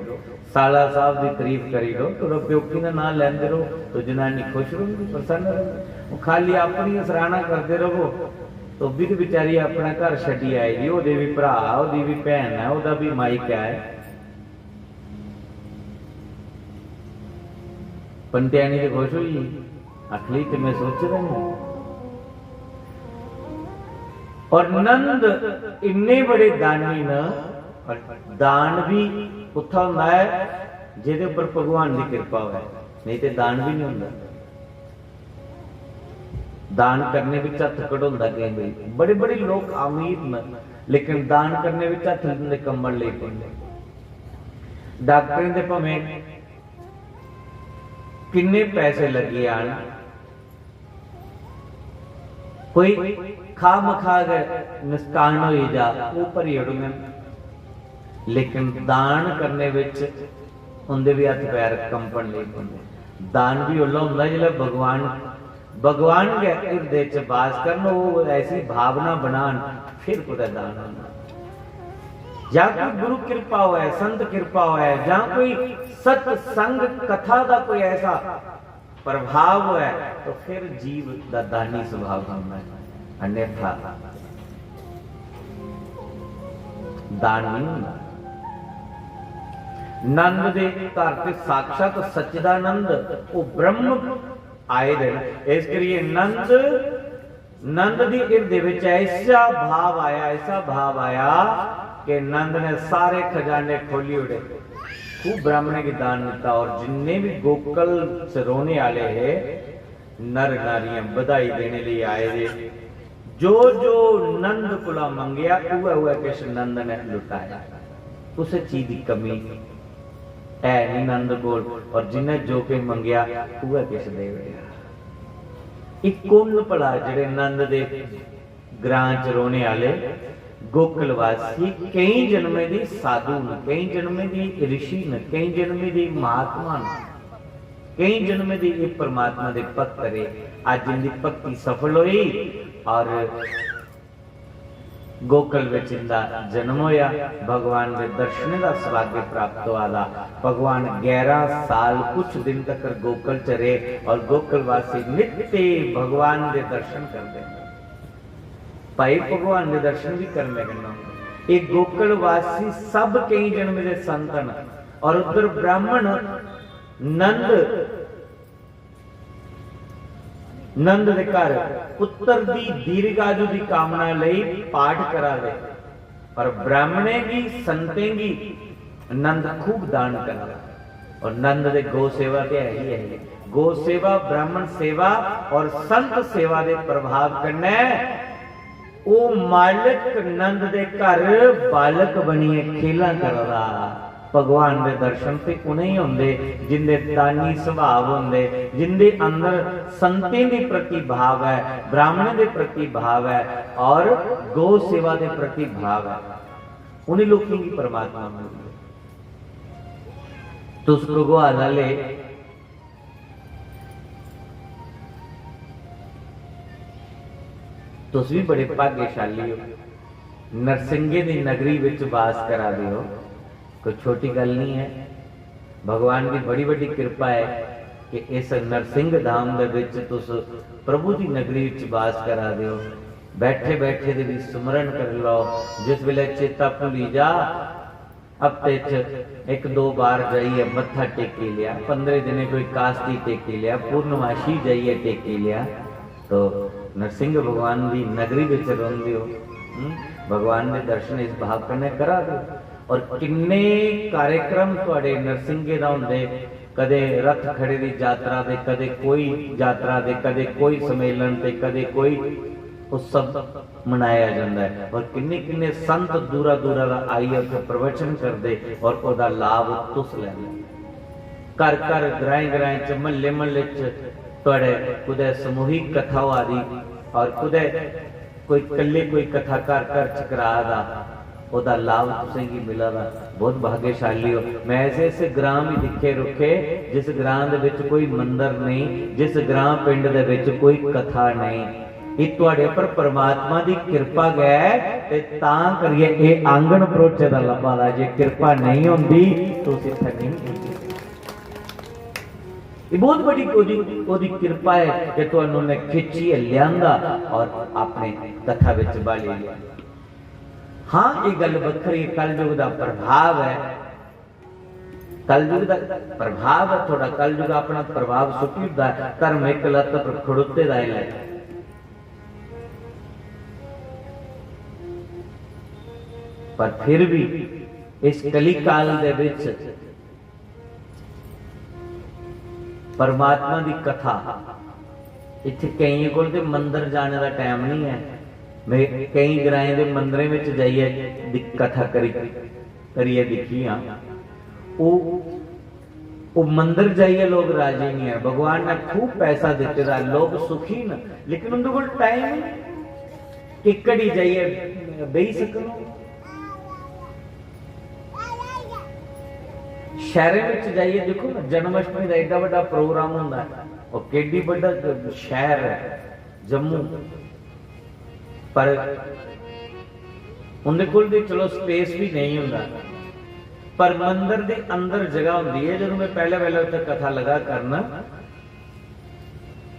ਸਾਲਾ ਸਾਹਿਬ ਦੀ ਤਾਰੀਫ ਕਰੀ ਦੋ, ਥੋੜਾ ਪਿਓਕੀ ਦਾ ਨਾਂ ਲੈਂਦੇ ਰਹੋ, ਤਾਂ ਜਨਾਨੀ ਖੁਸ਼ ਰਹੂਗੀ, ਪ੍ਰਸੰਨ ਰਹੂਗੀ। ਉਹ ਖਾਲੀ ਆਪਣੀ ਸਰਾਹਨਾ ਕਰਦੇ ਰਹੋ, ਤਾਂ ਵੀ ਤੇ ਵਿਚਾਰੀ ਆਪਣਾ ਘਰ ਛੱਡੀ ਆਈ ਜੀ, ਉਹਦੇ ਵੀ ਭਰਾ, ਉਹਦੀ ਵੀ ਭੈਣ ਹੈ, ਉਹਦਾ ਵੀ ਮਾਈਕਾ ਹੈ। पंडितानी तो खुश हुई, अखली ते मैं सोच रहा हूं। और नंद इन्ने बड़े दानी न, और दान भी उत्था होंदा है जेदे ऊपर भगवान की कृपा होवे, नहीं ते दान भी नहीं होंदा। दान करने विच हत्थ कढोंदा केईं बारी। बड़े बड़े लोक अमीर न, लेकिन दान करने विच हत्थ कंबण लई पौंदे। डॉक्टरें दे भावें किन्ने पैसे लग्गी जान, कोई खामखा गै नसकान होई जा, ओह् भरी ओड़ङन। लेकिन दान करने विच उं'दे भी हत्थ पैर कंपन लगी पौंदे। दान भी उसलै होंदा जिसलै भगवान, भगवान गै हिरदे च बास करन, ओह् ऐसी भावना बनान, फिर कुतै दान होंदा। जां कोई गुरु किरपा होऐ, संत किरपा होऐ, जां कोई सत्संग कथा दा कोई ऐसा प्रभाव होऐ तो फिर जीव दा दानी स्वभाव बनदा है, अन्यथा दान नहीं होंदा। नंद दे घर ते साक्षात सच्चिदानंद, वो ब्रह्म आए दे न। इस करिए नंद, नंद दी हिरदे विच ऐसा भाव आया, ऐसा भाव आया कि नंद ने सारे खजाने खोली उड़े, खूब ब्राह्मणें गी दान दिता। और जिन्ने भी गोकुल च रौहने आले हे, नर नारियां बधाई देने लेई आए दे। जो जो नंद कोला मंगेआ, उऐ उऐ किश नंद ने लुटाया। कुसै चीज दी कमी है नहीं नंद कोल, और जिन्ने जो किश मंगेआ, उऐ किश दे ओड़ेआ। इक कुन भला जेह्ड़े नंद दे ग्रां च रौहने आह्ले गोकुलवासी केईं जन्में दी साधु न, केईं जन्में दी ऋषि न, केईं जन्में दी महात्मा न, केईं जन्में दी एह् परमात्मा दे भक्त रेह्। अज्ज इंदी भक्ति सफल होई और गोकुल विच इंदा जन्म होया, भगवान दे दर्शनें दा सौभाग्य प्राप्त होआ दा। भगवान ग्यारह साल कुछ दिन तक गोकुल च रेह् और गोकुलवासी नित्य भगवान दे दर्शन करदे न। भाई, भगवान दे दर्शन भी करने कन्नै होंदे। एह् गोकुलवासी सब केईं जन्म दे संत न और उधर ब्राह्मण नंद, नंद दे घर पुत्र दी दीर्घ आयु दी कामना लेई पाठ करा दे, पर ब्राह्मणें गी, संतें गी नंद खूब दान करदा। और नंद दे गौ सेवा ते है ही है। गौ सेवा, ब्राह्मण सेवा और संत सेवा दे प्रभाव कन्नै ओह् मालक नंद दे घर बालक बनियै खेलां करदा। भगवान दे दर्शन ते उ'नें ही होंदे जिंदे दानी सुभाव होंदे, जिंदे अंदर संतें दे प्रति भाव है, ब्राह्मणें दे प्रति भाव है और गौ सेवा दे प्रति भाव है। उ'नें लोकें गी परमात्मा मिलदे। तुस घगवाल आह्ले, तुस भी बड़े भाग्यशाली हो। नरसिंहे दी नगरी विच वास करा दे हो, कोई छोटी गल्ल नहीं है। भगवान दी बड़ी बड़ी कृपा है कि इस नरसिंह धाम दे विच तुस प्रभु दी नगरी विच वास करा दे हो। बैठे बैठे दे भी स्मरण कर लो। जिस वेले चेता भुली जा, हफ्ते च इक दो बार जाइए मत्था टेकी लिया, पंद्रह दिने कोई कास्ती टेकी लिया, पूर्णमासी जाइए टेकी लिया, तो नरसिंह भगवान दी नगरी विच रौंदे हो। हम्म? भगवान दे दर्शन इस भाव कन्नै करा दे। और किन्ने कार्यक्रम थुआड़े नरसिंहे दा होंदे, कदे रथ खड़े दी यात्रा दे, कदे कोई यात्रा दे, कदे कोई सम्मेलन ते कदे कोई उत्सव मनाया जंदा है। और किन्ने किन्ने संत दूरा दूरा दा आइयै उत्थे प्रवचन करदे और ओहदा लाभ तुस लैंदे। घर घर, ग्राएं ग्राएं च, म्हल्ले म्हल्ले च थुआड़े कुतै समूहिक कथा होआ दी और कुतै कोई कल्ले कोई कथा घर घर च करा दा, ओहदा लाभ तुसेंगी मिला दा, बहुत भाग्यशाली हो। मैं ऐसे ऐसे ग्रां भी दिक्खे रुखे, जिस ग्रां दे विच कोई मंदर नहीं, जिस ग्रां पिंड दे विच कोई कथा नहीं। एह तुहाड़े उपर परमात्मा दी किरपा गै ऐ, ते तां करियै एह आंगन भरोचे दा लब्भा दा। जे किरपा नेईं होंदी, तुस इत्थै नेईं पुजदे। एह बहुत बड़ी ओहदी, ओहदी किरपा ऐ कि तुहानू उन्नै खिच्चियै लिआंदा और अपने कथा विच बाली लिआ। हां, एह गल्ल बक्खरी, कलयुग दा प्रभाव ऐ। कलयुग दा प्रभाव ऐ थोड़ा, कलयुग अपना प्रभाव सुट्टी ओड़दा ऐ, धर्म इक लत्त पर खड़ोते दा ऐ। पर फिर भी इस कलिकाल दे विच परमात्मा दी कथा, इत्थे केइयें कोल ते मंदर जाने दा टाइम नहीं है। मैं केई ग्राएं दे मंदरें विच जाइयै दि-, कथा करी, करियै दिक्खी हां। ओह, ओह मंदर जाइयै लोग राजी नहीं है। भगवान ने खूब पैसा दित्ते दा, लोग सुखी न, लेकिन उंदे कोल टाइम नहीं कि घड़ी जाइयै बेही सकन। शैह्रें बिच जाइयै दिक्खो ना, जन्माष्टमी दा एड्डा बड्डा प्रोग्राम होंदा ऐ, ओह् केड्डी बड्डा शैह्र ऐ जम्मू, पर उं'दे कोल ते चलो स्पेस बी नेईं होंदा, पर मंदर दे अंदर जगह होंदी ऐ। जदूं मैं पैह्ले पैह्ले उत्थै कथा लगा करना,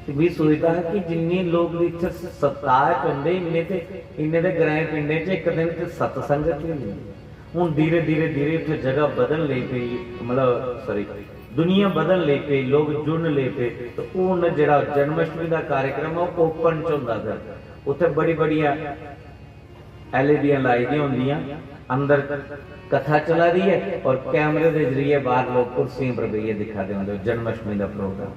ते मी सोचदा हा कि जिन्ने लोक इत्थै सप्ताह च औंदे, इन्ने ते, इन्ने ते ग्राएं पिंडें च इक दिन ते सत्संग च होई जंदे। हून धीरे, धीरे, धीरे इत्थै जगह बधन लगी पेई, मतलब, sorry, दुनिया बधन लगी पेई, लोक जुड़न लगी पे। ते हून जेह्ड़ा जन्माष्टमी दा कार्यक्रम ऐ, ओह् open च होंदा फिर। उत्थै बड़ी, बड़ियां एलईडियां लाई दियां होंदियां, अंदर कथा चला दी ऐ और कैमरे दे जरिए बाहर लोक कुर्सियें पर बेहियै दिक्खा दे होंदे जन्माष्टमी दा प्रोग्राम।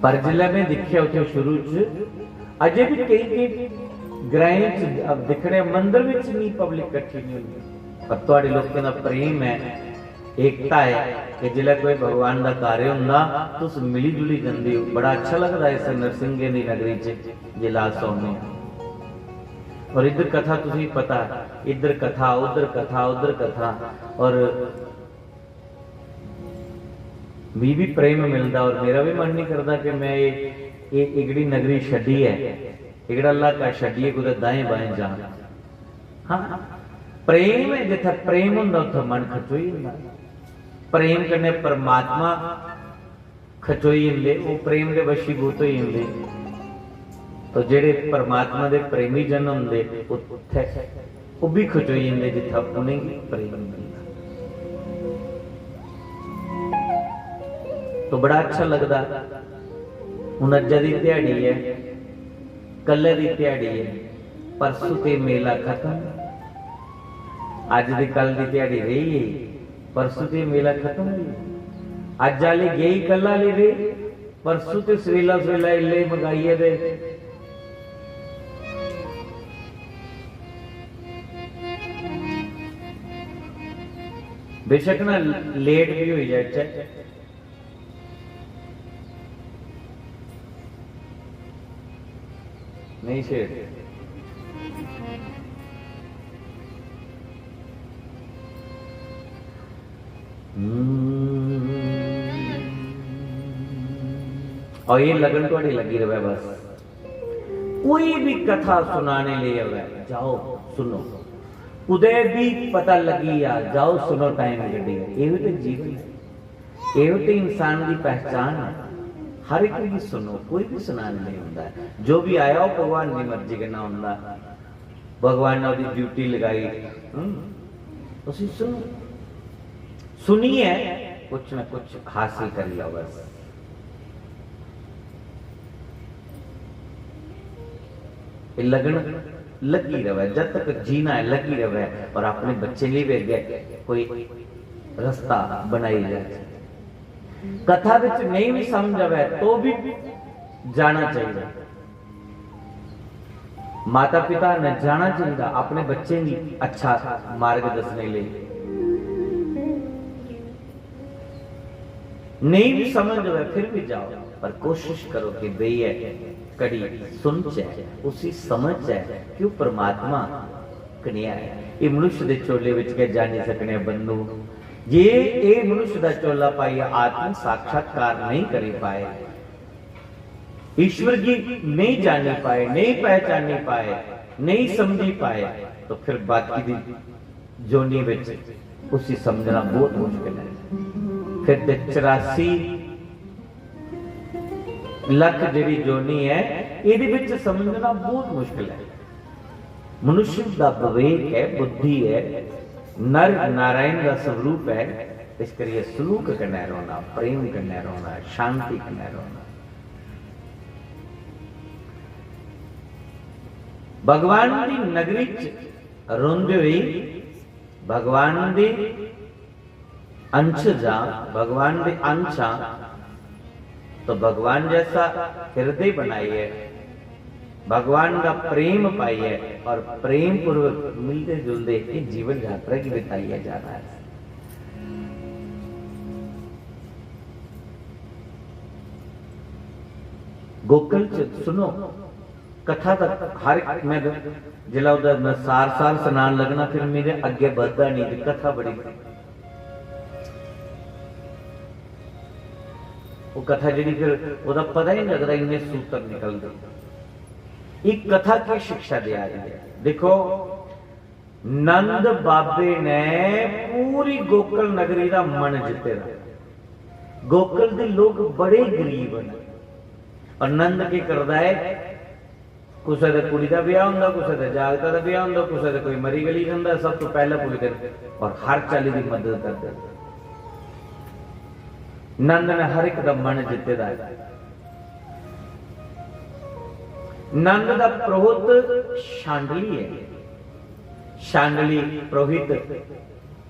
पर जिसलै में दिक्खेआ उत्थै शुरू च अजें बी केई, केई ग्राएं च दिक्खने मंदर बिच इन्नी पब्लिक किट्ठी नहीं होंदी, पर थुआड़े लोकें दा प्रेम ऐ, एकता ऐ कि जिसलै कोई भगवान दा कार्य होंदा, तुस मिली जुली जंदे हो। बड़ा अच्छा लगदा इस नरसिंहें दी नगरी च जिसलै अस औन्ने आं। और इद्धर कथा तुसेंगी पता ऐ, इद्धर कथा, उद्धर कथा, उद्धर कथा। और मी भी प्रेम मिलदा और मेरा भी मन नहीं करदा कि मैं एह्, एह् एह्कड़ी नगरी छड्डियै, एह्कड़ा इलाका छड्डियै कुतै दाएं बाएं जां। हां, प्रेम ऐ, जित्थै प्रेम होंदा उत्थै मन खचोई जंदा। प्रेम कन्नै परमात्मा खचोई जंदे, ओह् प्रेम दे वशीभूत होई जंदे। तो जेह्ड़े परमात्मा दे प्रेमी जन होंदे, उत्थै ओह् बी खचोई जंदे जित्थै उ'नेंगी प्रेम मिलदा। तो बड़ा अच्छा लगदा। हून अज्जै दी ध्याड़ी ऐ, कल्लै दी ध्याड़ी ऐ, परसों ते मेला खत्म। अज्ज दी कल दी ध्याड़ी रेही गेई, परसों ते मेला खत्म होई गेआ। अज्ज आह्ली गेई, कल आह्ली रेही, परसों ते सवेला सवेला इल्ले मंगाइयै ते बेशक ना लेट भी होई जाचै, नहीं छेड़। हम्म। और ये लगन थोड़ी लगी रहे बस। कोई भी कथा सुनाने ले आवे, जाओ सुनो। कुदे भी पता लगी जा, जाओ सुनो, टाइम कड्ढियै। ये भी तो जीवन है। एह् ते इंसान दी पहचान ऐ। हर इक गी सुनो, कोई भी सुनान नहीं होंदा। जो भी आया, ओह् भगवान दी मर्जी कन्नै होंदा। भगवान ने ओह्दी ड्यूटी लगाई, हम्म, उसी सुनो। सुनियै कुछ ना कुछ हासिल करी लैओ बस। ये लगन लगी रवै, जब तक जीना है लगी रवै, और अपने बच्चें लेई भी अग्गै कोई रस्ता बनाई जाए। कथा विच नहीं भी समझ आवे तो भी जाना चाहिए। माता पिता ने जाना चाहिए अपने बच्चें गी अच्छा मार्ग दसने लिए। नहीं भी समझ आवे फिर भी जाओ, पर कोशिश करो कि बेहियै घड़ी सुनचै, उसी समझचै कि ओह् परमात्मा कनेहा ऐ। एह् मनुष्य दे चोले विच गै जानी सकने आं बंधु। जे एह् मनुष्य दा चोला पाइयै आत्म साक्षात्कार नहीं करी पाए, ईश्वर गी नहीं जानी पाए, नहीं पहचानी पाए, नहीं समझी पाए, तो फिर बाकी दी जोनी विच उसी समझना बहुत मुश्किल है। फिर ते चौरासी लख जेह्ड़ी जोनी है, एह्दे विच समझना बहुत मुश्किल है। मनुष्य दा विवेक है, बुद्धि है, नर नारायण दा स्वरूप है, इस करियै सलूक कन्नै रौह्ना, प्रेम कन्नै रौह्ना, शांति कन्नै रौह्ना। भगवान दी नगरी च रौंह्दे होई भगवान दे अंश जां भगवान दे अंश आं, तो भगवान जैसा हृदय बनाइए, भगवान का प्रेम पाइए और प्रेम पूर्वक मिलते जुलते ही जीवन यात्रा की बिताइए जाना है। गोकुल च सुनो, कथा दा हर इक, मैं जिसलै ओह्दा मैं सार सार सनान लगना, फिर मेरे अग्गें बधदा नहीं, ते कथा बड़ी, ओह् कथा जेह्ड़ी, फिर ओह्दा पता ही नहीं लगदा, इन्ने सूत्र निकलदे। इक कथा की शिक्षा देआ दी है। दिक्खो, नंद बाबे ने पूरी गोकुल नगरी दा मन जित्ते दा। गोकुल दे लोक बड़े गरीब न। और नंद केह् करदा ऐ? कुसै दे कुड़ी दा ब्याह होंदा, कुसै दे जागता दा ब्याह होंदा, कुसै दे कोई मरी गली जंदा, सब तो पैह्लें पुजदे न और हर चाल्ली दी मदद करदे न। नंद ने हर इक दा मन जित्ते दा ऐ। नंद दा पुरोहित शांडली ऐ। शांडली पुरोहित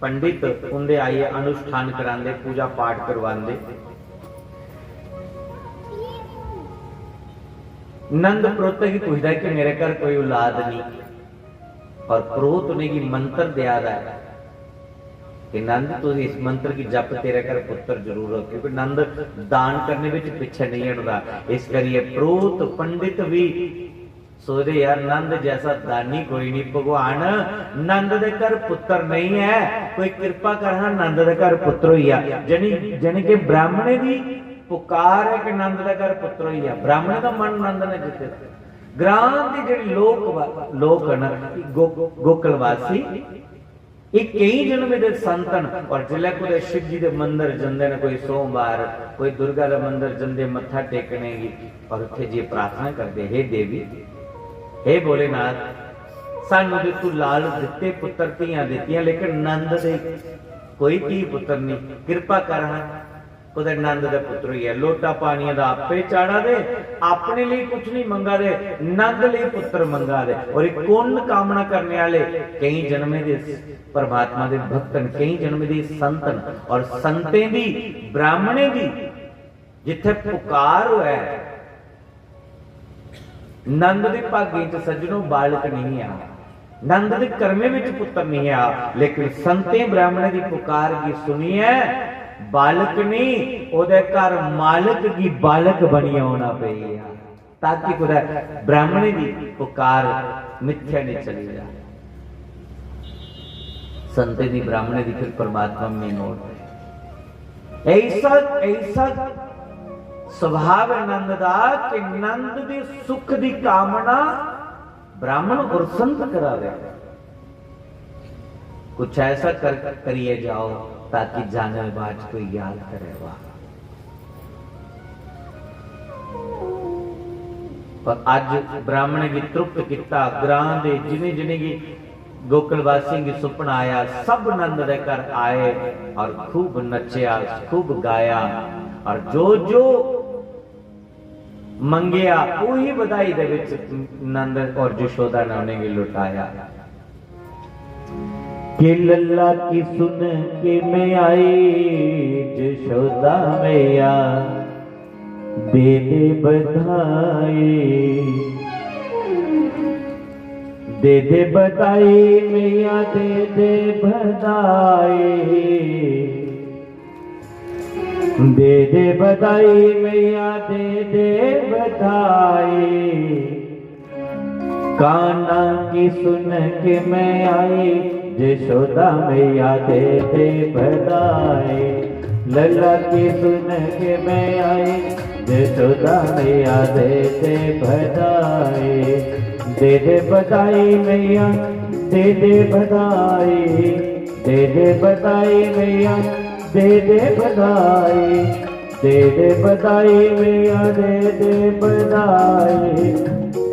पंडित उंदे आइयै अनुष्ठान करांदे, पूजा पाठ करवांदे। नंद पुरोहित गी पुछदा है कि मेरे घर कोई औलाद नहीं, और पुरोहित उनेंगी मंत्र देआ दा है कि नंद, तू इस मंत्र की जप, तेरे घर पुत्र जरूर हो, क्योंकि नंद दान करने विच पिछे नहीं हटदा। इस करियै पुरोहित पंडित भी सोचदे, यार, नंद जैसा दानी कोई नहीं। भगवान, नंद दे घर पुत्र नहीं है, कोई किरपा कर, हां, नंद दे घर पुत्र होई जा। जनी, जनी के ब्राह्मणे दी पुकार है कि नंद दे घर पुत्र होई जा। ब्राह्मणे दा मन नंद ने जित्ते दा। ग्रां दे जेह्ड़े लोक वा-, लोक न, गो-, गोकुलवासी, एह् केईं जन्म दे संत न। और जिसलै कुतै शिव जी दे मंदर जंदे न, कोई सोमवार, कोई दुर्गा दे मंदर जंदे मत्था टेकने गी, और उत्थे जाइयै प्रार्थना करदे, हे देवी, हे भोलेनाथ, सानू ते तू लाल दित्ते, पुत्तर धियां दित्तियां, लेकिन नंद दे कोई धी पुत्तर नहीं, किरपा कर हां। कुतै नंद दा पुत्तर होई गेआ, लोटा पानियै दा आपे चाढ़ा दे, अपने लेई कुछ नहीं मंगा दे, नंद लेई पुत्तर मंगा दे। और एह् कुन्न कामना करने आह्ले केईं जन्में दे परमात्मा दे भक्त न, केईं जन्में दे संत न। और संतें दी, ब्राह्मणें दी जित्थै पुकार होऐ, नंद दे भागें च, सज्जनो, बालक नहीं आ, नंद दे कर्में विच पुत्र नहीं आ, लेकिन संतें ब्राह्मणें दी पुकार गी सुनियै बालक नहीं, ओदे घर मालक गी बालक बनियै औना पेआ, ताकि कुतै ब्राह्मणें दी पुकार मिथ्या नहीं चली जा। संतें दी, ब्राह्मणें दी फिर परमात्मा में नोट है। ऐसा, ऐसा स्वभाव है नंद दा कि नंद दे सुख दी कामना ब्राह्मण और संत करा रहे। कुछ ऐसा कर, करिए जाओ ताकि जाने बाद कोई याद करे, वाह। पर अज ब्राह्मण गी तृप्त किता, ग्रां दे जिन्हें जिन्हें गी गोकुलवासियों गी सुपना आया, सब नंद दे घर आए और खूब नचया, खूब गाया, और जो जो मंगेआ, उही बधाई दे विच नंद और जशोदा ने उनेंगी लुटाया। कि लल्ला की सुन के मैं आई जशोदा मैया, दे दे बधाई, दे दे बधाई मैया, दे दे बधाई, दे दे बधाई मैया, दे दे बधाई। काना की सुन के मैं आई, जशोदा मैया दे दे बधाई। लला की सुन के मैं आई, जशोदा मैया दे दे बधाई। दे दे बधाई मैया, दे दे बधाई। दे दे बधाई मैया, दे दे बधाई। दे दे बधाई मैया, दे दे बधाई।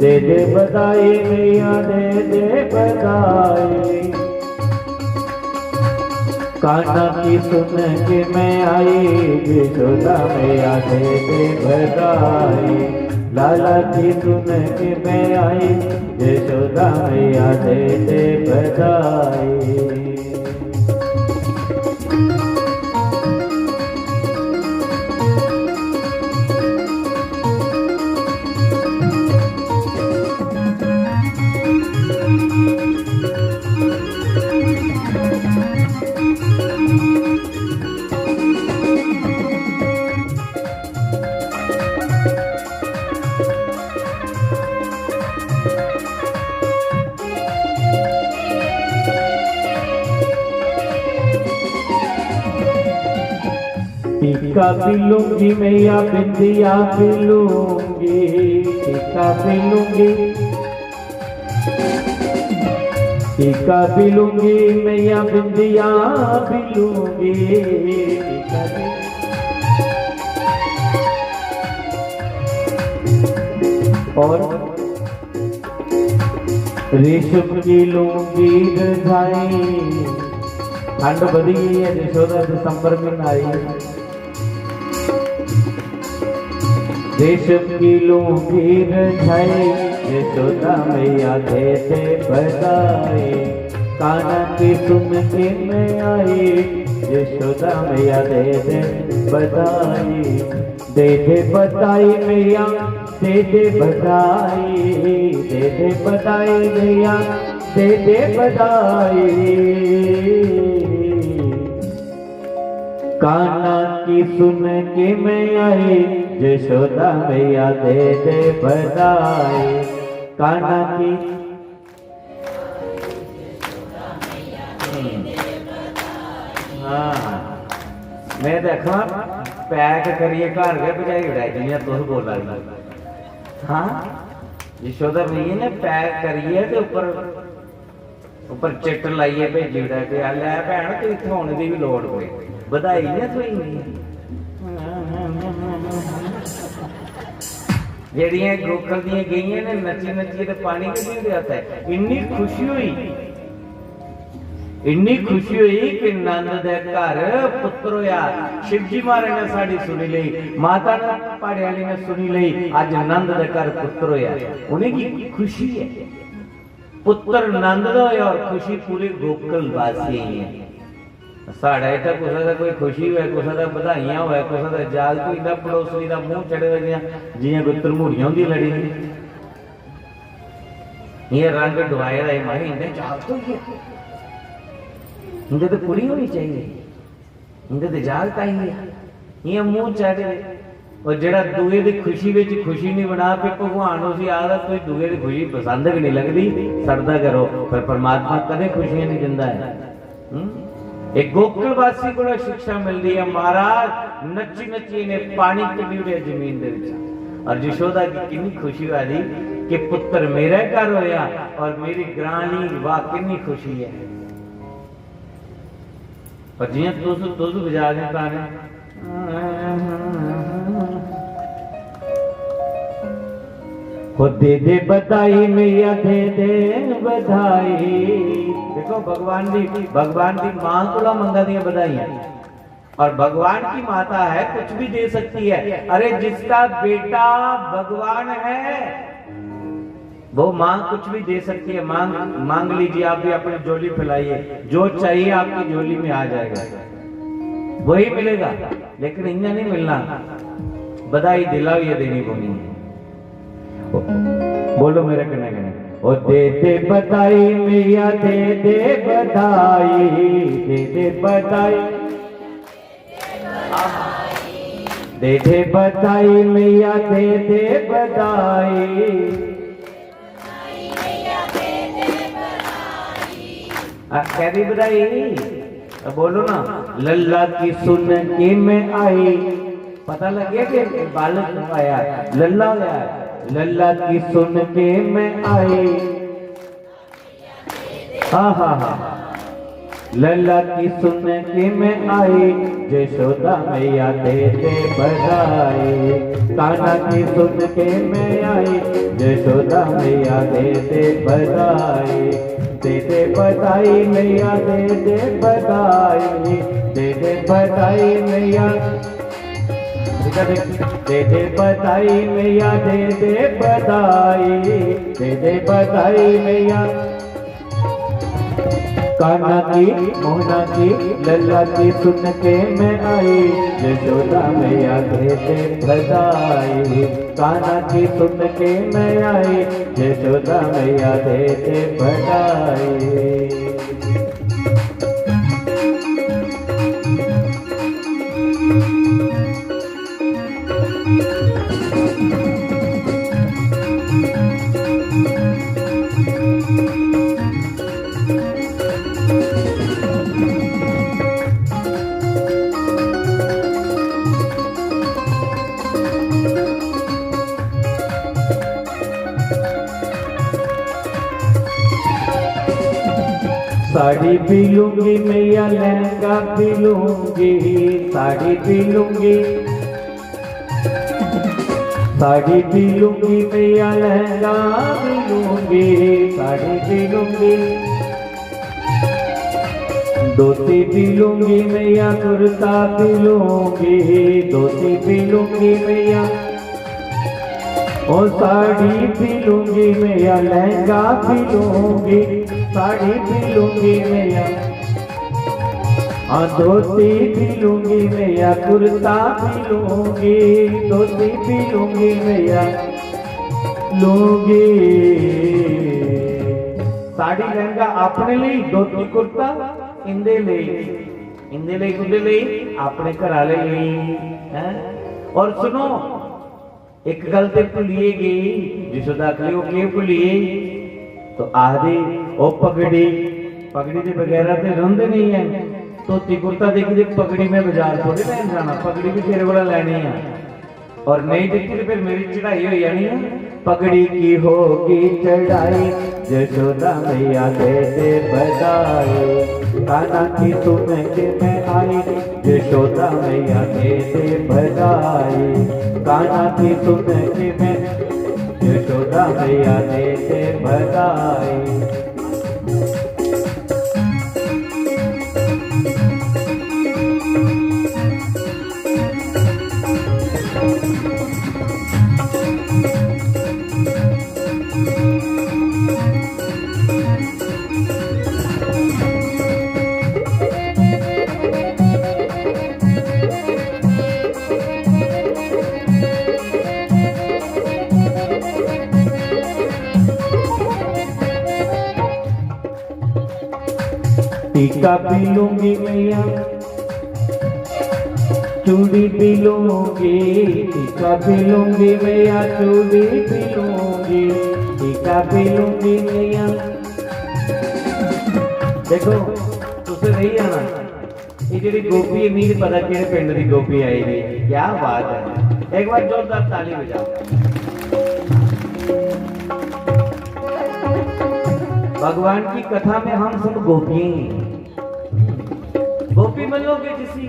दे दे बधाई मैया, दे दे बधाई। काना की सुन के मैं आई, जशोदा मैया दे दे बधाई। लाला की सुन के मैं आई, जशोदा मैया दे दे बधाई। टीका भी लूंगी मैया, बिंदिया भी लूंगी, टीका भी लूंगी, टीका भी लूंगी मैया, बिंदिया भी लूंगी। और रेशम की लूंगी रजाई। ठंड बधी गई है, जशोदा दिसंबर महीना आई। रेशम की लूंगी रजाई, यशोदा मैया दे दे बधाई। काना की सुन के मैं आई, यशोदा मैया दे दे बधाई। दे दे बधाई मैया, दे दे बधाई। दे दे बधाई मैया, दे दे बधाई। काना की सुन के मैं आई, जशोदा मैया दे दे बधाई। काना की, हाँ, मैं देखा पैक करिए घर गै पजाई ओड़ेआ, जियां तुस बोला दे। हाँ, यशोदा मैया ने पैक करिए ते ऊपर उप्पर चिट्ट लाइयै भेजी ओड़ेआ कि "आ लै भैन, तूं इत्थै औने दी बी लोड़ कोई, बधाई इ'यां थ्होई जंदी ऐ।" जेह्ड़ियां गोकल दियां गेइयां ने नच्ची नच्चियै ते पानी कड्ढी ओड़ेआ उत्थै। इन्नी खुशी होई, इन्नी खुशी होई कि नंद दे घर पुत्तर होआ। शिवजी महाराज ने साढ़ी सुनी लेई, माता ने, प्हाड़े आह्ली ने सुनी लेई, अज्ज नंद दे घर पुत्तर होआ। उ'नेंगी खुशी ऐ। पुत्र नंद दा होया और खुशी पूरे गोकुल वासियें गी ऐ। साढ़े इत्थै कुसै दा कोई खुशी होऐ, कुसै दा बधाइयां होऐ, कुसै दा जागत होई जंदा, पड़ोसी दा मूंह चढ़े दा जि'यां, जि'यां कोई तरमूड़ियां होंदी लड़ी दी। इ'यां रंग डुआए दा, "एह् माए, इं'दे जागत होई गे, इं'दे ते कुड़ी होनी चाहिदी।" इं'दे ते जागत आई गे। इ'यां मूंह चढ़ दे। और जेह्ड़ा दुए दी खुशी बिच खुशी नहीं बना, फिर भगवान उसी आखदा, "तुई दुए दी खुशी पसंद गै नहीं लगदी, सड़दा गै रहो।" पर परमात्मा कदें खुशियां नहीं दिंदा है। हम्म? एक गोकुलवासी को शिक्षा मिलती है, महाराज नच्ची नच्ची इन्हें पानी कड्ढी ओड़ेआ जमीन दे विच। और यशोदा की कितनी खुशी होआ दी कि पुत्र मेरे घर होया और मेरी ग्राणी, वाह कितनी खुशी है। पर जियां तुस, तुस बजा दे ताने, हो दे दे बधाई मैया, दे दे बधाई। देखो भगवान दी, भगवान दी मां कोला मंगा दियां बधाइयां। और भगवान की माता है, कुछ भी दे सकती है। अरे, जिसका बेटा भगवान है, वो माँ कुछ भी दे सकती है। मांग मांग लीजिए, आप भी अपनी झोली फैलाइए, जो चाहिए आपकी झोली में आ जाएगा, वही मिलेगा। लेकिन इन्हें नहीं मिलना, बधाई दिलाओ, ये देनी पड़नी है। बोलो मेरे कने कने, ओ दे दे बधाई मैया, दे दे बधाई, दे दे बधाई, दे दे बधाई मैया, दे दे बधाई। आ, कैदी बधाई? आ, बोलो ना, लल्ला की सुन के मैं आई। पता लग गया कि बालक आया, लल्ला आया। लल्ला की सुन के मैं आई। हाँ, हाँ, हाँ। लल्ला की सुन के मैं आई, जशोदा मैया दे दे बधाई। कान्हा की सुन के मैं आई, जशोदा मैया दे दे बधाई। दे दे बधाई मैया, दे दे बधाई, दे दे बधाई मैया। दे दे बधाई मैया, दे दे बधाई, दे दे बधाई मैया। कान्हा की, मोहना की, लल्ला की सुन के मैं आई, जशोदा मैया दे दे बधाई। कान्हा की सुन के मैं आई, जशोदा मैया दे दे बधाई। साड़ी भी लूंगी मैया, लहंगा भी लूंगी, साड़ी भी लूंगी, साड़ी भी लूंगी मैया, लहंगा भी लूंगी, साड़ी भी लूंगी, धोती भी लूंगी मैया, कुर्ता भी लूंगी, धोती भी लूंगी मैया, ओ साड़ी भी लूंगी मैया, लहंगा भी लूंगी, साड़ी भी लूंगी मैया, हाँ, धोती भी लूंगी मैया, कुर्ता भी लूंगी, धोती भी लूंगी मैया, लूंगी। साड़ी लहंगा अपने लिए, धोती कुर्ता इंदे लिए, इंदे लिए, कुंदे लिए? अपने घर आले लिए, हैं? और सुनो, एक गल ते भुलिए गई, जिसो दाखले वो के भुलिए? तो आदि, ओ पगड़ी, पगड़ी दे बगैरा ते रंद नहीं है। धोती कुर्ता देखी दे, पगड़ी में बाजार थोड़ी लैन जाना, पगड़ी भी तेरे वाला लैनी है। और नहीं दिखती तो फिर मेरी चढ़ाई हो जानी है। पगड़ी की होगी चढ़ाई, जशोदा मैया दे दे बधाई। कान्हा की सुन के मैं आई, जशोदा मैया दे दे बधाई। कान्हा की सुन के मैं, जशोदा मैया दे दे बधाई। टीका भी लूंगी मैया, चूड़ी भी लूंगी, टीका भी लूंगी मैया, चूड़ी भी लूंगी, टीका भी लूंगी मैया। देखो, तुसे नहीं आना। ये जेह्ड़ी गोपी है, मिगी पता केह्ड़े पिंड दी गोपी आई दी है। क्या बात है, एक बार जोरदार ताली बजाओ। भगवान की कथा में हम सब गोपियां ही हैं। गोपी मतलब कि जिसी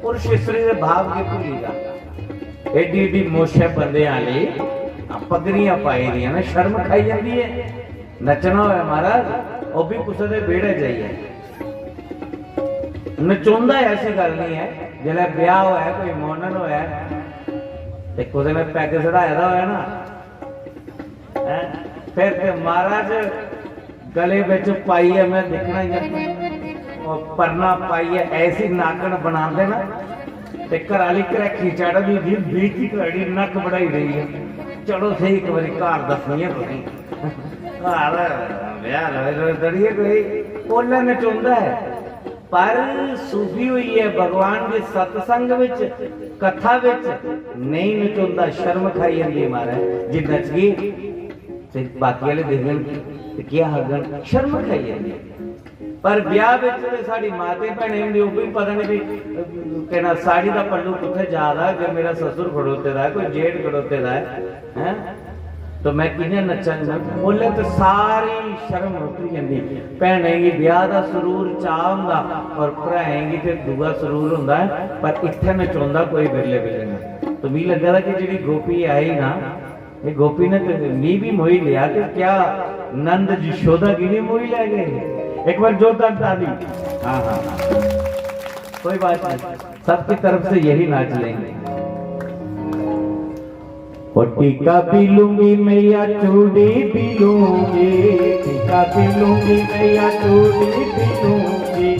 पुरुष स्त्री दे भाव के भुली जा। एडी एडी मोछे बंदे आली, पगड़ियां पाई दियां ने, शर्म खाई जाती है। नचना होए महाराज, ओह भी कुसै दे बेहड़े जाइए नचोंदा है, ऐसी गल्ल नहीं है। जिसलै ब्याह होऐ, कोई मौनन होऐ, ते कुसै ने पैग सधाए दा होऐ ना, हैं, फिर ते महाराज गले बिच पाइयै में दिक्खना ही ऐ, और परना पाइयै ऐसी नाकन बनांदे ना, ते घर आह्ली घरैखी चढ़ दी, जी, बेइज्जती करानी, नक्क बढ़ाई देई ऐ। चलो स्हेई, इक बारी घर दस्सनी ऐ तुसेंगी। घर ब्याह लड़ियै कोई ओल्लै नचोंदा ऐ, पर सूफी होइयै भगवान दे सत्संग विच, कथा विच नेईं नचोंदा, शर्म खाई जंदी ऐ महाराज। जे नचगे ते बाकी आह्ले दिखङन ते केह् आखङन, शर्म खाई जंदी ऐ। पर ब्याह विच ते साढ़ी माते भैनें हुंदी, ओह् बी पता निं भी, अ, केह् नां, साड़ी दा पल्लू कुत्थै जा दा, अगर मेरा ससुर खड़ोते दा ऐ, कोई जेठ खड़ोते दा ऐ, हैं? तो मैं कि'यां नच्चां? ओल्लै ते सारी शर्म उतरी जंदी। भैनें गी ब्याह दा सरूर चाऽ होंदा और भ्राएं गी ते दूआ सरूर होंदा ऐ, पर इत्थै नचोंदा कोई बिरले बिरले ना। तो मिगी लग्गा दा कि जेह्ड़ी गोपी आई ना, ये गोपी ने तो मी भी मोही लिया कि क्या नंद यशोदा गी भी मोही ले गए? एक बार जोरदार ताली। हाँ, हाँ, हाँ। कोई बात नहीं, सबकी तरफ से यही नाच लेंगे। ओ टीका भी लूंगी मैया, चूड़ी भी लूंगी, टीका भी लूंगी मैया, चूड़ी भी लूंगी,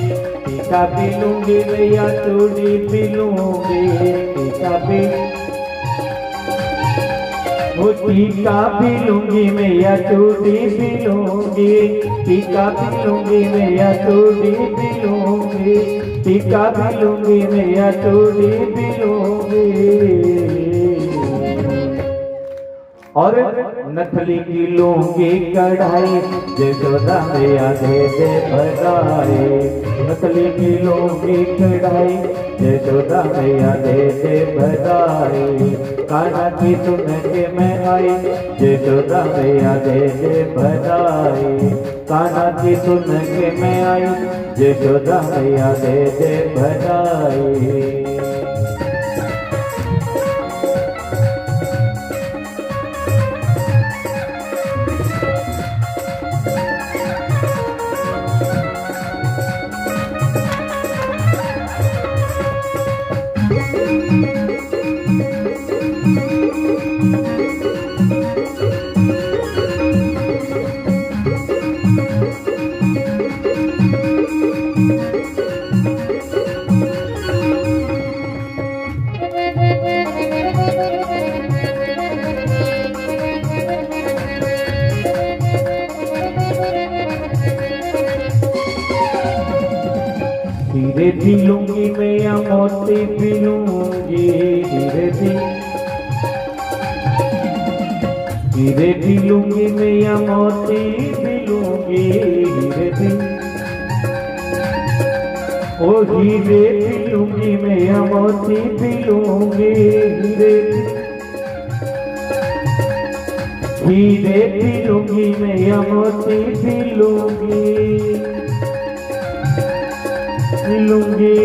टीका भी लूंगी मैया, चूड़ी भी लूंगी, टीका भी, वो टीका भी लूंगी मैया, चूड़ी भी लूंगी, टीका भी लूंगी मैया, चूड़ी भी लूंगी, टीका भी लूंगी मैया, चूड़ी भी लूंगी। और नथली की लूंगी कढ़ाई, यशोदा मैया दे दे बधाई। नथली की लूंगी कढ़ाई, यशोदा मैया दे दे बधाई। कान्हा की सुन के मैं आई, यशोदा मैया दे दे बधाई। कान्हा की सुन के मैं आई, यशोदा मैया दे दे बधाई। हीरे दी लूंगी मैया, मोती भी लूंगी, हीरे दी, हीरे भी लूंगी मैया, मोती भी लूंगी, हीरे भी, ओ हीरे भी लूंगी मैया, मोती भी लूंगी, हीरे भी, हीरे भी लूंगी मैया, मोती भी लूंगी, लूंगी।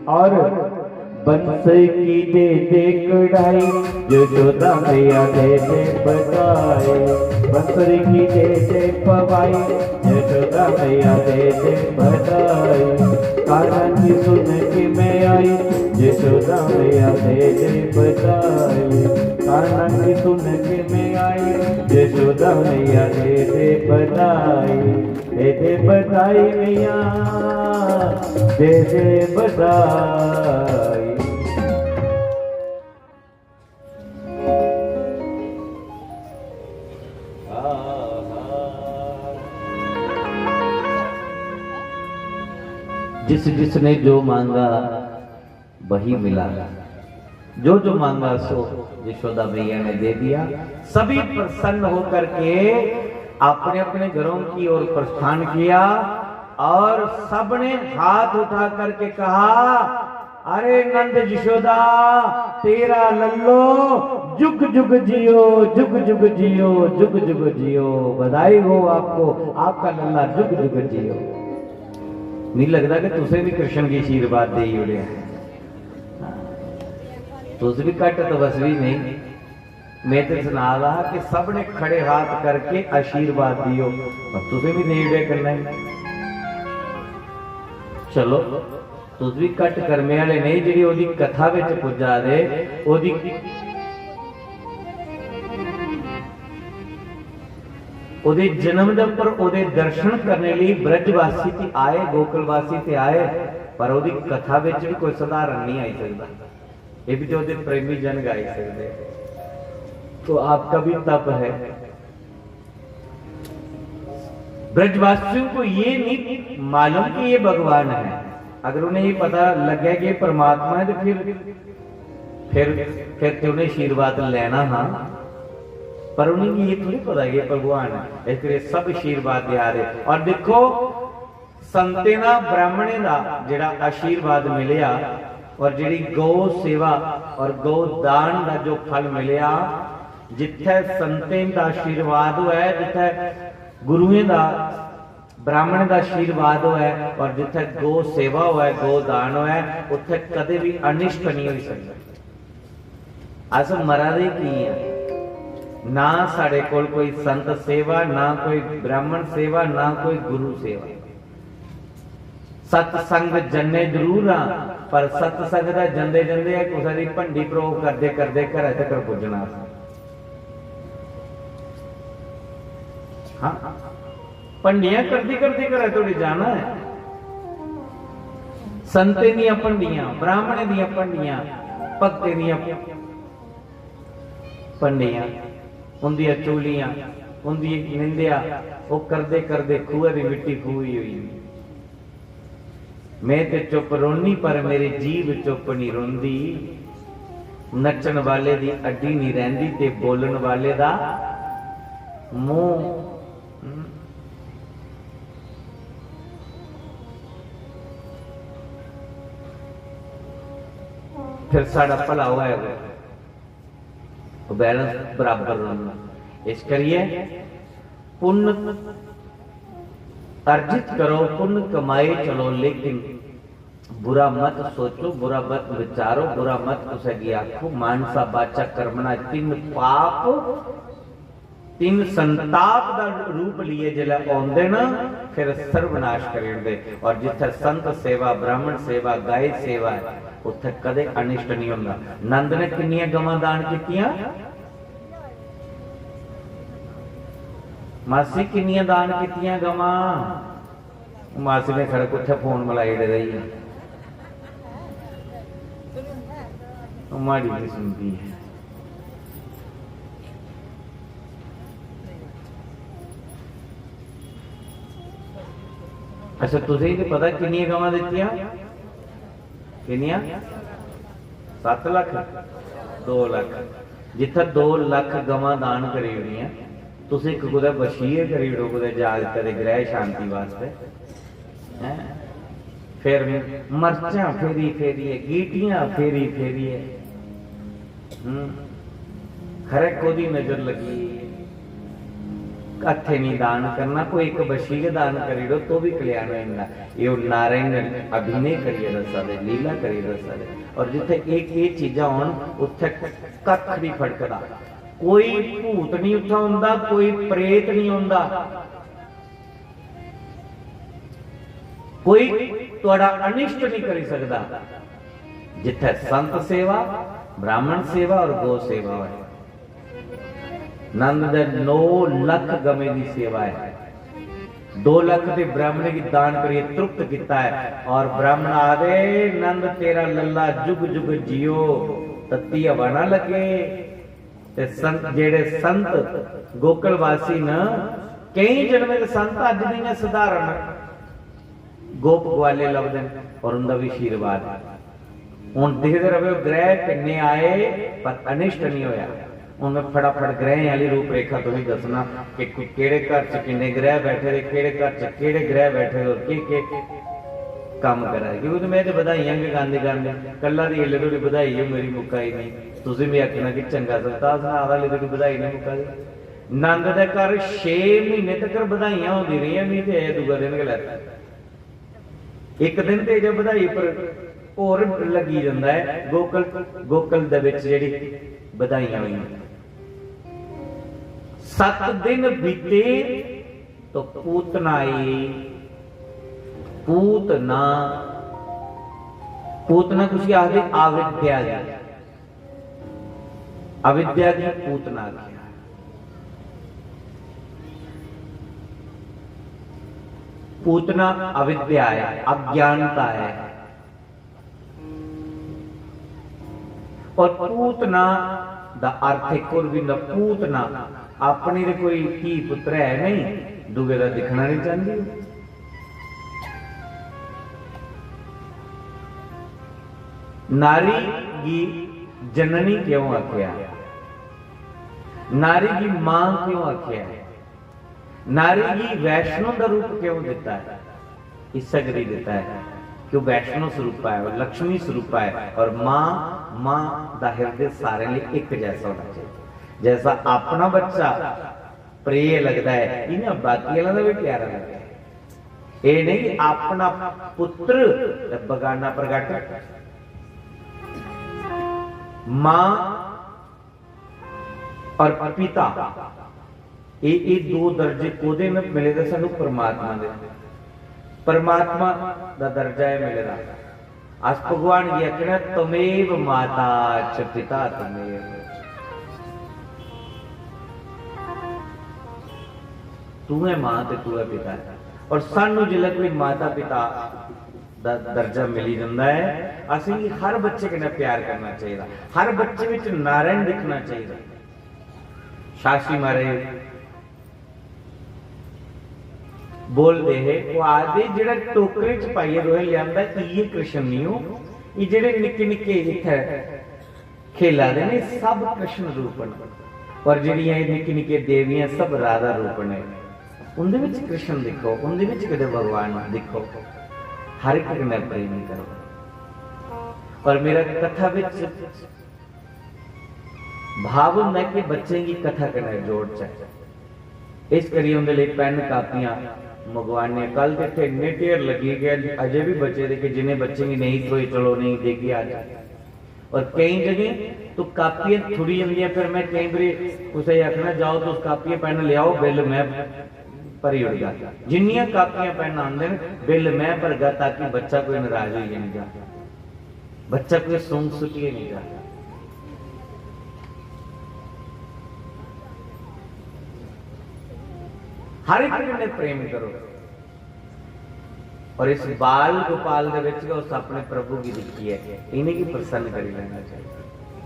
और बंसरी की दे दे कढ़ाई, यशोदा मैया दे दे बधाई। बंसरी की दे दे पवाई, यशोदा मैया दे दे बधाई। कान्हा की सुन के मैं आई, यशोदा मैया दे दे बधाई। कान्हा की सुन के मैं आई, यशोदा मैया दे दे बधाई। दे दे बधाई मैया, दे दे बधाई। जिस जिसने जो मांगा वही मिला, जो जो मांगा सो यशोदा मैया ने दे दिया। सभी प्रसन्न होकर के अपने अपने घरों की ओर प्रस्थान किया और सबने हाथ उठा करके कहा, अरे नंद यशोदा, तेरा लल्लो जुग जुग जियो, जुग जुग जियो, जुग जुग जियो। बधाई हो आपको, आपका लल्ला जुग जुग जियो। मिगी लगदा कि तुसें भी कृष्ण गी आशीर्वाद देई ओड़ेआ। तुस भी घट्ट तपस्वी नहीं। मैं ते सना दा हा कि सबने खड़े हाथ करके आशीर्वाद दियो, पर तुसें भी देई ओड़ेआ कन्नै। चलो, तुस भी घट कर्मे आह्ले नेईं, जेह्ड़ी ओह्दी कथा बिच पुज्जा दे, ओह्दी, ओह्दे जन्म दे उप्पर ओह्दे दर्शन करने लेई ब्रजवासी ते आए, गोकुलवासी ते आए, पर ओह्दी कथा बिच भी कोई सधारण नहीं आई सकदा। एह् बी ते ओह्दे प्रेमी जन गै आई सकदे। तो आपका भी तप है। ब्रजवासियों को ये नहीं मालूम कि ये भगवान है। अगर उन्हें ये पता लग गया कि ये परमात्मा है, तो फिर, फिर, फिर ते उन्हें आशीर्वाद लेना हा, पर उन्हें ये थोड़ी पता कि ये भगवान है। इस करियै सब आशीर्वाद देआ दे। और देखो, संतें दा, ब्राह्मणें दा जेह्ड़ा आशीर्वाद मिलेआ और जेह्ड़ी गौ सेवा और गौ दान दा जो फल मिलेआ, जित्थै संतें दा आशीर्वाद होऐ, जित्थै गुरुएं दा, ब्राह्मणें दा आशीर्वाद होऐ और जित्थै गौ सेवा होऐ, गौ दान होऐ, उत्थै कदें बी अनिष्ट नहीं होई सकदा। अस मरा दे की आं? ना साढ़े कोल कोई संत सेवा, ना कोई ब्राह्मण सेवा, ना कोई गुरु सेवा। सत्संग जन्ने जरूर आं, पर सत्संग दा जंदे जंदे गै कुसै दी भंडी परोग करदे करदे घरै तगर पुज्जना असें। हाँ, भंडियां करदी करदी घरै धोड़ी जाना ऐ। संतें दियां भंडियां, ब्राह्मणें दियां भंडियां, भक्तें दियां भंडियां, उंदियां चुगलियां, उंदी निंदेआ, ओह् करदे करदे खूहै दी मिट्टी खूह ही होई। में ते चुप रौह्नी, पर मेरी जीभ चुप निं रौंह्दी। नच्चन वाले दी अड्डी निं रैंह्दी ते बोलन वाले दा मूंह। फिर साढ़ा भला होऐ, ओह् बैलेंस बराबर रौह्ना। इस करियै पुन्न अर्जित करो, पुन्न कमाए चलो, लेकिन बुरा मत सोचो, बुरा मत विचारो, बुरा मत कुसै गी आखो। मानसा बाचा कर्मणा तिन्न पाप, तिन्न संताप दा रूप लेइयै जिसलै औंदे न, फिर सर्वनाश करी ओड़दे। और जित्थै संत सेवा, ब्राह्मण सेवा, गाय सेवा ऐ, उत्थै कदें अनिष्ट नहीं होंदा। नंद ने किन्नियां गवां दान कीतियां? मासी, किन्नियां दान कीतियां गवां? मासी ने खरै कुत्थै फोन मलाई ओड़े दा ई। ओह् माड़ी नहीं सुनदी है। अच्छा, तुसें गी ते पता किन्नियां गवां दित्तियां? किन्नियां? सत्त लक्ख? दो लक्ख। जित्थै दो लक्ख गवां दान करी ओड़ियां, तुस इक कुतै बच्छी गै करी ओड़ो, कुतै जागतै दे ग्रह शांति वास्तै। हैं? फिर मर्चां फेरी फेरियै, गीटियां फेरी फेरियै, हम्म, खरै कोह्दी नजर लगी? हत्थें नी दान करना, कोई इक बच्छी गै दान करी ओड़ो, तो भी कल्याण होई जंदा। एह् ओह् नारायण ने अभिनय करियै दस्सा दे, लीला करियै दस्सा दे। और जित्थै एह्, एह् चीजां होन, उत्थै कक्ख नी फड़कदा, कोई भूत नी उत्थै औंदा, कोई प्रेत नी औंदा, कोई थुआढ़ा अनिष्ट नहीं करी सकदा। जिथे संत सेवा, ब्राह्मण सेवा और गौ सेवा होए। नंद दे नौ लख गवें दी सेवा है। दो लख दे ब्राह्मण गी दान करिए तृप्त किता है। और ब्राह्मण आदे, नंद तेरा लल्ला जुग जुग जियो, तत्ती हवा ना लगे। ते संत, जेड़े संत गोकुलवासी न, केई जन्में दे संत अज्ज दे इ'यां सधारण गोप ग्वाले लभदे न, और उंदा भी आशीर्वाद। हुन दिखदे रवे, ग्रह किन्ने आए, पर अनिष्ट नहीं होया। हुन मैं फटाफट ग्रहें आह्ली रूपरेखा तुसेंगी दस्सना कि को-, केह्ड़े घर च किन्ने ग्रह बैठे दे, केह्ड़े घर च केह्ड़े ग्रह बैठे दे और केह् केह् कम्म करा दे। क्योंकि मैं ते बधाइयां गै गांदे गांदे, कल्ला दी एल्ले धोड़ी बधाई गै मेरी मुक्का ही नहीं। तुसें बी आखना कि चंगा सप्ताह सना दा, लेकिन बधाई नहीं मुक्का दी। नंद दे घर छे महीने तक बधाइयां होंदी रहियां, मी ते अजें दूआ दिन गै लैता। इक दिन ते अजें बधाई पर होर लग्गी जंदा ऐ, गोकुल, गोकुल दे बिच जेह्ड़ी बधाइयां होइयां। सत्त दिन बीते तो पूतना आई, पूतना पूतना कुसी आखदे? अविद्या गी। अविद्या गी पूतना आखेआ। पूतना अविद्या है, अज्ञानता है। और पूतना दा अर्थ एक होर भी होंदा, पूतना अपनी ते कोई धी पुत्र है नहीं, दूए दा दिक्खना नहीं चाहती। नारी गी जननी क्यों आखेआ? नारी गी मां क्यों आखेआ? नारी गी वैष्णो दा रूप क्यों दिता है? इस्सै करी दिता है कि ओह् वैष्णो स्वरूपा है, ओह् लक्ष्मी स्वरूपा है। और मां, मां दा हिरदे सारें लेई इक जैसा होना चाहिए। जैसा अपना बच्चा प्रिय लगदा है, इ'यां बाकी आह्लें दा बी प्यारा लगदा है। एह् नेईं कि अपना पुत्र ते बगाना प्रगट। मां और पिता, एह्, एह् दो दर्जे कोह्दे न मिले दे सानू? परमात्मा दे। परमात्मा दा दर्जा ऐ मिले दा। अस भगवान गी आखने, "त्वमेव माता च पिता त्वमेव।" तू है मां ते तू है पिता। और सानू जिसलै कोई माता पिता दा दर्जा मिली जंदा है, असेंगी हर बच्चे कन्नै प्यार करना चाहिदा, हर बच्चे विच नारायण दिक्खना चाहिदा। शास्त्री महाराज बोलदे हे, ओह् आखदे, "जेह्ड़ा टोकरे च पाइयै तुसें लेआंदा, इ'यै कृष्ण निं ओ, एह् जेह्ड़े निक्के निक्के इत्थै खेला दे न, एह् सब कृष्ण रूप न। और जेह्ड़ियां एह् निक्की निक्की देवियां, सब राधा रूप न। उं'दे बिच कृष्ण दिक्खो, उं'दे बिच कदें भगवान दिक्खो। हर इक कन्नै प्रेम करो।" और मेरा कथा बिच भाव होंदा है कि बच्चें गी कथा कन्नै जोड़चै। इस करियै उं'दे लेई पेन, कापियां मंगवाने। कल ते इत्थै इन्ने ढेर लग्गी गे, अजें बी बचे दे कि जि'नें बच्चें गी नेईं थ्होए, चलो, नेईं देगे अज्ज। और केईं जगह तो कापियां थुड़ी जंदियां, फिर में केईं बारी कुसै गी आखना, "जाओ, तुस कापियां, पेन लेआओ, बिल में भरी ओड़गा।" जिन्नियां कापियां, पेन आंदे न, बिल में भरगा, ताकि बच्चा कोई नाराज होइयै निं जा। बच्चा कोई सूंक सुट्टियै निं जा। हर इक कन्नै प्रेम करो। और इस बाल गोपाल दे विच गै उस अपने प्रभु गी दिक्खियै इ'नेंगी प्रसन्न करी लैना चाहिए।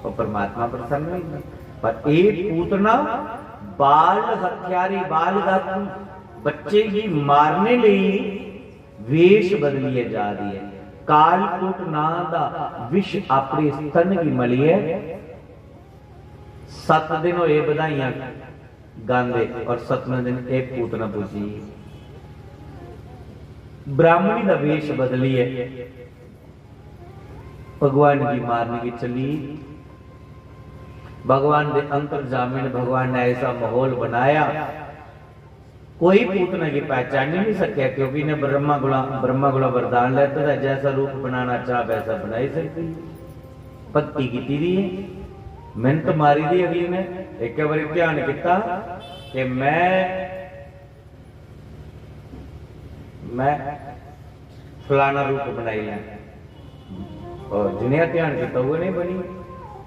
और परमात्मा प्रसन्न होई जंदा। पर एह् पूतना बाल हत्यारी, बाल घातू, बच्चे गी मारने लेई वेश बदलियै जा दी ऐ। कालकूट नां दा विष अपने स्तन गी मलियै सत्त दिन होए बधाइयां गांदे और सतमें दिन एह् पूतना पुज्जी। ब्राह्मणी दा वेश बदलियै भगवान गी मारने गी चली। भगवान दे अंतर्जामी ने भगवान ने ऐसा माहौल बनाया, कोई पूतना गी पहचानी नहीं सकेआ, क्योंकि इन्हें ब्रह्मा कोला, ब्रह्मा कोला वरदान लैते दा, जैसा रूप बनाना चाह वैसा बनाई सकती है। भक्ति कीती दी है, मेहनत मारी दी अगली ने। एक बारी ध्यान किता कि मैं, मैं फलाना रूप बनाई लैं। और जिनेहा ध्यान कीता उ'ऐ नेही बनी।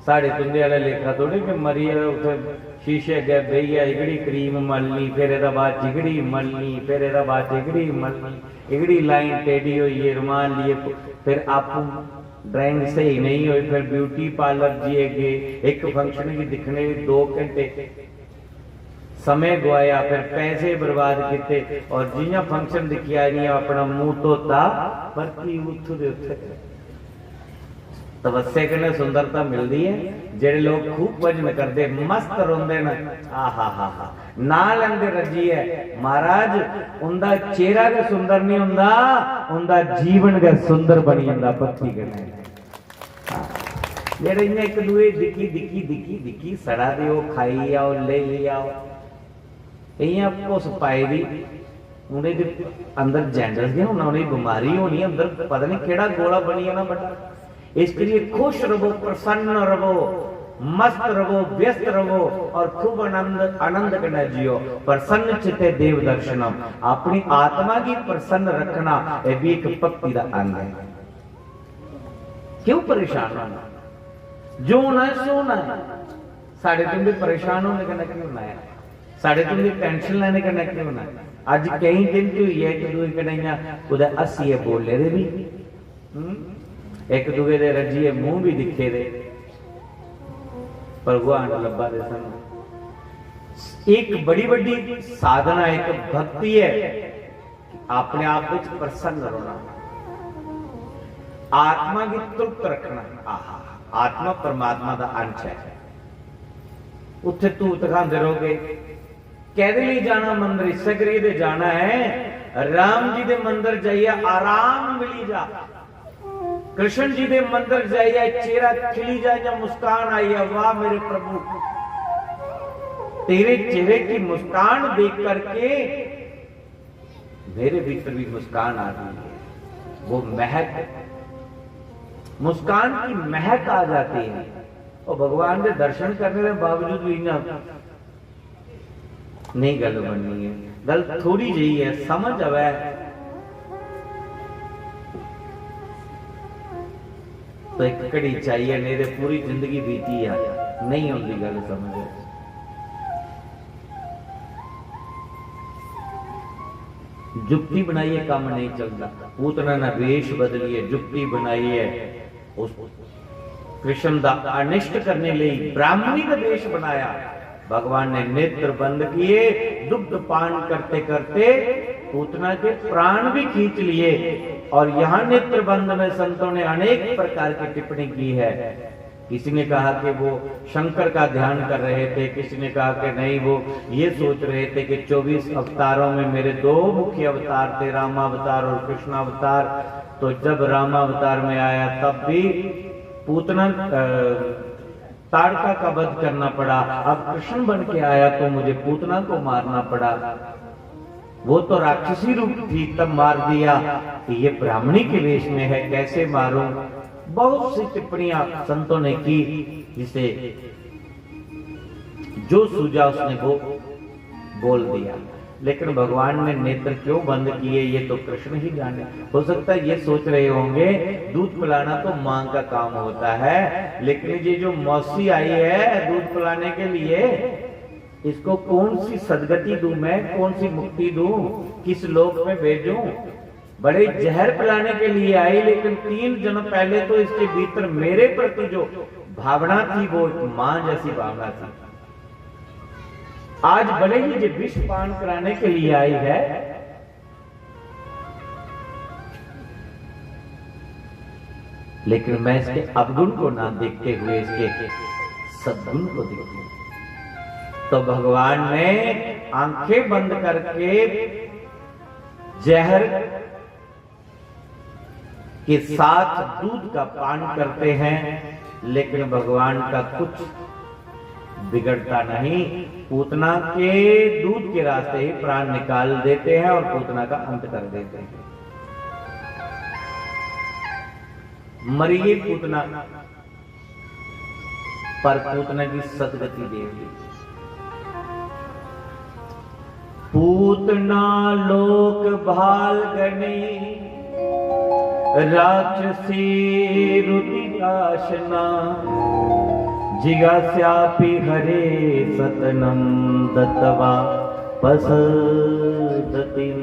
साढ़े तुंदे आह्ला लेखा थोड़े कि मरियै उत्थै शीशे अग्गै बेहियै एह्कड़ी क्रीम मलनी, फिर एह्दे बाद च एह्कड़ी मलनी, फिर एह्दे बाद च एह्कड़ी मलनी, एह्कड़ी लाइन टेढ़ी होई गे, रुमाल लेइयै, फिर आपूं ड्राइंग स्हेई नेईं होई, फिर ब्यूटी पार्लर जाइयै गे, इक फंक्शन गी दिक्खने गी दो घैंटे समें गुआया, फिर पैसे बर्बाद कीते, और जियां फंक्शन दिक्खी आइयां, अपना मूंह धोता, परती उत्थू दे उत्थे। तपस्या कन्नै सुंदरता मिलदी ऐ। जेह्ड़े लोक खूब भजन करदे, मस्त रौंह्दे न, आहा हा हा, नां लैंदे रज्जियै, महाराज, उंदा चेहरा गै सुंदर नहीं हुंदा, उंदा जीवन गै सुंदर बनी जंदा भक्ति कन्नै। जेह्ड़े इ'यां इक दूए गी दिक्खी, दिक्खी, दिक्खी, दिक्खी सड़ा दे, ओह् खाई आओ, लेई आओ, इ'यां भुस पाई दी, उ'नें दे अंदर जैंडस गै होना, उ'नें गी बमारी होनी, अंदर पता नहीं केह्ड़ा गोला बनी जाना बड्डा। इस करियै खुश रवो, प्रसन्न रवो, मस्त रवो, व्यस्त रवो और खूब आनंद, आनंद कन्नै जियो। प्रसन्न चित्ते देव दर्शनम, अपनी आत्मा गी प्रसन्न रखना, एह् भी इक भक्ति दा अंग है। क्यों परेशान होना? जो होना है, सो होना है। साढ़े तुंदे परेशान होने कन्नै केह् होना ऐ? साढ़े तुंदी टेंशन लैने कन्नै केह् होना ऐ? अज्ज केईं दिन ते होई गे इक दूए कन्नै इ'यां कुतै हस्सियै बोले दे बी, हम्म? इक दूए दे रज्जियै मूंह बी दिक्खे दे, भगवान लब्भा दे सानूं। इक बड़ी बड्डी साधना, इक भक्ति ऐ। अपने आप विच प्रसन्न रौहना, आत्मा की तृप्त रखना। आहा, आत्मा परमात्मा का अंश है। उत्थे धूप दिखाते रहोगे, कैदे लिए जाना मंदिर? इस्सै करियै ते जाना है। राम जी दे मंदिर जाइए आराम मिली जा, कृष्ण जी दे मंदिर जाइए चेहरा खिली जा, या मुस्कान आई है, वाह मेरे प्रभु, तेरे चेहरे की मुस्कान देख करके मेरे भीतर भी मुस्कान आ गई है। वो महक, मुस्कान की महक आ जाती है। और भगवान के दर्शन करने के बावजूद भी इन्ना नहीं गल बननी है। गल थोड़ी जी है, समझ आवे तो एक घड़ी चाहिए, नहीं तो पूरी जिंदगी बीती आ, नहीं आती गल समझ। जुक्ति बनाइए काम नहीं चलता। पूतना ने वेश बदलिए, जुक्ति बनाइए, उस कृष्ण का अनिष्ट करने लिए ब्राह्मणी का वेश बनाया। भगवान ने नेत्र बंद किए, दुग्ध पान करते करते पूतना के प्राण भी खींच लिए। और यहाँ नेत्र बंद में संतों ने अनेक प्रकार की टिप्पणी की है। किसी ने कहा कि वो शंकर का ध्यान कर रहे थे, किसी ने कहा कि नहीं, वो ये सोच रहे थे कि चौबीस अवतारों में मेरे दो मुख्य अवतार थे, रामावतार और कृष्णावतार। तो जब रामावतार में आया तब भी पूतना, अ, ताड़का का वध करना पड़ा। अब कृष्ण बन के आया तो मुझे पूतना को मारना पड़ा। वो तो राक्षसी रूप थी, तब मार दिया, कि ये ब्राह्मणी के वेश में है, कैसे मारूं? बहुत सी टिप्पणियां संतों ने की, जिसे जो सूझा उसने वो बोल दिया। लेकिन भगवान ने नेत्र क्यों बंद किए, ये तो कृष्ण ही जाने। हो सकता है ये सोच रहे होंगे, दूध पिलाना तो माँ का काम होता है, लेकिन ये जो मौसी आई है दूध पिलाने के लिए, इसको कौन सी सदगति दूं मैं, कौन सी मुक्ति दूं, किस लोक में भेजूं? बड़े जहर पिलाने के लिए आई, लेकिन तीन जन्म पहले तो इसके भीतर मेरे प्रति जो भावना थी, वो एक मां जैसी भावना थी। आज भले ही ये विष पान कराने के लिए आई है, लेकिन मैं इसके अवगुण को ना देखते हुए इसके सद्गुण को देखूं। तो भगवान ने आंखें बंद करके जहर के साथ दूध का पान करते हैं, लेकिन भगवान का कुछ बिगड़ता नहीं। पूतना के दूध के रास्ते ही प्राण निकाल देते हैं और पूतना का अंत कर देते हैं। मरिए पूतना, पर पूतना की सदगति दे दी। पूतना लोक भालगणी, राक्षसी रुदिताशना, जिगास्यापि हरे सतनम दत्वा पसदतिम।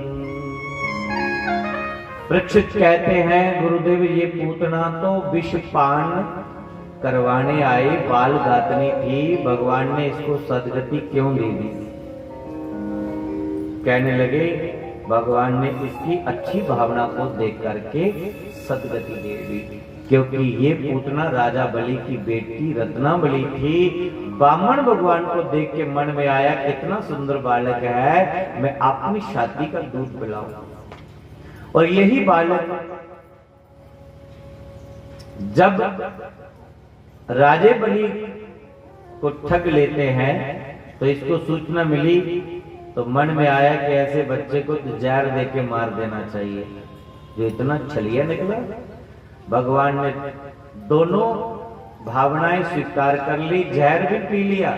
परीक्षित कहते हैं, गुरुदेव, ये पूतना तो विष पान करवाने आई बाल गातनी थी, भगवान ने इसको सदगति क्यों दे दी? कहने लगे, भगवान ने इसकी अच्छी भावना को देख करके सदगति दे दी, क्योंकि ये पूतना राजा बलि की बेटी रत्नावली थी। बामन भगवान को देख के मन में आया, कितना सुंदर बालक है, मैं अपनी शादी का दूध पिलाऊं। और यही बालक जब राजे बलि को ठग लेते हैं, तो इसको सूचना मिली, तो मन में आया कि ऐसे बच्चे को तो जहर दे के मार देना चाहिए, जो इतना छलिया निकला। भगवान ने दोनों भावनाएं स्वीकार कर ली, जहर भी पी लिया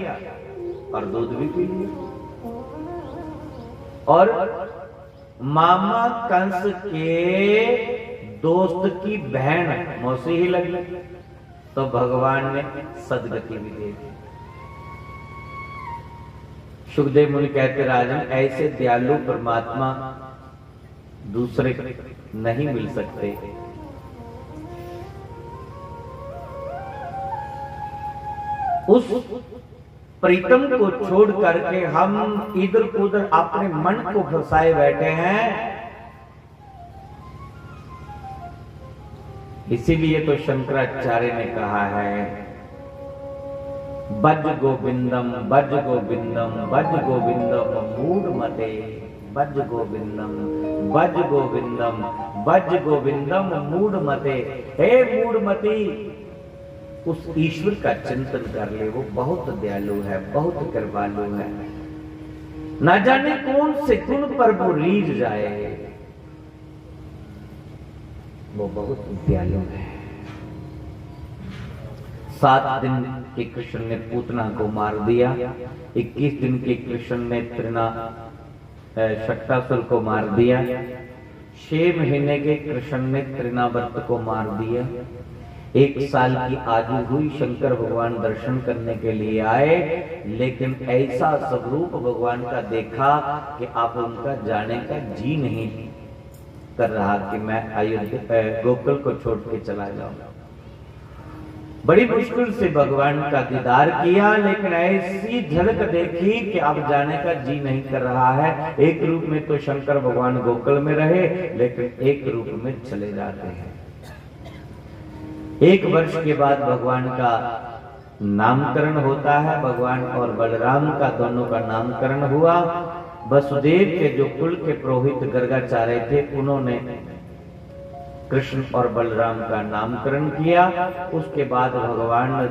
और दूध भी पी लिया। और मामा कंस के दोस्त की बहन मौसी ही लगी, तो भगवान ने सदगति भी दे दी। सुखदेव मुनि कहते, राजन, ऐसे दयालु परमात्मा दूसरे नहीं मिल सकते। उस प्रीतम को छोड़ करके हम इधर उधर अपने मन को फंसाए बैठे हैं। इसीलिए तो शंकराचार्य ने कहा है, भज गोविंदम, भज गोविंदम, भज गोविंदम, मूढ़ मते। भज गोविंदम, भज गोविंदम, भज गोविंदम, मूढ़ मते। हे मूढ़मती, उस ईश्वर का चिंतन कर ले, वो बहुत दयालु है, बहुत कृपालु है। ना जाने कौन से गुण पर वो रीझ जाए, वो बहुत दयालु है। सात दिन के कृष्ण ने पूतना को मार दिया, इक्कीस दिन के कृष्ण ने त्रिना, अ, शक्टासुर को मार दिया। छह महीने के कृष्ण ने त्रिनावर्त को मार दिया। एक साल की आयु हुई, शंकर भगवान दर्शन करने के लिए आए, लेकिन ऐसा स्वरूप भगवान का देखा कि आप उनका जाने का जी नहीं कर रहा कि मैं अयोध्या, अ, गोकुल को छोड़ के चला जाऊं। बड़ी मुश्किल से भगवान का दीदार किया, लेकिन ऐसी झलक देखी कि अब जाने का जी नहीं कर रहा है। एक रूप में तो शंकर भगवान गोकुल में रहे, लेकिन एक रूप में चले जाते हैं। एक वर्ष के बाद भगवान का नामकरण होता है। भगवान और बलराम का दोनों का नामकरण हुआ। वसुदेव के जो कुल के पुरोहित गर्गाचार्य थे, उन्होंने कृष्ण और बलराम का नामकरण किया। उसके बाद भगवान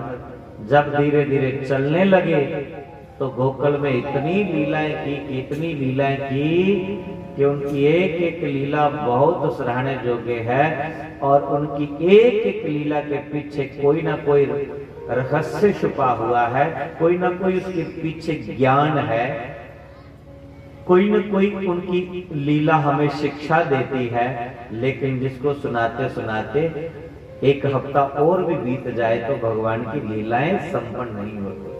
जब धीरे धीरे चलने लगे, तो गोकुल में इतनी लीलाएं की, इतनी लीलाएं की कि उनकी एक एक लीला बहुत सराहने योग्य है। और उनकी एक एक लीला के पीछे कोई ना कोई रहस्य छुपा हुआ है, कोई ना कोई उसके पीछे ज्ञान है, कोई ना कोई उनकी लीला हमें शिक्षा देती है। लेकिन जिसको सुनाते सुनाते एक हफ्ता और भी बीत जाए, तो भगवान की लीलाएं संपन्न नहीं होती।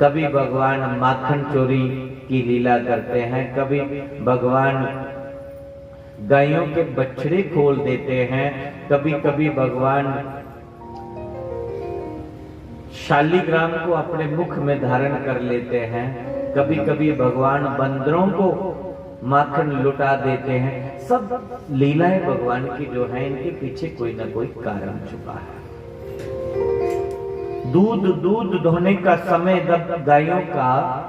कभी भगवान माखन चोरी की लीला करते हैं, कभी भगवान गायों के बछड़े खोल देते हैं, कभी कभी भगवान शालीग्राम को अपने मुख में धारण कर लेते हैं, कभी कभी भगवान बंदरों को माखन लुटा देते हैं। सब लीलाएं भगवान की जो है, इनके पीछे कोई ना कोई कारण छुपा है। दूध दूध धोने का समय, जब गायों का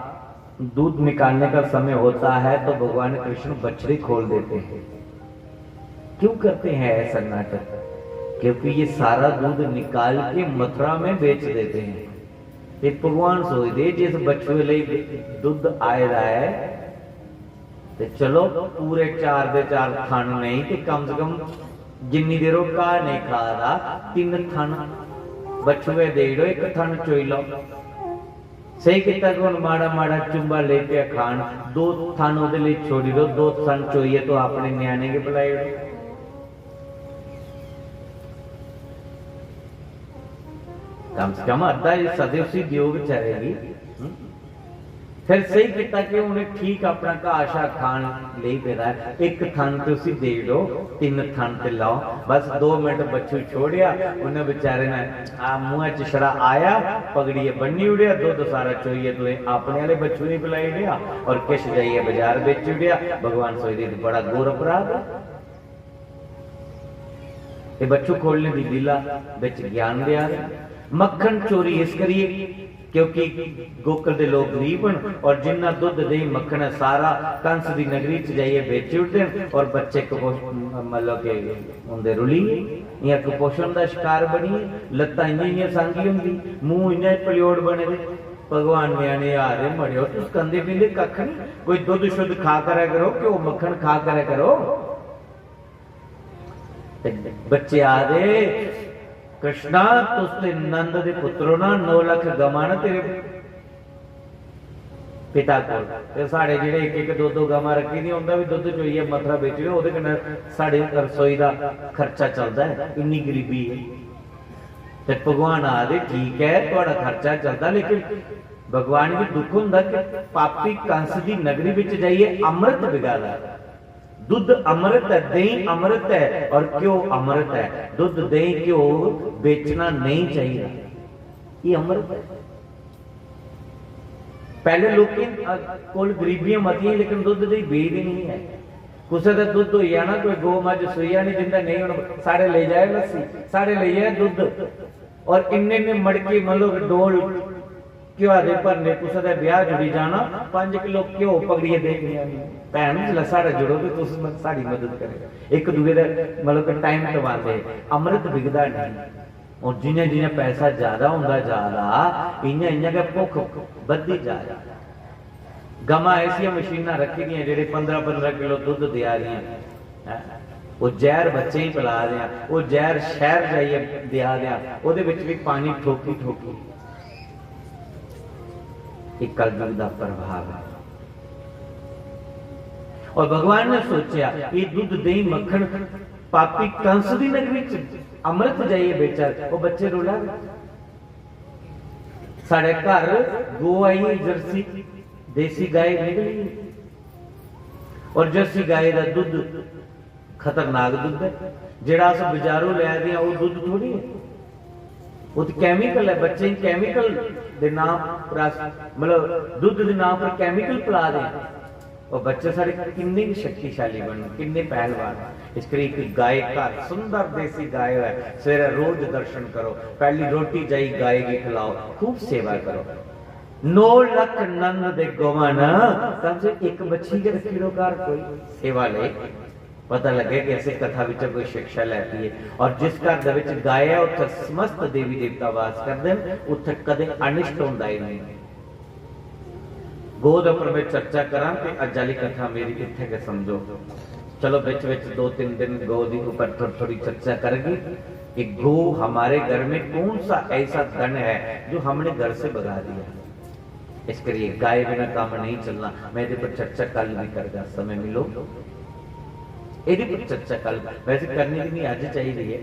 दूध निकालने का समय होता है, तो भगवान कृष्ण बछड़े खोल देते हैं। क्यों करते हैं ऐसा नाटक? क्योंकि ये सारा दूध निकाल के मथुरा में बेच देते हैं। ते भगवान सोचते, जिस बछुए लिए दुध आए रहा है, तो चलो, पूरे चार दे चार थन नहीं, तो कम से कम जिन्नी देर ओह् घाह नहीं खा रहा, तिन्न थन बछुए दे ओड़ो, एक थन चोई लो। सही कीता कि हुन माड़ा माड़ा चुंबा लेई पेआ खान, दो थन ओह्दे लेई छोड़ी दो, दो थन चोइयै तो अपने ञ्याणे गी पलाई ओड़ो। कम से कम अद्धा हिस्सा ते उसी देओ बेचारे गी। हम्म? फिर सही कीता कि उ'नें ठीक अपना घाऽ शाऽ खान लेई पेदा ऐ। इक थन ते उसी देई ओड़ो, तिन्न थन ते लाओ। बस दो मिंट बच्छू छोड़ेआ, उ'न्नै बेचारे ने आ, मुंहै च छड़ा आया, पगड़ियै बन्नी ओड़ेआ, दुद्ध सारा चोइयै तुसें अपने आह्ले बच्छू गी पलाई ओड़ेआ और किश जाइयै बाजार बेची ओड़ेआ। भगवान सोचदे, "एह् ते बड़ा घोर अपराध ऐ।" एह् बच्छू खोलने दी लीला बिच ज्ञान देआ दे। मक्खन चोरी इस करियै, क्योंकि गोकुल दे लोक गरीब न और जिन्ना दुद्ध, देही, मक्खन ऐ, सारा कंस दी नगरी च जाइयै बेची ओड़दे न और बच्चे कुपोष-, मतलब कि उं'दे रुली गे, इ'यां कुपोषण दा शकार बनियै, लत्तां इ'यां इ'यां सांगी होंदी, मूंह इ'यां पलयोड़ बने दे। भगवान ञ्याणे आखदे, "मड़ेओ, तुस खंदे पींदे कक्ख निं, कोई दुद्ध शुद्ध खा करै करो, घ्यो मक्खन खा करै करो।" ते बच्चे आखदे, "कृष्णा, तुस ते नंद दे पुत्तर ओ ना, नौ लक्ख गमां न तेरे, पिता कोल। ते साढ़े जेह्ड़े इक इक दो दो गवां रक्खी दियां, उं'दा बी दुद्ध चोइयै मथरा बेची ओड़ो, ओह्दे कन्नै साढ़ी रसोई दा खर्चा चलदा ऐ, इन्नी गरीबी ऐ। ते भगवान आखदे, "ठीक ऐ, थुआढ़ा खर्चा चलदा, लेकिन भगवान गी दुख होंदा कि पापी कंस दी नगरी बिच जाइयै अमृत बिका दा ऐ।" दुद्ध अमृत ऐ, देहीं अमृत ऐ और घ्यो अमृत ऐ। दुद्ध, देहीं, घ्यो बेचना नेईं चाहिदा। एह् अमृत ऐ। पैह्ले लोकें, अ, कोल गरीबियां मतियां, लेकिन दुद्ध दी बीऽ बी निं ऐ। कुसै दा दुद्ध होई जाना, कोई गौ मज्झ सूई जानी, जिंदा नेईं होना, "साढ़े लेई जाए लस्सी, साढ़े लेई जाए दुद्ध।" और इन्ने इन्ने मड़के, मतलब, डोल घ्योआ दे भरने, कुसै दा ब्याह जुड़ी जाना, पंज किलो घ्यो पकड़ियै देनियां न। "भैन, जिसलै साढ़ा जुड़ो ते तुस म-, साढ़ी मदद करेओ।" इक दूए दा, मतलब कि, टाइम टपांदे, अमृत बिकदा नेईं। और जियां जियां पैसा ज्यादा होंदा जा दा, इयां इयां गै भुक्ख बधदी जा दी। गमां ऐसियां मशीनां रक्खी दियां जेह्ड़े पंदरां पंदरां किलो दुद्ध देआ दियां, हैं? ओह् जैह्र बच्चें गी पला दे आ, ओह् जैह्र शैह्र जाइयै देआ दे आ, ओह्दे बिच बी पानी ठोकी ठोकी। एह् कलयुग दा प्रभाव ऐ। और भगवान ने सोचेआ, "एह् दुद्ध, देहीं, मक्खन पापी कंस दी नगरी च अमृत जाइयै बेचा दे।" ओह् बच्चे रोला दे। साढ़े घर गौ आई, जर्सी देसी गाय निकली, और जर्सी गाय दा दुद्ध खतरनाक दुद्ध ऐ। जेह्ड़ा अस बजारों लै दे आं, ओह् दुद्ध थोड़ी ऐ। ओह् ते केमिकल ऐ, बच्चें गी केमिकल दे नाम पर अस, मतलब, दुद्ध दे नाम पर केमिकल पला दे आं। और बच्चे साढ़े किन्ने गै शक्तिशाली बनन, किन्ने पहलवान। इस करी इक गाय घर, सुंदर देसी गाय होऐ, सवेरे रोज दर्शन करो, पैह्ली रोटी जाई गाय गी खिलाओ, खूब सेवा करो। नौ लख नंद दे गवां न, कम से कम इक बच्छी गै रक्खी लो घर कोई सेवा लेई। पता लगे कि असें कथा बिच्चा कोई शिक्षा लैती है। और जिस घर दे विच गाय है, उत्थे समस्त देवी देवता वास करदे न, उत्थे कदें अनिष्ट होंदा ही नहीं। गौ दे उप्पर मैं चर्चा करां ते अज्ज आली कथा मेरी इत्थे गै समझो। चलो, बिच बिच दो तीन दिन गौ दी ऊपर थोड़ी थोड़ी चर्चा करेगी कि गौ हमारे घर में कौन सा ऐसा धन है जो हमने घर से भगा दिया। इस करिए गाय बिना काम नहीं चलना। मैं एह्दे पर चर्चा कल भी करगा, समय मिलो। एह्दे पर चर्चा कल, वैसे करनी भी नहीं, अज्ज चाहिदी है,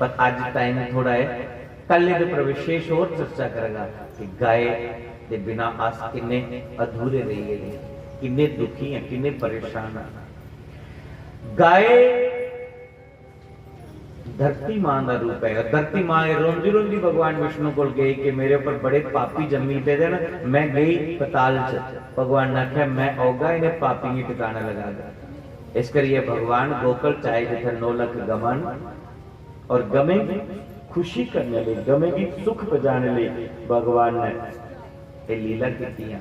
पर अज्ज टाइम थोड़ा है। कल एह्दे पर विशेष और चर्चा करगा कि गाय दे बिना अस किन्ने अधूरे रेही गेदे, किन्ने दुखी हैं, किन्ने परेशान हैं। गाय धरती मां दा रूप है। और धरती मां एह् रोंदी रोंदी भगवान विष्णु कोल गई कि मेरे ऊपर बड़े पापी जम्मी पेदे न, मैं गई पताल च। भगवान ने आखेआ, मैं औगा, इन्हें पापियें गी ठिकाना लगागा। इस करियै भगवान गोकुल च आए, जित्थै नौ लख गमां न, और गमें गी खुशी करने लेई, गमें गी सुख पजाने लेई भगवान ने एह् लीला कीतियां।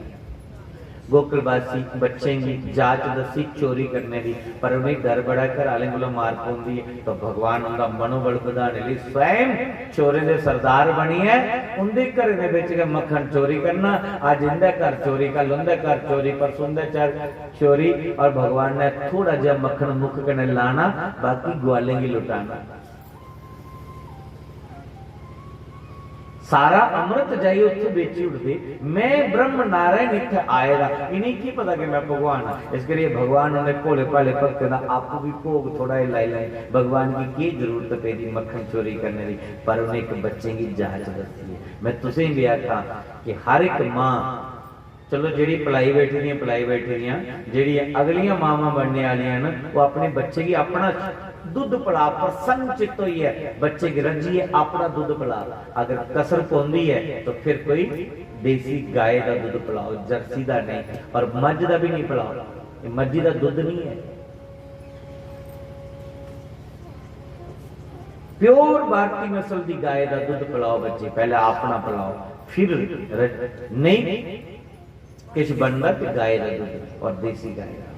गोकुलवासी बच्चें गी जाच दस्सी चोरी करने दी, पर उ'नेंगी डर बड़ा, घर आह्लें कोला मार पौंदी है। तो भगवान उं'दा मनोबल बधाने लेई स्वयं चोरें दे सरदार बनियै उं'दे घरें दे बिच गै मक्खन चोरी करना। अज्ज इं'दे घर चोरी, कल उं'दे घर चोरी, परसों उं'दे घर चोरी, और भगवान ने थोड़ा जेहा मक्खन मुख कन्नै लाना, बाकी ग्वालें गी लुटाना। सारा अमृत जाइयै उत्थे बेची उड़दे। मैं ब्रह्म नारायण इत्थे आए दा, इ'नेंगी की पता कि मैं भगवान हां। इस करियै भगवान उ'नें भोले भाले भक्तें दा आपूं भी भोग थोड़ा जेहा लाई लैन। भगवान गी केह् जरूरत पेदी मक्खन चोरी करने दी, पर उ'नें इक बच्चें गी जाच दस्सी ऐ। मैं तुसेंगी भी आखां कि हर इक मां, चलो, जेह्ड़ी पलाई बैठी दियां, पलाई बैठी दियां, जेह्ड़ियां अगलियां मावां बनने आह्लियां न, ओह् अपने बच्चे गी अपना दुद्ध पला, प्रसन्न चित्त होइयै बच्चे गी रज्जियै अपना दुद्ध पला। अगर कसर पौंदी ऐ तो फिर कोई देसी गाय दा दुद्ध पलाओ, जर्सी दा नहीं, और मज्झ दा भी नहीं पलाओ। ये मज्झी दा दुद्ध नहीं है। प्योर भारती नस्ल दी गाय दा दुद्ध पलाओ बच्चे, पैह्ले अपना पलाओ, फिर र-, नहीं किश बनदा ते गाय दा दुद्ध और देसी गाय दा।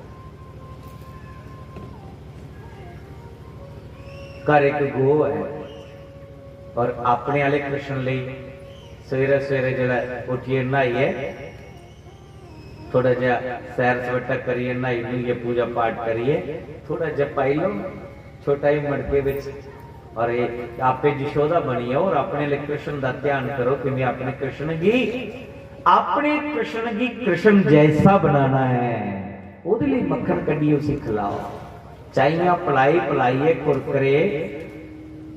घर इक गौ है और अपने आह्ले कृष्ण लेई सवेरै सवेरै जेल्लै उट्ठियै न्हाइयै थोड़ा जेहा सैर सपट्टा करियै, न्हाई न्हूइयै, पूजा पाठ करियै, थोड़ा जेहा पाई लैओ छोटा जेहा मटके बिच। और एह् आपे यशोदा बनी जाओ और अपने लेई कृष्ण दा ध्यान करो कि मैं अपने कृष्ण गी अपने कृष्ण गी कृष्ण जैसा बनाना है, ओह्दे लेई मक्खन कड्ढियै उसी खलाओ। चाहियां पलाई पलाइयै कुरकुरे,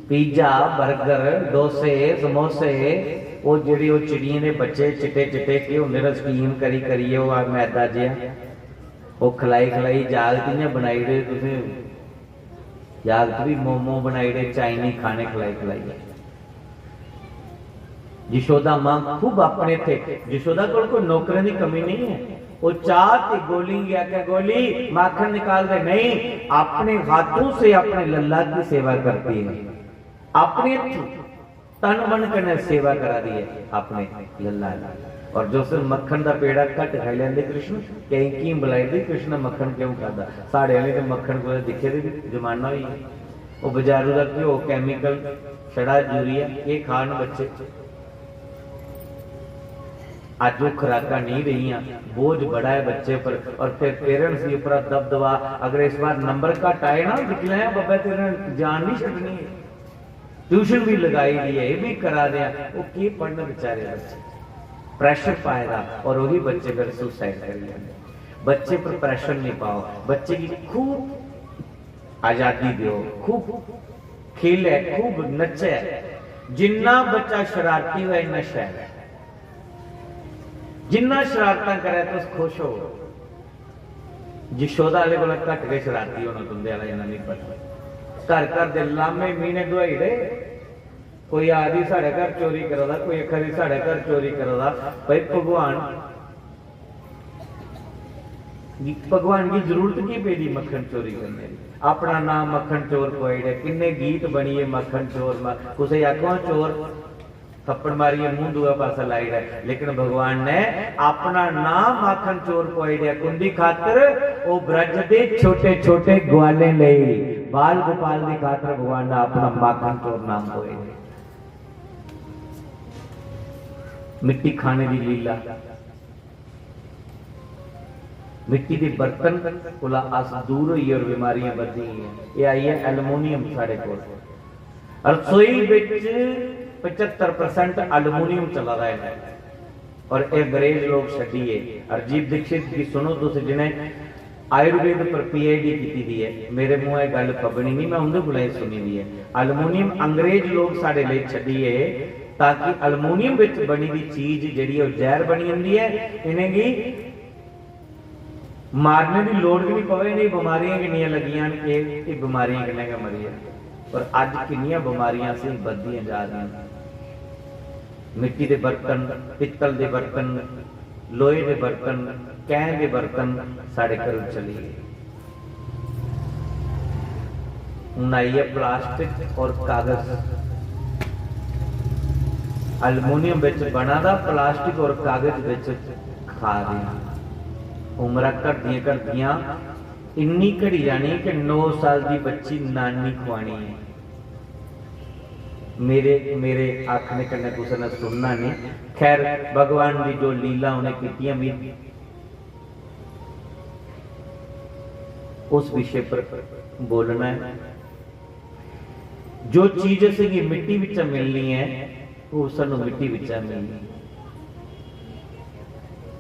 पिज्जा, बर्गर, डोसे, समोसे, ओह् जेह्ड़े ओह् चिड़ियें दे बच्चे चिट्टे चिट्टे केह् होंदे न, स्टीम करी करियै ओह् मैदा जेहा, ओह् खलाई खलाई जागत इ'यां बनाई ओड़े तुसें। जागत भी मोमो बनाई ओड़े, चाइनीज खाने खलाई खलाइयै। यशोदा मां खूब अपने थे। यशोदा कोल कोई नौकरें की कमी नहीं है। वो चाह ते गोली गी आखे, "गोली, माखन निकाल दे।" नहीं, अपने हाथों से अपने लल्ला की सेवा करती है, अपने तन मन कन्नै सेवा करा दी है अपने लल्ला दी। और जो सिर्फ मक्खन का पेड़ा घट खाई लेंदे कृष्ण, कई की बुलाई दी, "कृष्ण ने मक्खन क्यों खादा?" साढ़े वाले तो मक्खन कुतै दिक्खे दे भी जमाना होई गेआ। वो बाजारू दा घ्यो, केमिकल, छड़ा यूरिया, ये खान बच्चे। अज वो खुराकां नहीं रहियां, बोझ बड़ा है बच्चे पर। और फिर पेरेंट्स भी उपर दबदबा, अगर इस बार नंबर घट आए ना, दिक्खी लैं बब्बै, तेरे जान नहीं छड्डनी। ट्यूशन भी लगाई दी है, ये भी करा दे हैं, वो की पढ़न बेचारे बच्चे? प्रेशर पाए दा, और वही बच्चे फिर सुसाइड करी लैंदे। बच्चे पर प्रेशर नहीं पाओ, बच्चे की खूब आजादी दो, खूब खेले, खूब नचे। जिन्ना बच्चा शरारती होए, इन्ना शैल है। जिन्ना शरारतां करे, तुस खुश हो। यशोदा आह्ले कोला घट्ट गै शरारती होना तुंदे आह्ला, इन्ना नहीं पता। घर घर दे लामे मीने दुहाई दे, कोई आखदी साढ़े घर चोरी करा दा, कोई आखा दी साढ़े घर चोरी करा दा। भाई भगवान, भगवान की जरूरत की पेदी मक्खन चोरी करने दी? अपना नाम मक्खन चोर पवाई ओड़ेआ, किन्ने गीत बनिए मक्खन चोर, म-, कुसै गी आखो चोर, थप्पड़ मारियै मूंह दूए पासै लाई ओड़े। लेकिन भगवान ने अपना नाम माखन चोर पवाई दिया। कुंदी खातर? ओ ब्रज दे छोटे छोटे ग्वालें लेई, बाल गोपाल दी खातर भगवान ने अपना माखन चोर नाम पवाई दिया। मिट्टी खाने की लीला। मिट्टी दे बर्तन कोला अस दूर होइए और बीमारियां बधदी गेइयां। ये आई है एल्यूमिनियम साढ़े कोल। रसोई बिच पचहत्तर परसेंट एल्यूमिनियम चला दा है। और ये अंग्रेज लोग छड्डिए। अरजीत दीक्षित की सुनो तुस, जिन्हें आयुर्वेद पर पीएचडी की दी है। मेरे मुंह एह् गल्ल पब्बनी नहीं, मैं उंदे कोला एह् सुनी दी है। एल्यूमिनियम अंग्रेज लोग साढ़े लिए छड्डिए, ताकि एल्यूमिनियम विच बनी दी चीज जेह्ड़ी ओह् जैह्र बनी जंदी है। इ'नेंगी मारने दी लोड़ भी नहीं पवे। इ'नें बमारियां किन्नियां लग्गियां न, एह्, एह् बमारियां कन्नै गै मरी जान। पर अज्ज किन्नियां बमारियां असेंगी बधदियां जा रहियां न। मिट्टी दे बर्तन, पित्तल दे बर्तन, लोहे दे बर्तन, कैंह् दे बर्तन साढ़े घरों चली गे। हून आई ऐ प्लास्टिक और कागज। एल्यूमिनियम विच बना दा, प्लास्टिक और कागज विच खा रहे हैं। उम्र घटदियां घटदियां इन्नी घटी जानी कि नौ साल दी बच्ची नानी खुआनी है। मेरे, मेरे आखने कन्नै कुसै ने सुनना नहीं। खैर, भगवान दी जो लीला उन्हें कीतियां, मी उस विषय पर बोलना है। जो चीज असेंगी मिट्टी बिच्चा मिलनी है, वो सानू मिट्टी बिच्चा मिलनी है।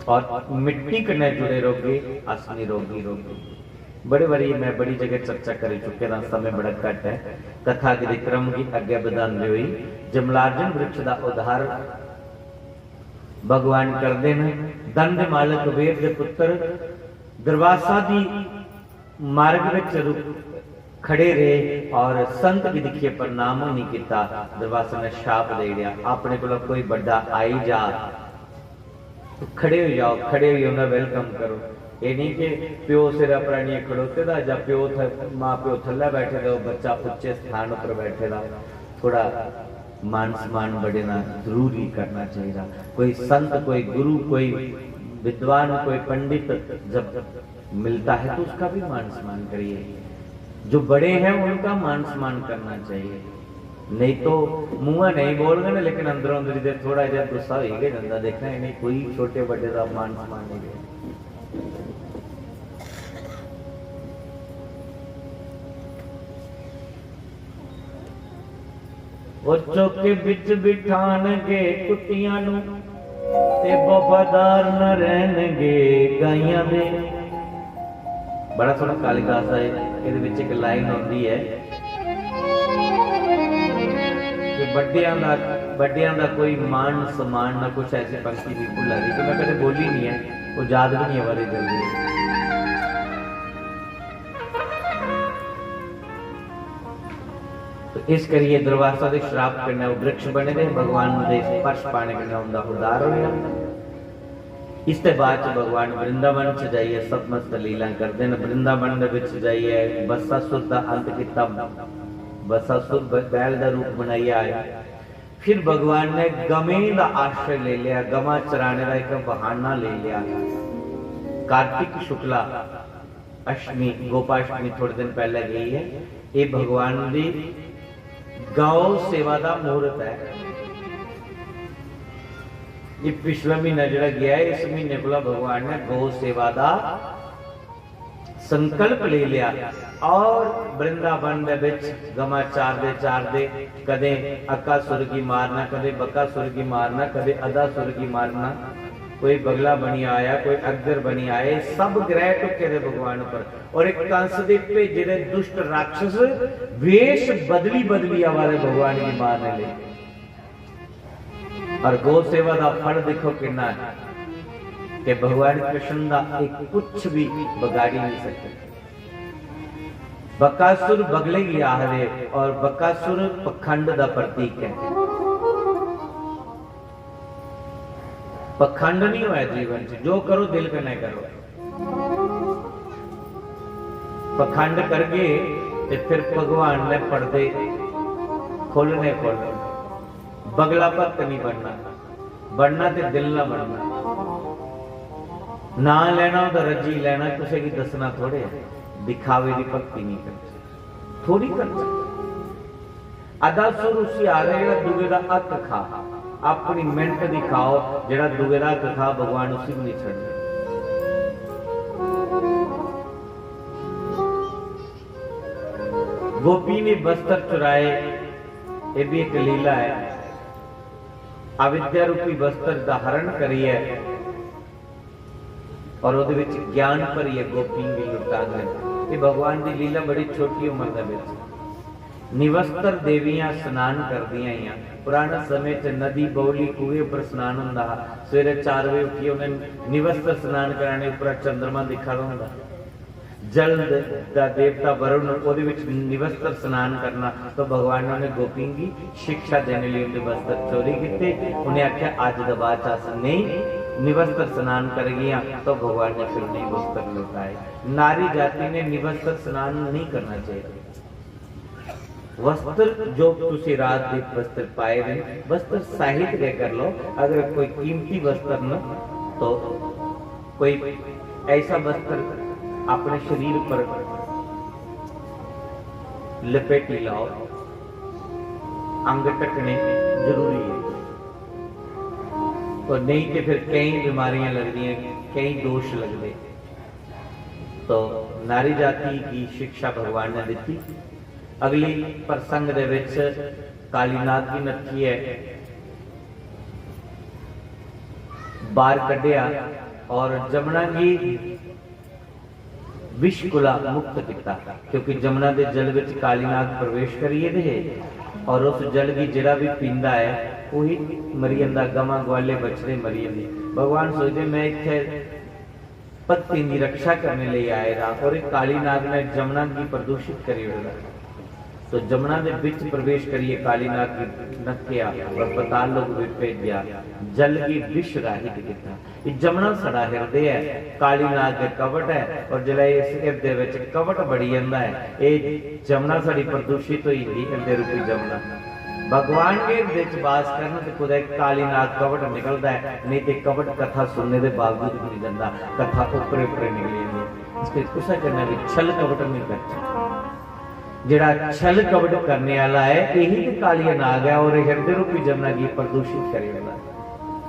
और मिट्टी कन्नै जुड़े रहोगे, अस निरोगी रहोगे। बड़े बारी मैं बड़ी जगह चर्चा करी चुके दा, समय बड़ा घट है। कथा दे क्रम गी अग्गै बधांदे होई जमलार्जन वृक्ष दा उद्धार भगवान करदे न। दंद मालक वेद दे पुत्र दुर्वासा दी मार्ग विच रुक खड़े रहे और संत गी दिखिए प्रणाम नहीं किता। दुर्वासा ने शाप दे दिया, अपने कोला कोई बड़ा आई जा, तो खड़े हो जाओ, खड़े होइए उन्हें वेलकम करो। ये नहीं कि प्यो सिरा पर आनिए खड़ोते दा, या प्यो थ-, माँ प्यो थल्ले बैठे दा, बच्चा उच्चे स्थान पर बैठे दा। थोड़ा मान सम्मान बड़े ना जरूर ही करना चाहिए। कोई संत, कोई गुरु, कोई विद्वान, कोई पंडित जब मिलता है तो उसका भी मान सम्मान करिए। जो बड़े हैं उनका मान सम्मान करना चाहिए, नहीं तो मुंह नहीं बोलगन, लेकिन अंदरों अंदर इधर थोड़ा जिहा गुस्सा हो ही जाता। देखना इन्हें कोई छोटे बड़े का मान सम्मान नहीं देना। ਉਹ ਚੁੱਕ ਵਿੱਚ ਬਿਠਾਣਗੇ ਕੁੱਤਿਆਂ ਨੂੰ। ते वफादार न रहणगे गाइयां दे। बड़ा सोहना कालिदास दा एह्, एह्दे बिच इक लाइन औंदी ऐ कि बड्डेआं दा, बड्डेआं दा कोई मान सम्मान ना कुछ, ऐसी पंक्ति भी भुल्ला दी कि मैं कदें बोली नहीं है, वो याद भी नहीं आवा दी जल्दी। तो इस करियै दुर्वासा दे श्राप कन्नै ओह् वृक्ष बने दे, भगवान दे स्पर्श पाने कन्नै उंदा उद्धार होया। इसदे बाद च भगवान वृंदावन च जाइयै सतमस्त लीला करदे न। वृंदावन दे विच जाइयै बसासुर दा अंत कीता। बसासुर ब-, बैल दा रूप बनाइयै आए। फिर भगवान ने गवें दा आश्रय ले लिया, गवां चराने दा एक बहाना ले लिया। कार्तिक शुक्ला अष्टमी, गोपाष्टमी थोड़े दिन पहले गई है। ये भगवान दी गौ सेवा दा मुहूर्त है। ये पिछला महीना जेड़ा गया है, इस महीने कोला भगवान ने गौ सेवा दा संकल्प ले लिया और वृंदावन दे विच गवां चारदे चारदे कदें अकासुर गी मारना, कदें बकासुर गी मारना, कदें अदासुर गी मारना, कोई बगला बनी आया, कोई अग्गर बनी आए, सब ग्रह टुके दे भगवान पर। और एक कंस दे भेजे दे दुष्ट राक्षस वेश बदली बदली आवा दे भगवान गी मारने ले। और गौ सेवा का फल देखो कितना है कि भगवान कृष्ण का एक कुछ भी बिगाड़ी नहीं सकते। बकासुर बगले की आखदे और बकासुर पखंड का प्रतीक है। पखंड नहीं होया जीवन च, जो करो दिल कन्नै करो। पखंड करगे ते फिर भगवान ने पर्दे खोलने खोलने। बगला भक्त नहीं बनना, बनना ते दिल ना बनना। ना लेना होता रज्जी लेना, किसी की दसना थोड़े, दिखावे की भक्ति नहीं करनी, थोड़ी करना। अदासुर उसी आखदे जेड़ा दुए दा हक खा, अपनी मेहनत दी खाओ, जेड़ा दुए दा हक खा भगवान उसी भी नहीं छड़दे। गोपी ने वस्त्र चुराए, ये भी एक लीला है। अविद्या रूपी वस्त्र दा हरण करिए और ओहदे विच ज्ञान भरियै गोपियें गी लुटांदे न। ये भगवान दी लीला बड़ी छोटी उम्र दे विच। निवस्त्र देवियां स्नान करदियां हियां। पुराने समय च नदी बौली कुएं उपर स्नान हुंदा हा। सवेरे चार बजे उठियै उन्हें निवस्त्र स्नान कराने, उप्परा चंद्रमा दिक्खा दा हुंदा। जल द-, दा देवता वरुण ओहदे विच निवस्त्र स्नान करना। तो भगवान ने उन्हें गोपियें गी शिक्षा देने लिए उनके वस्त्र चोरी कीते। उन्हें आख्या, "अज दे बाद च अस नहीं निवस्त्र स्नान करगियां।" तो भगवान ने फिर उन्हें वस्त्र लौटाए। नारी जाति ने निवस्त्र स्नान नहीं करना चाहिए। वस्त्र जो तुसी रात दे वस्त्र पाए दे न, वस्त्र साहित गै कर लो। अगर कोई कीमती वस्त्र न, तो कोई ऐसा वस्त्र अपने शरीर पर लपेटी लाओ, अंग ढकने जरूरी है। तो नहीं ते फिर कई बीमारियां लगदियां, कई दोष लगदे। तो नारी जाति की शिक्षा भगवान ने दी। अगली प्रसंग दे विच कालीनाग की नत्थी है, बाहर कड्ढेआ और जमुना गी विष कोला मुक्त किता, क्योंकि जमुना दे जल विच कालीनाग प्रवेश करिए दे हे और उस जल गी जेड़ा भी पींदा है, वही मरी जंदा, गवां, ग्वाले, बछड़े मरी जंदे। भगवान सोचदे, "मैं इत्थे भक्ति दी रक्षा करने ले आए दा और एक कालीनाग ने जमुना गी प्रदूषित करी ओड़े दा।" तो जमुना दे विच प्रवेश करिए कालीनाग गी नत्थेआ और पाताल लोक भी भेजेआ, जल गी विष राहित किता। ये जमुना साढ़ा हृदय है, कालीनाग के कवट है, और जिसलै इस हृदय विच कवट बड़ी जंदा है, ये जमुना साढ़ी प्रदूषित होई जंदी, हृदय रूपी जमुना। भगवान के हृदय च वास करन ते कुतै कालीनाग कवट निकलदा है, नहीं ते कवट कथा सुनने दे बावजूद भी नहीं जंदा, कथा ऊपरे ऊपरे निकली जंदी। इसके कुसै कन्नै भी छल कवट नहीं करना। जेड़ा छल कवट करने वाला है, यही ते कालिया नाग है और हृदय रूपी जमुना गी प्रदूषित करे वाला है।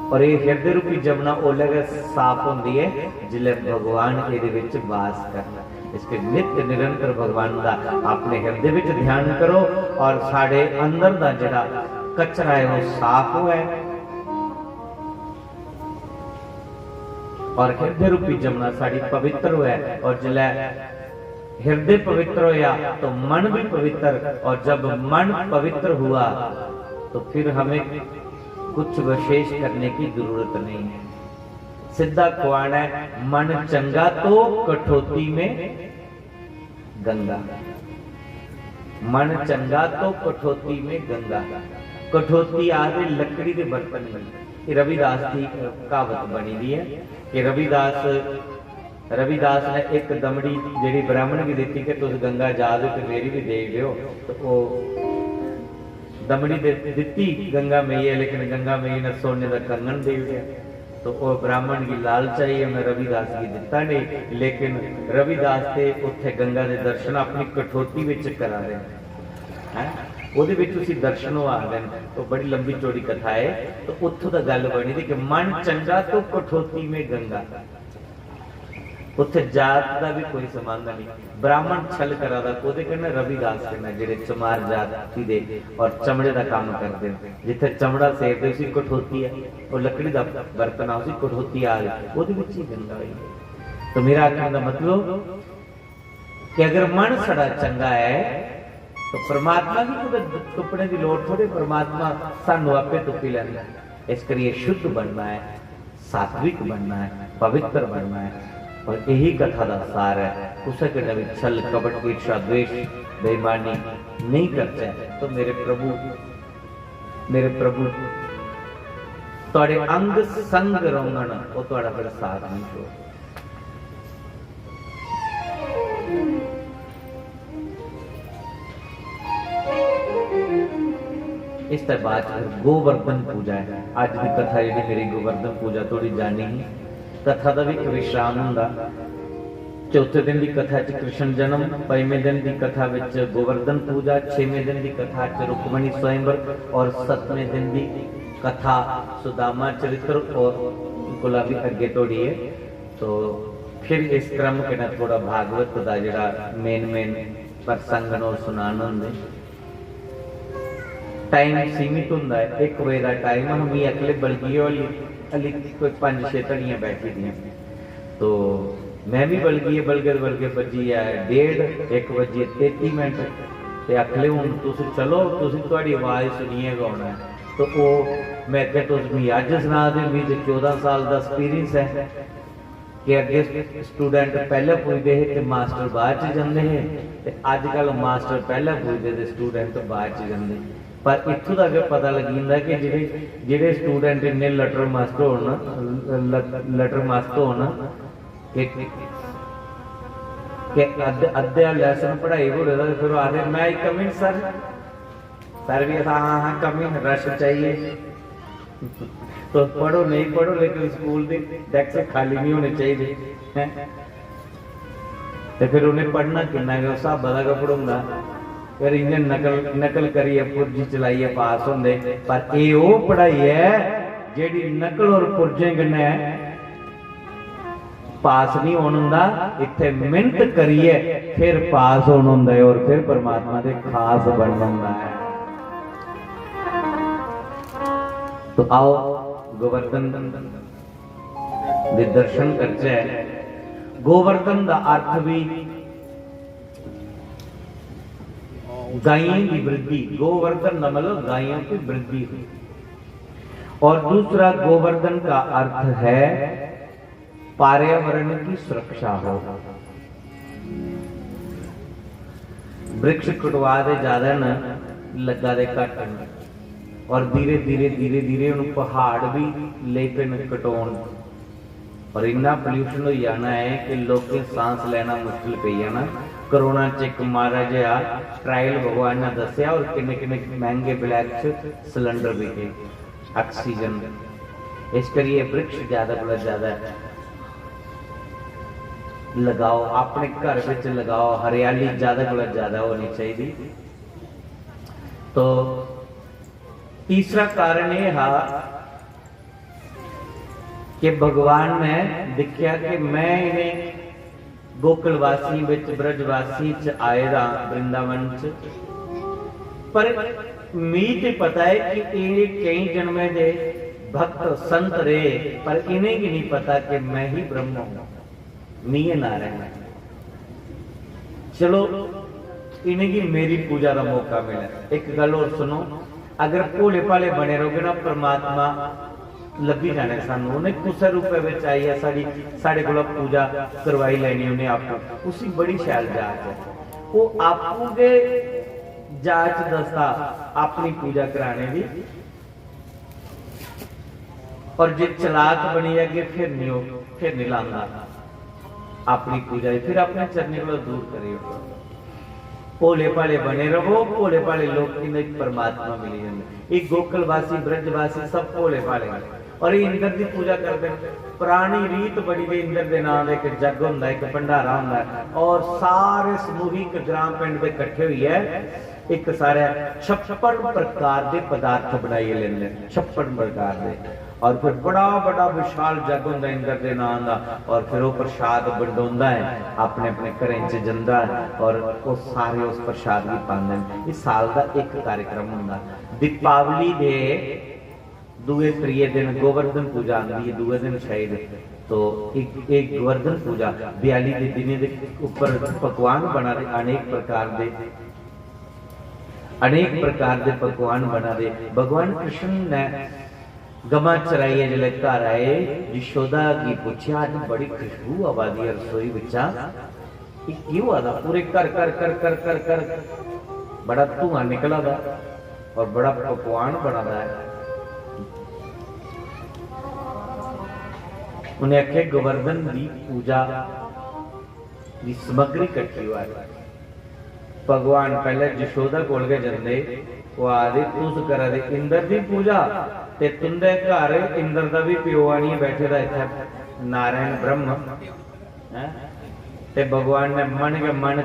और ये हृदय रूपी जमुना ओले गै साफ होंदी है जिसले भगवान एदे विच वास करन। इसके नित्य निरंतर भगवान दा अपने हृदय विच ध्यान करो और साढ़े अंदर दा जेड़ा कचरा है वो साफ होए। और हिरदे रूपी जमुना साड़ी पवित्र होऐ, और जिसलै हिरदे पवित्र होया तो मन भी पवित्र, और जब मन पवित्र हुआ तो फिर हमें कुछ विशेष करने की जरूरत नहीं है। सीधा खुआना है, मन चंगा तो कठौती में गंगा। मन चंगा तो कठौती में गंगा। कठौती आखदे लकड़ी दे बर्तन गी। एह् रविदास दी, अ, क्हावत बनी दी ऐ कि रविदास, रविदास ने इक दमड़ी जेह्ड़ी ब्राह्मण गी दित्ती कि तुस गंगा जा दे ते मेरी बी देई देओ, ते ओह् दमड़ी दे दित्ती गंगा मैया, लेकिन गंगा मैया ने सोने दा कंगन देई ओड़ेआ। तो ओह् ब्राह्मण गी लालच आई, उन्हें रविदास गी दित्ता नहीं, लेकिन रविदास ते उत्थे गंगा दे दर्शन अपनी कठौती विच करा दे न। हैं? ओह्दे विच उसी दर्शन होआ दे न। तो बड़ी लंबी चौड़ी कथा है। तो उत्थों दा गल बनी दी कि मन चंगा तो कठौती में गंगा। उत्थे जात दा भी कोई संबंध नहीं। ब्राह्मण छल करा दा कोह्दे कन्नै? रविदास कन्नै, जेह्ड़े चमार जाति दे और चमड़े दा कम्म करदे न। जित्थे चमड़ा सेरदे उसी कठौती ऐ, ओह् लकड़ी दा बर्तन आ, उसी कठौती आ गई, ओह्दे विच ही गंदा होई गेआ। तो मेरा आखने दा मतलब कि अगर मन साढ़ा चंगा है तो परमात्मा गी कुतै तुप्पने दी लोड़ थोड़ी, परमात्मा सानू आपे तुप्पी लैंदा। इस करियै शुद्ध बनना है, सात्विक बनना है, पवित्र बनना है। और यही कथा दा सार है। कुसै कन्नै भी छल, कपट, ईर्ष्या, द्वेष, बेईमानी नहीं करचै तो मेरे प्रभु, मेरे प्रभु थुआड़े अंग संग रौंगन, ओह् थुआड़ा फिर साथ नहीं छोड़दे। इस ते बाद च फिर गोवर्धन पूजा है। अज्ज दी कथा जेह्ड़ी मेरी गोवर्धन पूजा धोड़ी जानी ही। कथा दा भी इक विश्राम होंदा। चौथे दिन दी कथा च कृष्ण जन्म, पंजमें दिन दी कथा विच गोवर्धन पूजा, छेमें दिन दी कथा च रुक्मणी स्वयंवर और सतमें दिन दी कथा सुदामा चरित्र और कोला भी अग्गे धोड़ी है। तो फिर इस क्रम कन्नै थोड़ा भागवत दा जेह्ड़ा मेन मेन प्रसंग न ओह् सनान होंदे। टाइम सीमित होंदा है, इक बजे दा टाइम हा, मी अकले बलगी हल्ली, हल्ली कोई पंज छे धड़ियां बैठी दियां। तो मैं भी बलगियै बलगदे बलगदे बज्जी गेआ डेढ़, इक बज्जियै तेती मिंट। ते अकले हून तुस चलो, तुसें, थुआड़ी आवाज सुनियै गै औना ऐ। तो ओह् मैं आखेआ, तुस मी अज्ज सना दे, मी ते चौदां साल दा एक्सपीरियंस ऐ कि अग्गे स्टूडेंट पैह्ले पुजदे हे ते मास्टर बाद च जंदे हे, ते अज्जकल मास्टर पैह्ले पुजदे ते स्टूडेंट बाद च जंदे। पर इत्थूं दा गै पता लग्गी जंदा कि जेह्ड़े, जेह्ड़े स्टूडेंट इन्ने लटर मस्त होन, ल-, लटर मस्त होन कि, कि अद्ध-, अद्धे लैसन पढ़ाई ओड़े दा ते फिर ओह् आखदे, "May I come in, sir?" Sir भी आखदा, "हाँ, हाँ, come in, rush चाहिए।" तुस पढ़ो, नेईं पढ़ो, लेकिन स्कूल दे डेस्क खाली नहीं होने चाहिए, हैं? ते फिर उ'नें पढ़ना किन्ना गै, उस स्हाबा दा गै पढ़ोंदा। फिर इ'यां नकल, नकल करियै, पुर्जी चलाइयै पास होंदे। पर एह् ओह् पढ़ाई ऐ जेह्ड़ी नकल और पुर्जें कन्नै पास नहीं होन होंदा। इत्थे मेहनत करियै फिर पास होन होंदा है और फिर परमात्मा दे खास बनना होंदा है। तो आओ, गोवर्धन दे दर्शन करचै। गोवर्धन दा अर्थ भी गायें की वृद्धि, गोवर्धन का मतलब गायों की वृद्धि हुई। और दूसरा गोवर्धन का अर्थ है पर्यावरण की सुरक्षा हो। वृक्ष कटवा दे ज्यादा न, लग्गा दे घट न, और धीरे धीरे धीरे धीरे उन पहाड़ भी ले पे न कटोन, और इन्ना पोल्यूशन हो जाना है कि लोकें सांस लेना मुश्किल पई जाना। कोरोना च इक माड़ा जेहा ट्रायल भगवान ने दस्सेआ, और किन्ने किन्ने महंगे ब्लैक च सिलेंडर बिके, ऑक्सीजन। इस करियै वृक्ष ज्यादा कोला ज्यादा लगाओ, अपने घर बिच लगाओ, हरियाली ज्यादा कोला ज्यादा होनी चाहिदी। तो तीसरा कारण यह हा कि भगवान ने दिखेआ कि मैं इ'नें गोकुलवासियें बिच, ब्रजवासियें च आए दा, वृंदावन च, पर मी ते पता है कि एह् केईं जन्में दे भक्त संत रहे, पर इन्हें गी नहीं पता कि मैं ही ब्रह्म हूं, मी गै नारायण ऐ। चलो, इन्हें गी मेरी पूजा दा मौका मिले। एक गल्ल होर सुनो, अगर भोले भाले बने रहोगे ना, परमात्मा लब्भी जाने सानू। उन्हें कुसै रूपै बिच आइयै साढ़ी, साढ़े कोला पूजा करवाई लैनी उन्हें आपूं। उसी बड़ी शैल जाच ऐ, ओह् आपूं गै जाच दसदा अपनी पूजा कराने दी। और जे चलाक बनी जागे, फिर नहीं, फिर नहीं लांदा अपनी पूजा गी, फिर अपने चरणें कोला दूर करी ओड़दा। भोले भाले बने रवो, भोले भाले लोकें गी परमात्मा मिली जंदे। ये गोकुलवासी, ब्रजवासी सब भोले भाले ने। और ये इंद्र दी पूजा करदे न। पुरानी रीत बनी दी, इंद्र दे नां दा इक जग होंदा, इक भंडारा होंदा है, और सारे समूहिक ग्राम पिंड दे इकट्ठे होइयै इक सारे छप्पन प्रकार दे पदार्थ बनाइयै लेंदे न, छप्पन प्रकार दे। और फिर बड़ा बड़ा विशाल जग होंदा इंद्र दे नां दा, और फिर ओह् प्रसाद बंडोंदा है, अपने अपने घरें च जंदा है, और ओह् सारे उस प्रसाद गी पांदे न। इस साल दा इक कार्यक्रम होंदा। दीपावली दे दूए त्रिये दिन गोवर्धन पूजा आंदी है, दूए दिन शायद। तो इक, एक गोवर्धन पूजा, दिवाली दे दिनें दे उप्पर पकवान बना दे, अनेक प्रकार दे, अनेक प्रकार दे पकवान बना दे। भगवान कृष्ण ने गमां चराइयै जिसलै घर आए, यशोदा गी पुच्छेआ, "अज्ज बड़ी खुशबू आवा दी ऐ रसोई बिच्चा, एह् केह् होआ दा? पूरे घर, घर, घर, घर, घर, घर बड़ा धुआं निकला दा और बड़ा पकवान बना दा है।" उन्हें आखेआ, "गोवर्धन दी पूजा दी समग्री कट्ठी होआ दी।" भगवान पैह्ले यशोदा कोल गै जंदे, ओह् आखदे, "तुस करा दे इंद्र दी पूजा ते तुंदे घर इंद्र दा बी प्यो आनियै बैठे दा इत्थै नारायण ब्रह्म।" हैं? ते भगवान ने मन गै मन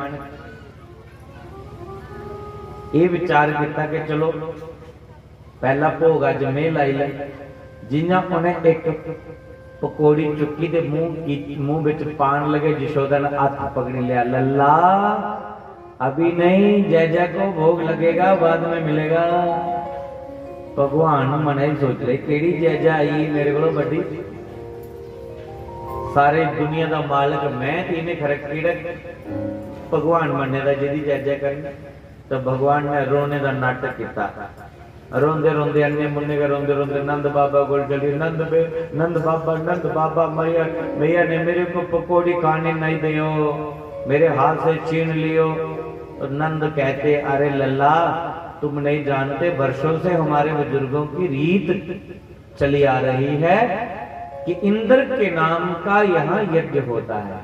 एह् विचार कीता कि चलो, पैह्ला भोग अज्ज में लाई लैं। जि'यां उ'नें इक पकौड़ी चुक्की ते मूंह की, मूंह बिच पान लगे, यशोदा ने हत्थ पकड़ी लिया, "लल्ला, अभी नहीं, जय जय को भोग लगेगा, बाद में मिलेगा।" भगवान मनै च सोच रहे, "केह्ड़ी जय जय आई मेरे कोला बड्डी? सारी दुनिया दा मालक मैं, ते इ'नें खरै केह्ड़ा भगवान मन्ने दा जेह्दी जय जय करनी?" तो भगवान ने रोने दा नाटक किया। रोंदे रोंदे, अन्ने मुन्ने गै रोंदे रोंदे नंद बाबा कोल चली, "नंद बे-, नंद बाबा, नंद बाबा, मैया, मैया ने मेरे को पकौड़ी खाने नहीं दियो, मेरे हाथ से छीन लियो।" तो नंद कहते, "अरे लल्ला, तुम नहीं जानते, वर्षों से हमारे बुजुर्गों की रीत चली आ रही है कि इंद्र के नाम का यहाँ यज्ञ होता है,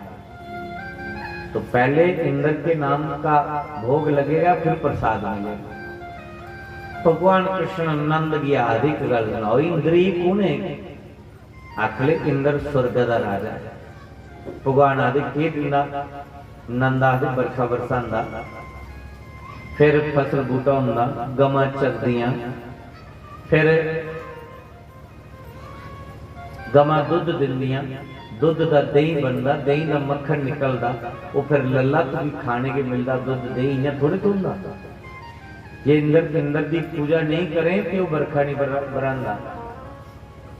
तो पहले इंद्र के नाम का भोग लगेगा, फिर प्रसाद मिलेगा।" भगवान कृष्ण नंद गी आखदे, "इक गल्ल सनाओ, इंद्र ही कु'न है?" आखले, "इंद्र स्वर्ग दा राजा है।" भगवान आखदे, "केह् दिंदा?" नंद आखदे, "बरखा बरसांदा, फिर फसल बूटा होंदा, गमां चरदियां, फिर गमां दुद्ध दिंदियां, दुद्ध दा देहीं बनदा, देहीं दा मक्खन निकलदा, ओह् फिर लल्ला तुगी खाने गी मिलदा, दुद्ध देहीं इ'यां थोड़े थ्होंदा। जे इंद्र, इंद्र दी पूजा नेईं करें ते ओह् बरखा निं बर-, बरंदा।"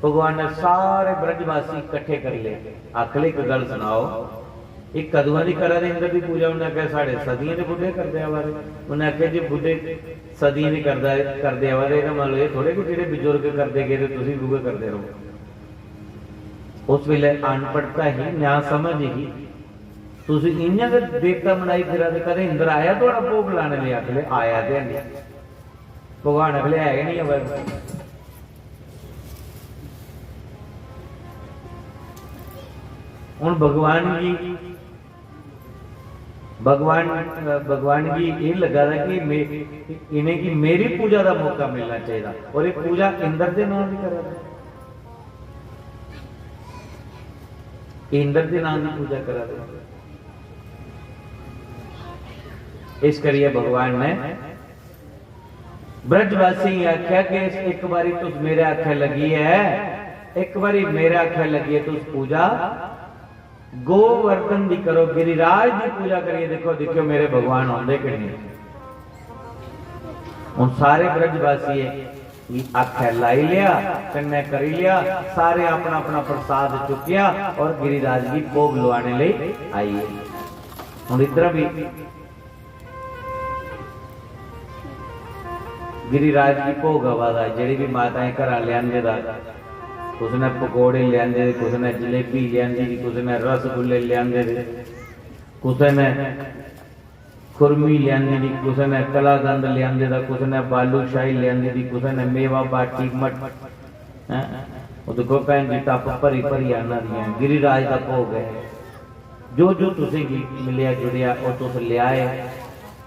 भगवान ने सारे ब्रजवासी इकट्ठे करी ले। आखले, "इक गल्ल सनाओ, एह् कदुआं दी करा दे इंद्र दी पूजा?" उ'नें आखेआ, "साढ़े सदियें दे बुड्ढे करदे आवा दे।" उ'नें आखेआ, "जे बुड्ढे सदियें दी करदा, करदे आवा दे, एह्दा मतलब एह् थोड़े कि जेह्ड़े बजुर्ग करदे गेदे, तुस बी उ'ऐ करदे रहो।" उस बेल्लै अनपढ़ता ही, नासमझ ही। "तुस इ'यां गै देवता बनाई फिरा दे, कदें इंद्र आया थुआढ़ा भोग लाने लेई?" आखले, "आया ते हैनी।" भगवान आखले, "है गै निं आवा दा।" हून भगवान गी, भगवान, भगवान गी एह् लग्गा दा कि मे-, इ'नेंगी मेरी पूजा दा मौका मिलना चाहिदा, और एह् पूजा इंद्र दे नांऽ दी करा दे, इंद्र दे नांऽ दी पूजा करा दे। इस करियै भगवान ने ब्रजवासियें गी आखेआ कि इस, इक बारी तुस मेरे आखै लग्गियै, इक बारी मेरे आखै लग्गियै तुस पूजा गोवर्धन दी करो, गिरिराज दी पूजा करियै दिक्खो, दिक्खो मेरे भगवान औंदे कि नेईं। हून सारे ब्रजवासिये गी आखै लाई लिया, कन्नै करी लिया, सारे अपना अपना प्रसाद चुक्केआ और गिरिराज गी भोग लुआने लेई आई गे। हुन इद्धर बी गिरिराज गी भोग आवा दा, जेह्ड़ी बी माताएं घरा लेआंदे दा, कुसै ने पकौड़े लेआंदे दे, कुसै ने जलेबी लेआंदी दी, कुसै ने रसगुल्ले लेआंदे दे, कुसै ने खुरमी लेआंदी दी, कुसै ने कलाकंद लेआंदे दा, कुसै ने बालूशाही लेआंदी दी, कुसै ने मेवा बाटी मट, हैं? ओह् दिक्खो भैन जी, टप्प भरी भरी आह्ना दियां, गिरिराज दा भोग ऐ। जो जो तुसें गी मिलेआ जुलेआ, ओह् तुस लेआए,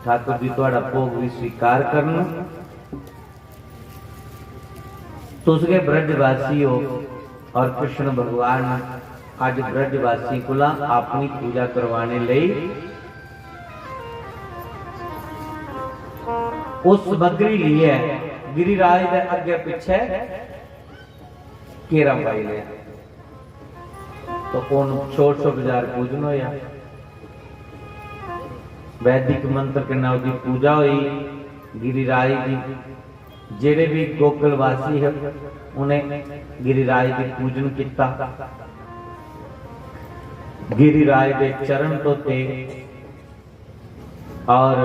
ठाकुर जी थुआढ़ा भोग बी स्वीकार करन। तुस गै ब्रजवासी हो और कृष्ण भगवान अज्ज ब्रजवासी कोला अपनी पूजा करवाने लेई उस समग्री लेइयै गिरिराज दे अग्गै पिच्छै घेरा पाई लेआ। तो हुन छोट सो बाजार पूजन होया। वैदिक मंत्र कन्नै ओह्दी पूजा होई। गिरिराज दी, जेह्ड़े भी गोकुलवासी हे, उ'नें गिरिराज दी पूजन कित्ता। गिरिराज दे चरण धोते और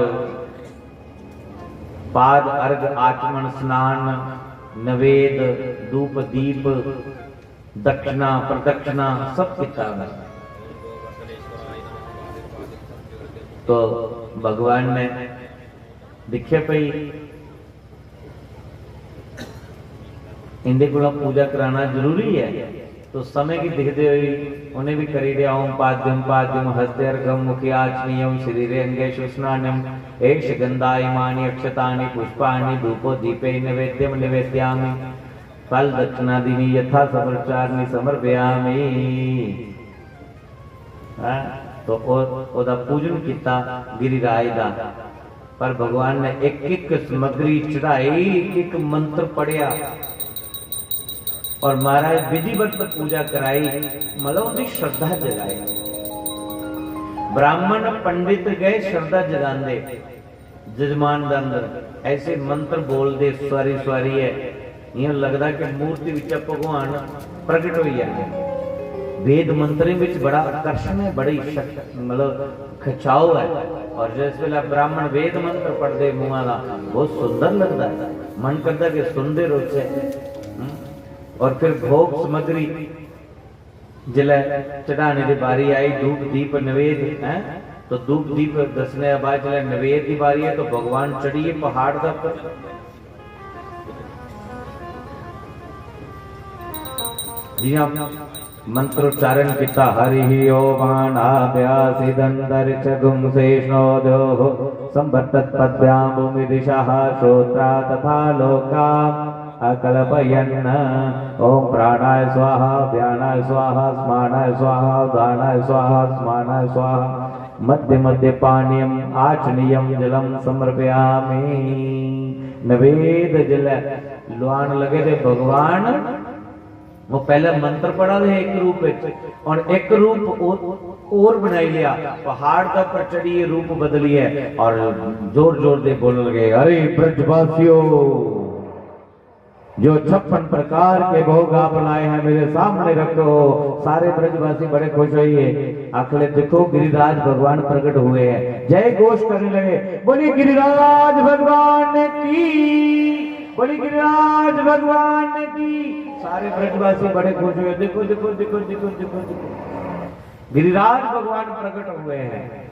पाद अर्घ, आचमन, स्नान, नवेद, धूप, दीप, दक्षिणा, प्रदक्षिणा सब कित्ता उ'नें। तो भगवान ने दिक्खेआ, भई इंदे कोला पूजा कराना जरूरी ऐ। तो समय गी दिखदे होई उ'नें बी करी ओड़ेआ, ओम पाद्यम पाद्यम हस्ते अर्घम मुखे आचनीयम शरीरे अंगेषु स्नानम एष गंधा इमानि अक्षतानि पुष्पाणि धूपो दीपे नैवेद्यम निवेद्यामि। फल दक्षिणादीनि यथा समर्चारनि समर्पयामि। हैं? तो ओ-, ओदा पूजन कित्ता गिरिराज दा, पर भगवान ने एक एक समग्री चढ़ाई, एक एक मंत्र पढ़िया और महाराज विधिवत पूजा कराई, मतलब उनकी श्रद्धा जगाई। ब्राह्मण पंडित गए श्रद्धा जगांदे। जजमान दे अंदर ऐसे मंत्र बोलदे, सुआरी सुआरियै इ'यां लगदा कि मूर्ति बिच्चा भगवान प्रगट होई जाने। वेद मंत्रें बिच बड़ा आकर्षण है, बड़ी शक-, मतलब खिंचाव है। और जिस वेले ब्राह्मण वेद मंत्र पढ़दे मुंहा दा, बहुत सुंदर लगदा है, मन करदा कि सुनदे रौहचै। हम्म? और फिर भोग समग्री जिसलै चढ़ाने दी बारी आई, धूप दीप नवेद, हैं, तो धूप दीप दसने दे बाद जिसलै नवेद दी बारी है, तो भगवान चढ़िए पहाड़ दे उप्पर। जियां मंत्रोच्चारण किता, हरि ओम अनाद्यासीदंतरिक्षगुम शेषनो जो संवर्तत पद्भ्याम भूमि दिशा श्रोत्रा तथा लोका अकल्पयन्। ओम प्राणाय स्वाहा, व्यानाय स्वाहा, स्मानाय स्वाहा, उदानाय स्वाहा, स्मानाय स्वाहा। मध्य मध्य पानीयम आचनीयम जलम समर्पयामि। नवेद जिसलै लुआन लगे ते भगवान, वो पहले मंत्र पढ़ा दे एक रूप विच, और एक रूप और, और बनाई लिया, पहाड़ का पर चढ़िए रूप बदलिए और जोर जोर दे बोलने लगे, "अरे ब्रजवासियों, जो छप्पन प्रकार के भोग आप लाए हैं, मेरे सामने रखो।" सारे ब्रजवासी बड़े खुश हुए, आखले, "देखो, गिरिराज भगवान प्रकट हुए हैं।" जय घोष करने लगे, "बोलिए गिरिराज भगवान की, बोलिए गिरिराज भगवान की।" सारे ब्रजवासी बड़े खुश हुए, "देखो, देखो, देखो।" गिरिराज भगवान प्रकट हुए हैं।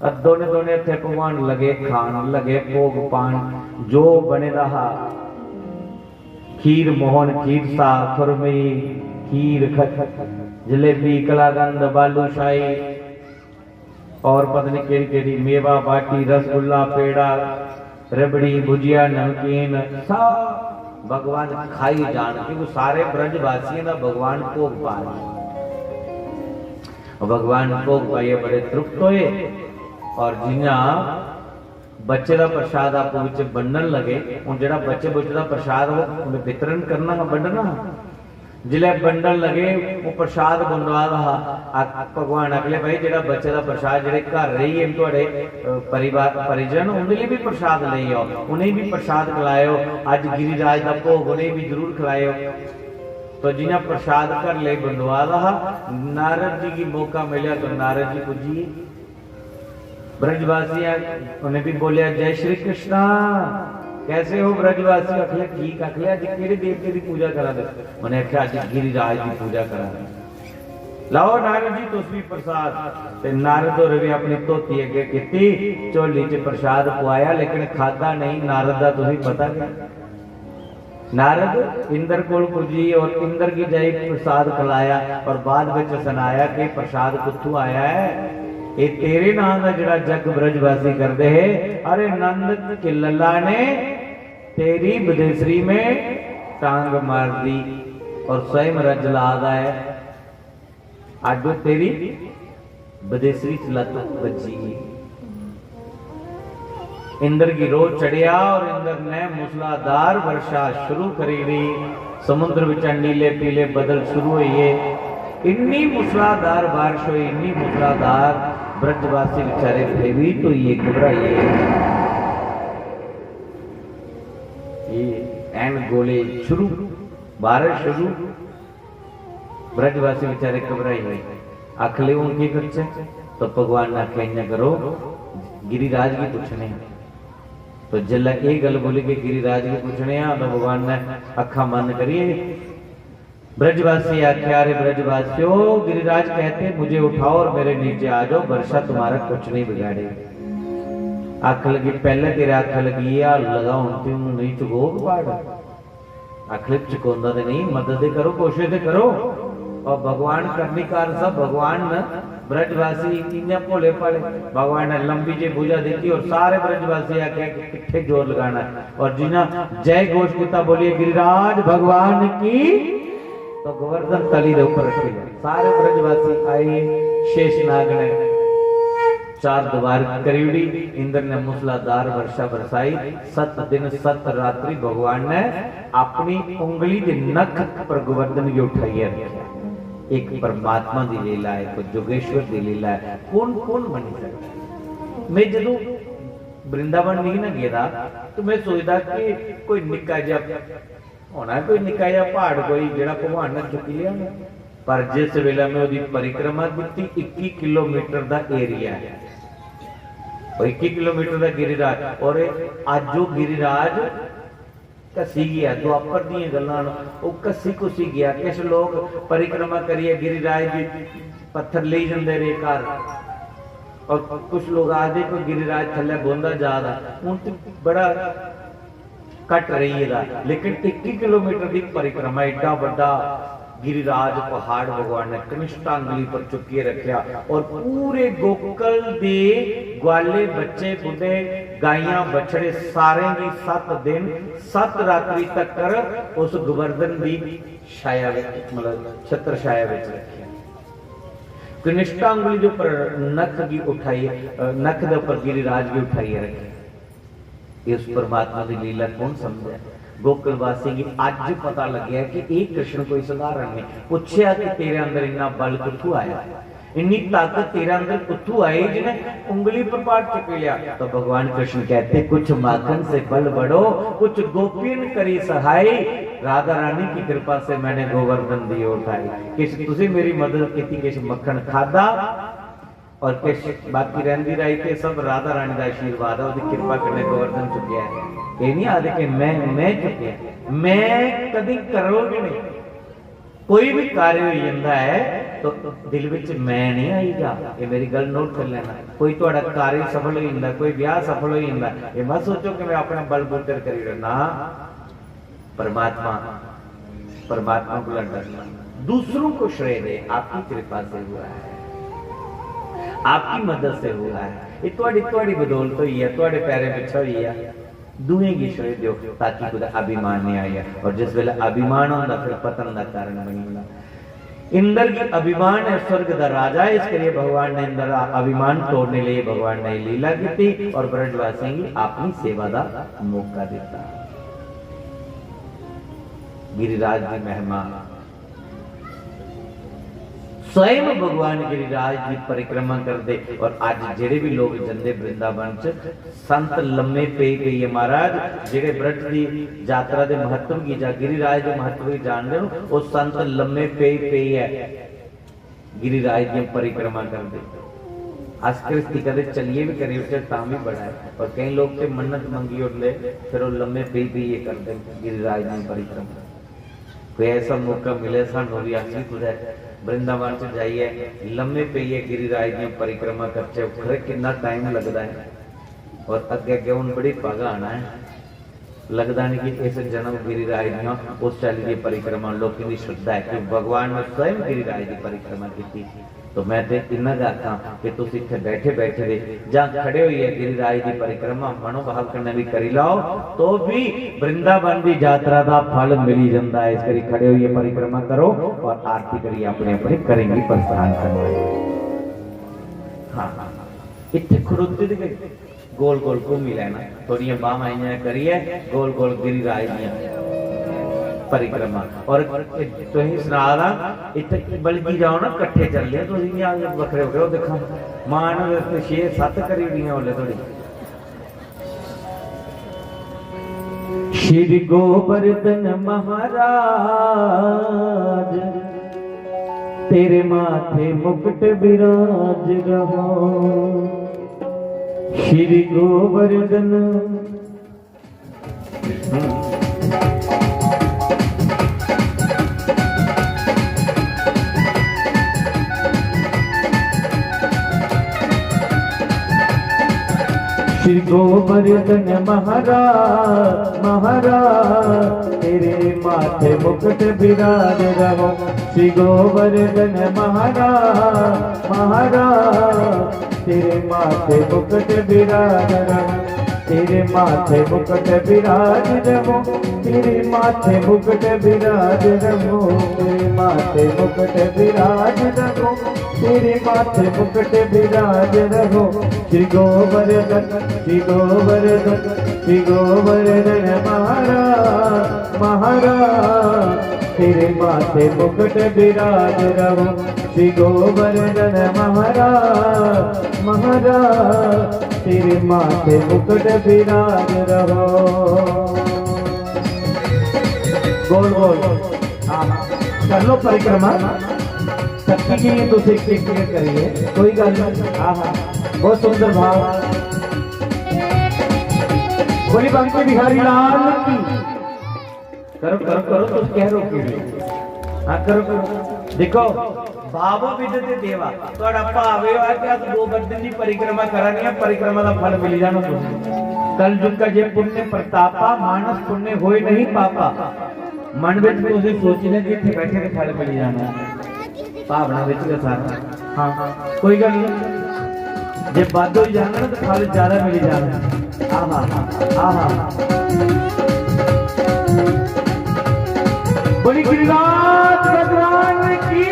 और दोने दोने हत्थे भगवान लगे खान, लगे भोग पान, जो बने दा हा, खीर मोहन, खीर सा, खुरमी, खीर, ख-, जलेबी, कलाकंद, बालूशाही और पता नहीं केड़ी केड़ी, मेवा बाटी, रसगुल्ला, पेड़ा, रबड़ी, भुजिया, नमकीन, सब भगवान खाई जान, क्योंकि सारे ब्रजवासियों का भगवान भोग पा रहे। भगवान भोग पाइयै बड़े तृप्त होए और जियां बच्चे दा प्रसाद आपूं बिच बंडन लगे, हुन जेह्ड़ा बच्चे बुच्चे दा प्रसाद ओह् उ'नें वितरण करना हा, बंडना हा, जिसलै बंडन लगे, ओह् प्रसाद बंडोआ दा हा। आ-, भगवान आखले, "भाई, जेह्ड़ा बचे दा प्रसाद, जेह्ड़े घर रेही गे न थुआढ़े, अ, परिवार, परिजन, उं'दे लेई बी प्रसाद लेई आओ, उ'नेंगी बी प्रसाद खलाएओ। अज्ज गिरिराज दा भोग उ'नेंगी बी जरूर खलाएओ।" तो जि'यां प्रसाद घर लेई बंडोआ दा हा, नारद जी गी मौका मिलेआ तो नारद जी पुज्जी गे। ब्रजवासी आ, उ'नें भी बोलेआ, "जय श्री कृष्णा, कैसे हो ब्रजवासी?" आखले, "ठीक।" आखले, "अज्ज केह्ड़े देवते दी पूजा करा दे?" उ'नें आखेआ, "अज्ज गिरिराज दी पूजा करा दे।" "लाओ नारद जी, तुस भी प्रसाद।" ते नारद होरें भी अपनी धोती अग्गें कीती, झोली च प्रसाद पुआया, लेकिन खादा नहीं। नारद दा तुसें पता नहीं। नारद इंद्र कोल पुज्जी और इंद्र गी जाई प्रसाद खलाया और बाद विच सनाया कि प्रसाद कुत्थों आया है। ये तेरे नाम दा जेड़ा जग ब्रजवासी करदे हे, अरे नंद किल्लला ने तेरी बदेसरी में टांग मार दी और स्वयं रज ला दा है। आडो तेरी बदेसरी च लत बज्जी। इंद्र गी रोह चढ़िया और इंद्र ने मूसलाधार वर्षा शुरू करी दी। समुद्र विच नीले पीले बदल शुरू हुई है। इन्नी मूसलाधार बारिश हुई, इन्नी मूसलाधार, ब्रजवासी बेचारे भयभीत होइए, घबराइए। ये ऐन गोले शुरू, बारिश शुरू, ब्रजवासी बेचारे घबराई गए। आखले, "हुन केह् करचै?" तो भगवान ने आखेआ, "इ'यां करो, गिरिराज गी पुच्छने आं।" तो जिसलै एह् गल्ल बोली कि गिरिराज गी पुच्छने आं, तो भगवान ने अक्खां बंद करियै ब्रजवासी आखेआ, "अरे ब्रजवासियो, गिरिराज कहते, मुझे उठाओ और मेरे नीचे आ जाओ, वर्षा तुम्हारा कुछ नहीं बिगाड़ेगी।" आखन लगी, "पैह्ले तेरे आखन लगी, एह् हाल लगा, हुन ते हुन नहीं चुकोग प्हाड़।" आखले, "चकोंदा ते नहीं, मदद ते करो, कोशिश ते करो।" और भगवान करनीकार सा, भगवान न ब्रजवासी इ'यां भोले भाले, भगवान ने लंबी जी भुजा दित्ती और सारे ब्रजवासी आके किट्ठे जोर लगाना है। और जिन्ना जय घोष किता, बोलिए, "गिरिराज भगवान की।" तो गोवर्धन तली दे ऊपर रखी गया। सारे ब्रजवासी आए, शेषनाग ने चार दीवार करी उड़ी, इंद्र ने मूसलाधार वर्षा बरसाई। सत दिन सत रात्रि भगवान ने अपनी उंगली के नख पर गोवर्धन गी उठाइए रखा। एक परमात्मा दी लीला है, कोई जोगेश्वर दी लीला है, कौन कौन मनी सकता? मैं जदों वृंदावन नहीं ना गेदा, तो मैं सोचदा कि कोई निक्का जिहा होना कोई निक्का जिहा प्हाड़ कोई जेह्ड़ा भगवान ने चुक्की लिया ना। पर जिस वेले में ओह्दी परिक्रमा कीती, इक्की किलोमीटर दा एरिया है, ओह् इक्की किलोमीटर दा गिरिराज। और अज्ज ओह् गिरिराज घसी गेआ, द्वापर दियां गल्लां न, ओह् घसी घुसी गेआ। किश लोक परिक्रमा करियै गिरिराज दी पत्थर लेई जंदे रेह् घर, और कुछ लोक आखदे कोई गिरिराज थल्लै बौंह्दा जा दा। हून ते बड़ा घट रेही गेदा, लेकिन इक्की किलोमीटर दी परिक्रमा, एड्डा बड्डा गिरिराज पहाड़ भगवान ने कनिष्ठांगुली पर चुक्कियै रखेआ और पूरे गोकुल दे ग्वाले, बच्चे, बुड्ढे, गाइयां, बछड़े सारें गी सत्त दिन सत्त रात्रि तकर उस गोवर्धन दी छाया विच, मतलब छत्र छाया विच रखेआ। कनिष्ठांगुली दे ऊपर नख गी उठाइयै, अ, नख दे ऊपर गिरिराज गी उठाइयै रखेआ। ये उस परमात्मा दी लीला कौन समझै? गोकुलवासी गी अज्ज पता लग्गेआ कि एह् कृष्ण कोई सधारण नहीं। पुच्छेआ कि तेरे अंदर इन्ना बल कुत्थू आया, इन्नी ताकत तेरे अंदर कुत्थू आई जिन्हें उंगली पर पहाड़ चुक लिया? तो भगवान कृष्ण कहते, "कुछ माखन से बल बढ़ो, कुछ गोपियन करी सहाय, राधा रानी की कृपा से मैंने गोवर्धन दियो उठाई।" किश तुसी मेरी मदद की, किश मक्खन खादा, और किश बाकी रैंदी राई ते सब राधा रानी दा आशीर्वाद है, ओह्दी किरपा कन्नै गोवर्धन चुक्केआ ऐ। एह् निं आखदे कि मैं, मैं चुक्केआ, मैं कदी करो गै नहीं। कोई भी कार्य होई जंदा ऐ तो दिल विच मैं नहीं आई जा। ये मेरी गल्ल नोट कर लेना। कोई थुआड़ा कार्य सफल होई जंदा, कोई ब्याह सफल होई जंदा, ये मत सोचो कि मैं अपने बलबूते पर करी ओड़ना। परमात्मा, परमात्मा को डरना। दूसरों को श्रेय दे, आपकी कृपा से हुआ है, आपकी मदद से हुआ है। ये थुआड़ी, थुआड़ी बदौलत हुई है, थुआड़े पैरें पिच्छे हुई है। दूएं गी श्रेय दो, ताकि कुतै अभिमान नहीं आई जाए। और जिस वेले अभिमान होंदा, फिर पतन का कारण बनी जंदा। इंद्र गी अभिमान है, स्वर्ग दा राजा है, इस करियै भगवान ने इंद्र दा अभिमान तोड़ने लेई भगवान ने लीला कीती और ब्रजवासियों गी अपनी सेवा दा मौका दिता। गिरिराज दी महिमा, स्वयं भगवान गिरिराज दी परिक्रमा करदे। और अज्ज जेह्ड़े बी लोक जंदे वृंदावन च, संत लम्मे पेई पेइयै, महाराज, जेह्ड़े ब्रज दी यात्रा दे महत्व गी जां गिरिराज दे महत्व गी जानदे न, ओह् संत लम्मे पेई पेइयै गिरिराज दियां परिक्रमा करदे। अस घ्रिस्ती कदें चलियै बी करी ओड़चै तां बी बड़ा ऐ, पर केईं लोक ते मन्नत मंगी ओड़दे, फिर ओह् लम्मे पेई पेइयै करदे न गिरिराज दियां परिक्रमा। कोई ऐसा मौका मिले सानू भी, अस भी कुतै वृंदावन च जाइयै लम्मे पेइयै गिरिराज दियां परिक्रमा करचै। खरे किन्ना टाइम लगदा ऐ, और अग्गें अग्गें हून बड़ी भागा आना ऐ। लगदा नहीं कि इस जन्म गिरिराज दियां उस चाल्ली दी परिक्रमा, लोकें दी श्रद्धा है कि भगवान ने स्वयं गिरिराज दी परिक्रमा की। तो मैं ते इन्ना गै आखां कि तुस इत्थे बैठे बैठे दे जां खड़े होइयै गिरिराज दी परिक्रमा मनोभाव कन्नै भी करी लाओ, तो भी वृंदावन दी यात्रा दा फल मिली जंदा है। इस करी खड़े होइयै परिक्रमा करो और आरती करियै अपने अपने घरें गी प्रस्थान करना है। हाँ, इत्थे खड़ोते दे गोल गोल घूमी लैना, थोड़ियां बांह् इ'यां करियै गोल गोल गिरिराज दियां परिक्रमा। और तुसें सना दा, इत्थै बलगी जाओ ना, कट्ठे चलदे तुस इ'यां बक्खरे बक्खरे। ओह् दिक्खो, मां ने ते छे सत्त करी ओड़ियां ओल्ले धोड़ी। श्री गोवर्धन महाराज, तेरे माथे मुकुट विराज रहो। श्री गोवर्धन। श्री गोवर्धन महाराज, महाराज, तेरे माथे मुकुट विराज रहो। श्री गोवर्धन महाराज, महाराज, तेरे माथे मुकुट विराज रहो। तेरे माथे मुकुट विराज रहो, तेरे माथे मुकुट विराज रहो, तेरे माथे मुकुट विराज रहो, तेरे माथे मुकुट विराज रहो। श्री गोवर्धन, श्री गोवर्धन, श्री गोवर्धन महाराज, महाराज, तेरे माथे मुकुट विराज रहो। श्री गोवर्धन महाराज, महाराज, तेरे माथे मुकुट विराज रहो। गोल गोल, हाँ, कर लो परिक्रमा। थकी गए तुस एक एक करिए, कोई गल्ल नहीं। हाँ, हाँ, बहुत सुंदर भाव। बोली बांके बिहारी लाल की। करो, करो, करो, तुस क्या रोकी रहे हो? हाँ, करो, करो। देखो, भावो विदते देवा, थोड़ा भाव ये है कि अस गोवर्धन की परिक्रमा करा रहे हैं, परिक्रमा का फल मिल जाना तुझे। कलयुग का ये पुण्य प्रतापा, मानस पुण्य होए नहीं पापा। मन विच तुसी सोची ले कि इत्थे बैठे के फल मिल जाना है। भावना विच गै सारा। हाँ, कोई गल्ल नहीं। जे बद्ध होई जाना ना, तो फल ज्यादा मिली जाना। आहा, आहा। बोली गिरिराज भगवान की।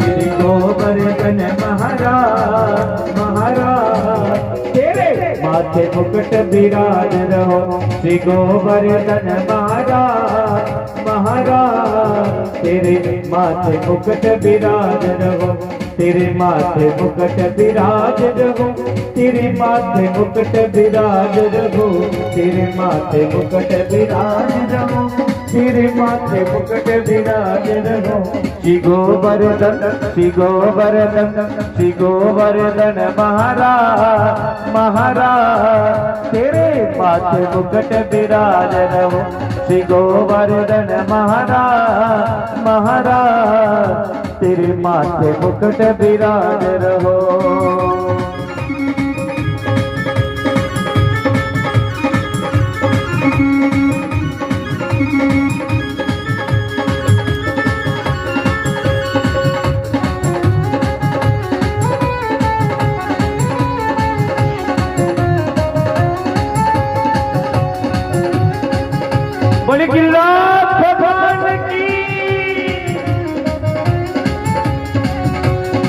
श्री गोवर्धन महाराज, महाराज, तेरे माथे मुकुट विराज रहो। श्री गोवर्धन महाराज, महाराज, तेरे माथे मुकुट विराज रहो। तेरे माथे मुकुट विराज रहो, तेरे माथे मुकुट विराज रहो, तेरे माथे मुकुट विराज रहो, तेरे माथे मुकुट विराज रहो। श्री गोवर्धन, श्री गोवर्धन, श्री गोवर्धन महाराज, महाराज, तेरे माथे मुकुट विराज रहो। श्री गोवर्धन महाराज, महाराज, तेरे माथे मुकुट विराज रहो। बोले गिरिराज भगवान की।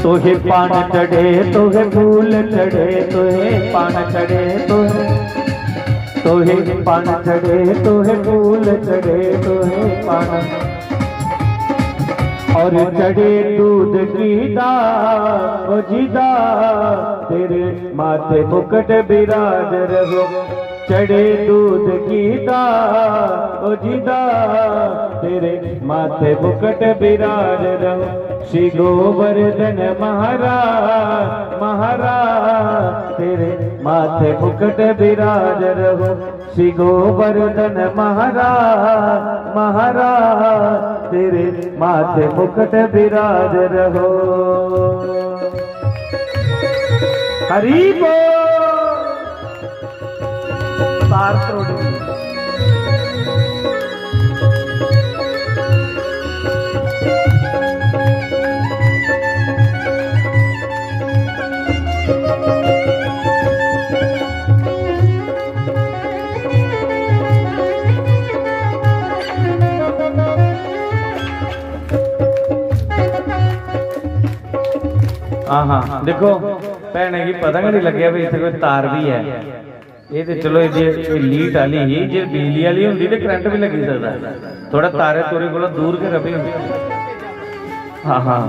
तोहे पान चढ़े, तोहे फूल चढ़े, तोहे पान चढ़े, तोहे, तोहे पान चढ़े, तोहे फूल चढ़े, तोहे पान। और चढ़े दूध की दा, ओ जी दा, तेरे माथे मुकुट विराज रहो। चढ़े दूध की दा, ओ जी दा, तेरे माथे मुकुट विराज रहो। श्री गोवर्धन महाराज, महाराज, तेरे माथे मुकुट विराज रहो। श्री गोवर्धन महाराज, महाराज, तेरे माथे मुकुट विराज रहो। हरि बोल। तार त्रोड़ी। हाँ, हाँ, देखो, भैनें गी पता गै निं लग्गेआ भाई इत्थै कोई तार बी ऐ। एह् ते चलो, एह् जे, एह् लीट आह्ली ही, जे बिजली आह्ली होंदी ते करंट बी लग्गी सकदा। थोह्ड़ा तारे तूरे कोला दूर गै र'वै। हाँ, हाँ।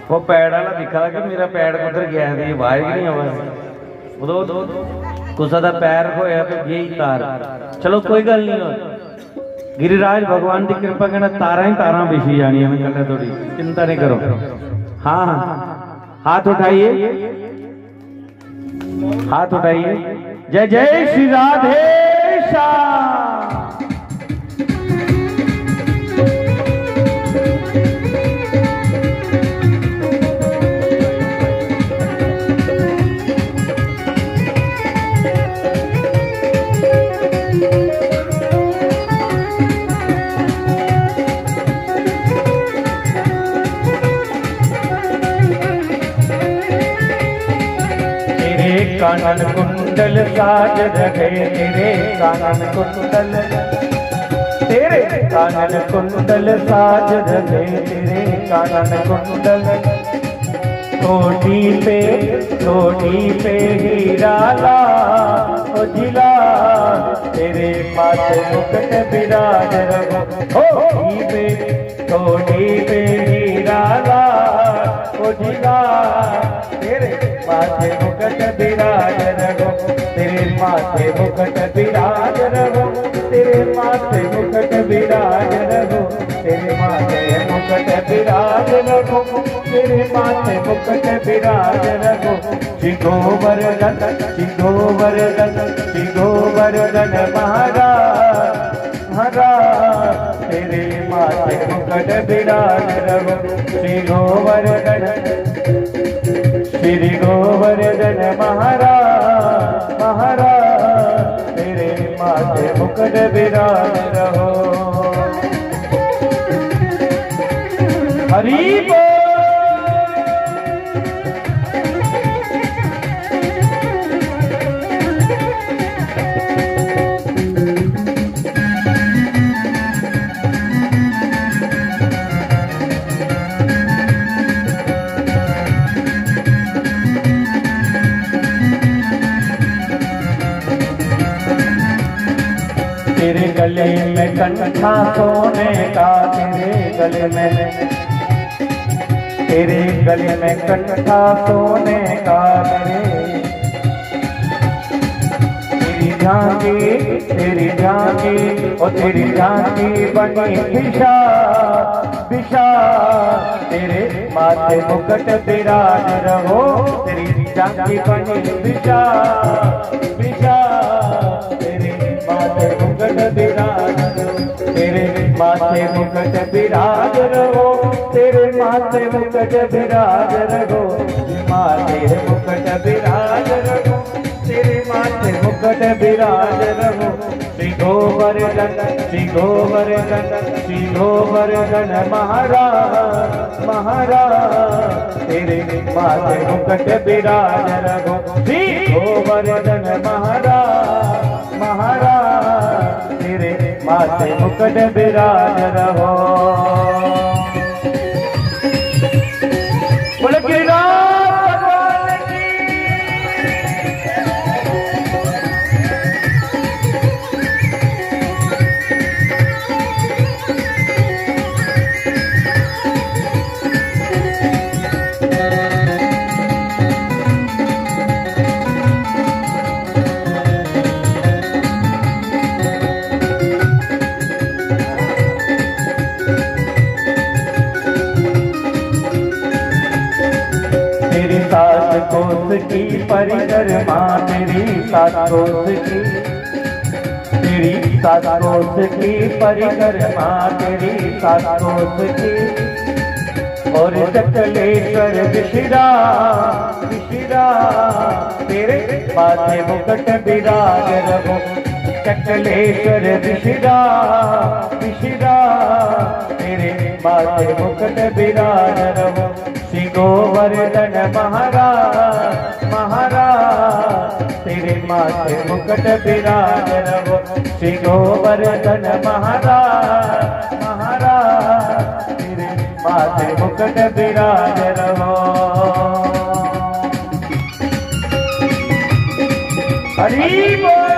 ओह् पैड आह्ला दिक्खा दा कि मेरा पैड कुद्धर गेआ, एह्दी अवाज गै निं आवा दी। उदो कुसै दा पैर रखोया ते गेई तार। चलो, कोई गल्ल निं होई। गिरिराज भगवान दी किरपा कन्नै तारां ही तारां बिछी जानियां न कल्लै धोड़ी। चिंता निं करो। हाँ, हाँ। हाथ उठाइए। हाथ उठाइए। जय जय श्री राधे श्याम। तेरे कानन कुंडल साज रहे, तेरे कानन कुंडल, तेरे कानन कुंडल साज रहे, तेरे कानन कुंडल। ठोडी पे, ठोडी पे हीरा ला, ओ जी ला, तेरे माथे मुकुट विराज रहो। ठोडी पे, ठोडी पे हीरा ला, ओ जी ला, तेरे माथे मुकुट विराज रहो, तेरे माथे मुकुट विराज रहो, तेरे माथे मुकुट विराज रहो, तेरे माथे मुकुट विराज रहो, तेरे माथे मुकुट विराज रहो। श्री गोवर्धन, श्री गोवर्धन, श्री गोवर्धन महाराज, महाराज, तेरे माथे मुकुट विराज रहो। श्री गोवर्धन, श्री गोवर्धन महाराज, महाराज, तेरे माथे मुकुट विराज रहो। हरि बोल। तेरे गले में कंठा सोने का, तेरे गले में, तेरे गले में कंठा सोने का, तेरे, तेरी झांकी, तेरी झांकी, ओ तेरी झांकी बनी विशाल, विशाल, तेरे माथे मुकुट विराज रहो, तेरी झांकी बनी विशाल, विशाल, तेरे माथे मुकुट विराज रहो, तेरे माथे मुकुट विराज रहो, तेरे माथे मुकुट विराज रहो, माथे मुकुट विराज रहो, तेरे माथे मुकुट विराज रहो। श्री गोवर्धन, श्री गोवर्धन, श्री गोवर्धन महाराज, महाराज, तेरे माथे मुकुट विराज रहो। श्री गोवर्धन महाराज, महाराज, तेरे माथे मुकुट विराज रहो। बोलो गिरिराज भगवान की। की परिक्रमा, तेरी सात कोस की, तेरी सात कोस की परिक्रमा, तेरी सात कोस की। और चकलेश्वर विशिरा, विशिरा, तेरे माथे मुकुट विराज रहो। चकलेश्वर विशिरा, विशिरा, तेरे माथे मुकुट विराज रहो। श्री गोवर्धन महाराज, महाराज, तेरे माथे मुकुट विराज रहो। श्री गोवर्धन महाराज, महाराज, तेरे माथे मुकुट विराज रहो। हरि बोल।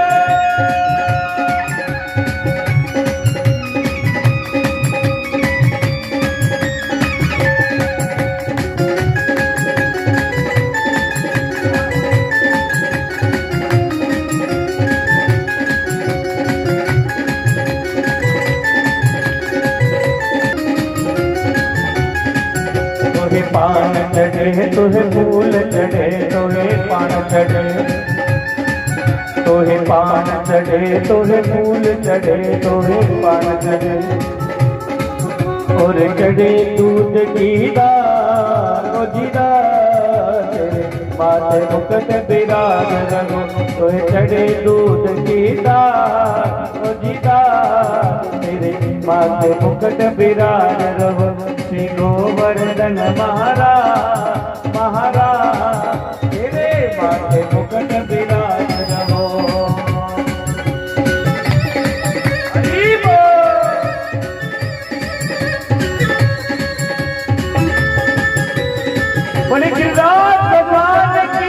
तोहे पान चढ़े, तोहे फूल चढ़े, तोहे पान चढ़े, तोहे पान चढ़े, तोहे फूल चढ़े, तोहे पान चढ़े। और चढ़े दूध की धार, ओ जी धार, तेरे माथे मुकुट विराज रहो। तोहे चढ़े दूध की धार, ओ जी धार, तेरे माथे मुकुट विराज रहो। श्री गोवर्धन महाराज, महाराज, तेरे माथे मुकुट विराज रहो। हरि बोल। बोले गिरिराज भगवान की।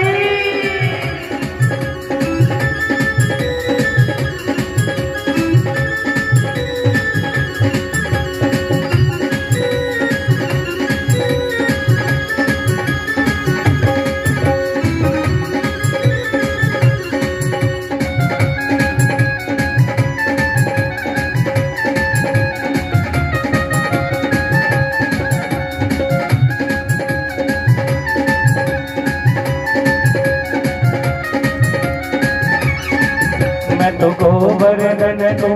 मैं तो गोवर्धन को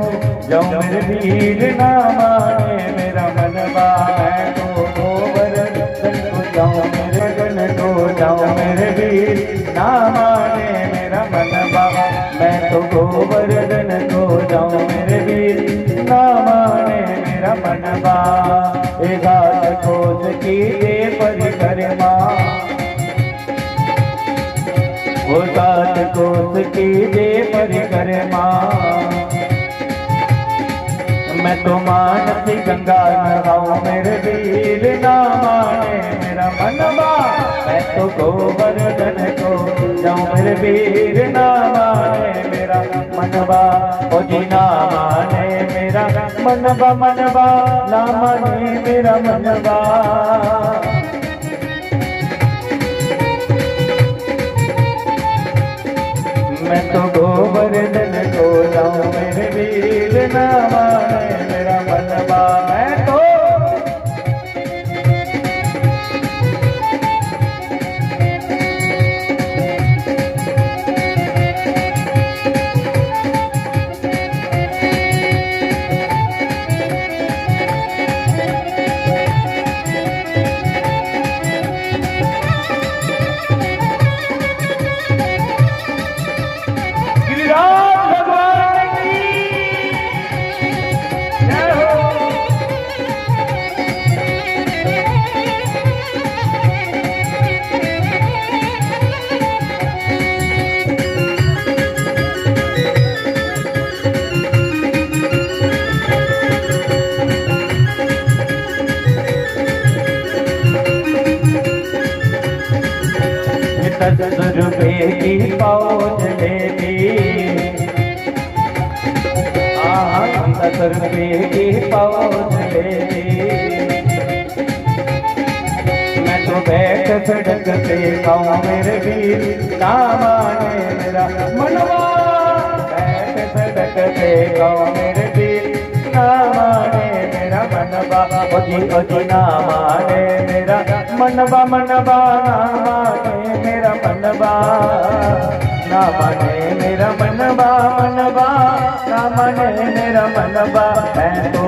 जाऊं मेरे वीर, ना माने मेरा मनवा। मैं तो गोवर्धन को जाऊं मेरे, गगन को जाऊं मेरे वीर, ना माने मेरा मनवा। मैं तो गोवर्धन को जाऊं मेरे वीर, ना माने मेरा मनवा। ए घाट कोस की दे परिक्रमा, ओ सात कोस की दे परिक्रमा। मैं तो मानसी गंगा नहाऊं मेरे वीर, ना माने मेरा मनवा। मैं तो गोवर्धन को जाऊं मेरे वीर, ना माने मेरा मनवा। ओ जी ना माने मेरा मनवा, मनवा, ना माने मेरा मनवा। मैं तो गोवर्धन को जाऊं मेरे वीर, ना माने मेरा मनवा। मैं तो गिरिराज भगवान की जय हो। दस रुपए की पाउच ले ली, हाँ, दस रुपए की पाउच ले ली। मैं तो बैठ सड़क पे खाऊं मेरे वीर, ना माने मेरा मनवा। बैठ सड़क पे खाऊं मेरे वीर, ना माने मेरा मनवा। ओ जी, ओ जी, ना माने मेरा मनवा, मनवा, ना माने मेरा मनवा, ना माने मेरा मनवा, मनवा, ना माने मेरा मनवा। मैं तो,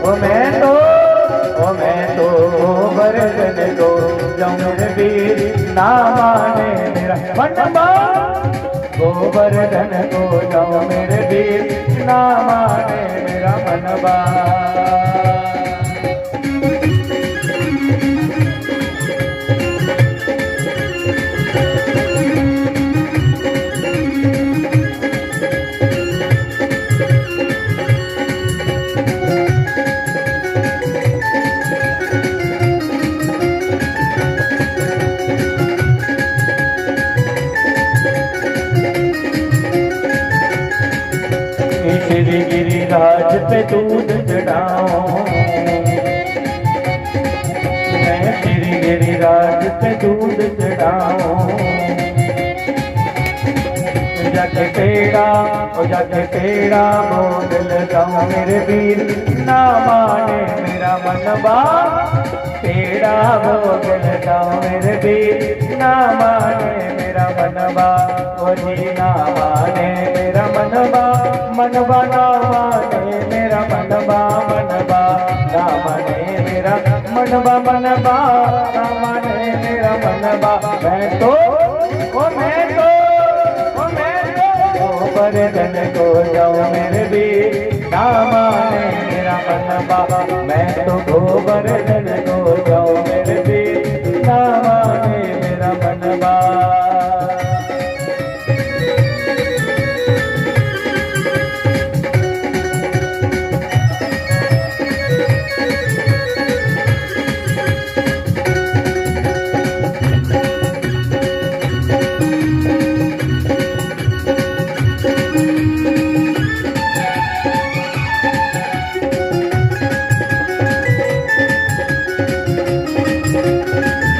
ओ मैं तो, ओ मैं तो गोवर्धन को जाऊं मेरे वीर, ना माने मेरा मनवा। गोवर्धन को जाऊं मेरे वीर, ना माने मेरा मनवा। श्री गिरिराज पे दूध चढ़ाऊं, मैं श्री गिरिराज पे दूध चढ़ाऊं। जग तेरा, ओ जग तेरा भोग लगाऊं मेरे वीर, ना माने मेरा मनवा। तेरा भोग लगाऊं मेरे वीर, ना माने मेरा मनवा। ओ जी ना माने मेरा मनवा, मनवा ना माने मेरा मनवा, मनवा ना माने मेरा मनवा, मनवा ना माने मेरा मनवा। मैं तो, ओ मैं तो, ओ मैं तो गोवर्धन को जाऊं मेरे वीर, ना माने मेरा मनवा। मैं तो गोवर्धन को जाऊं मेरे वीर, ना माने मेरा मनवा।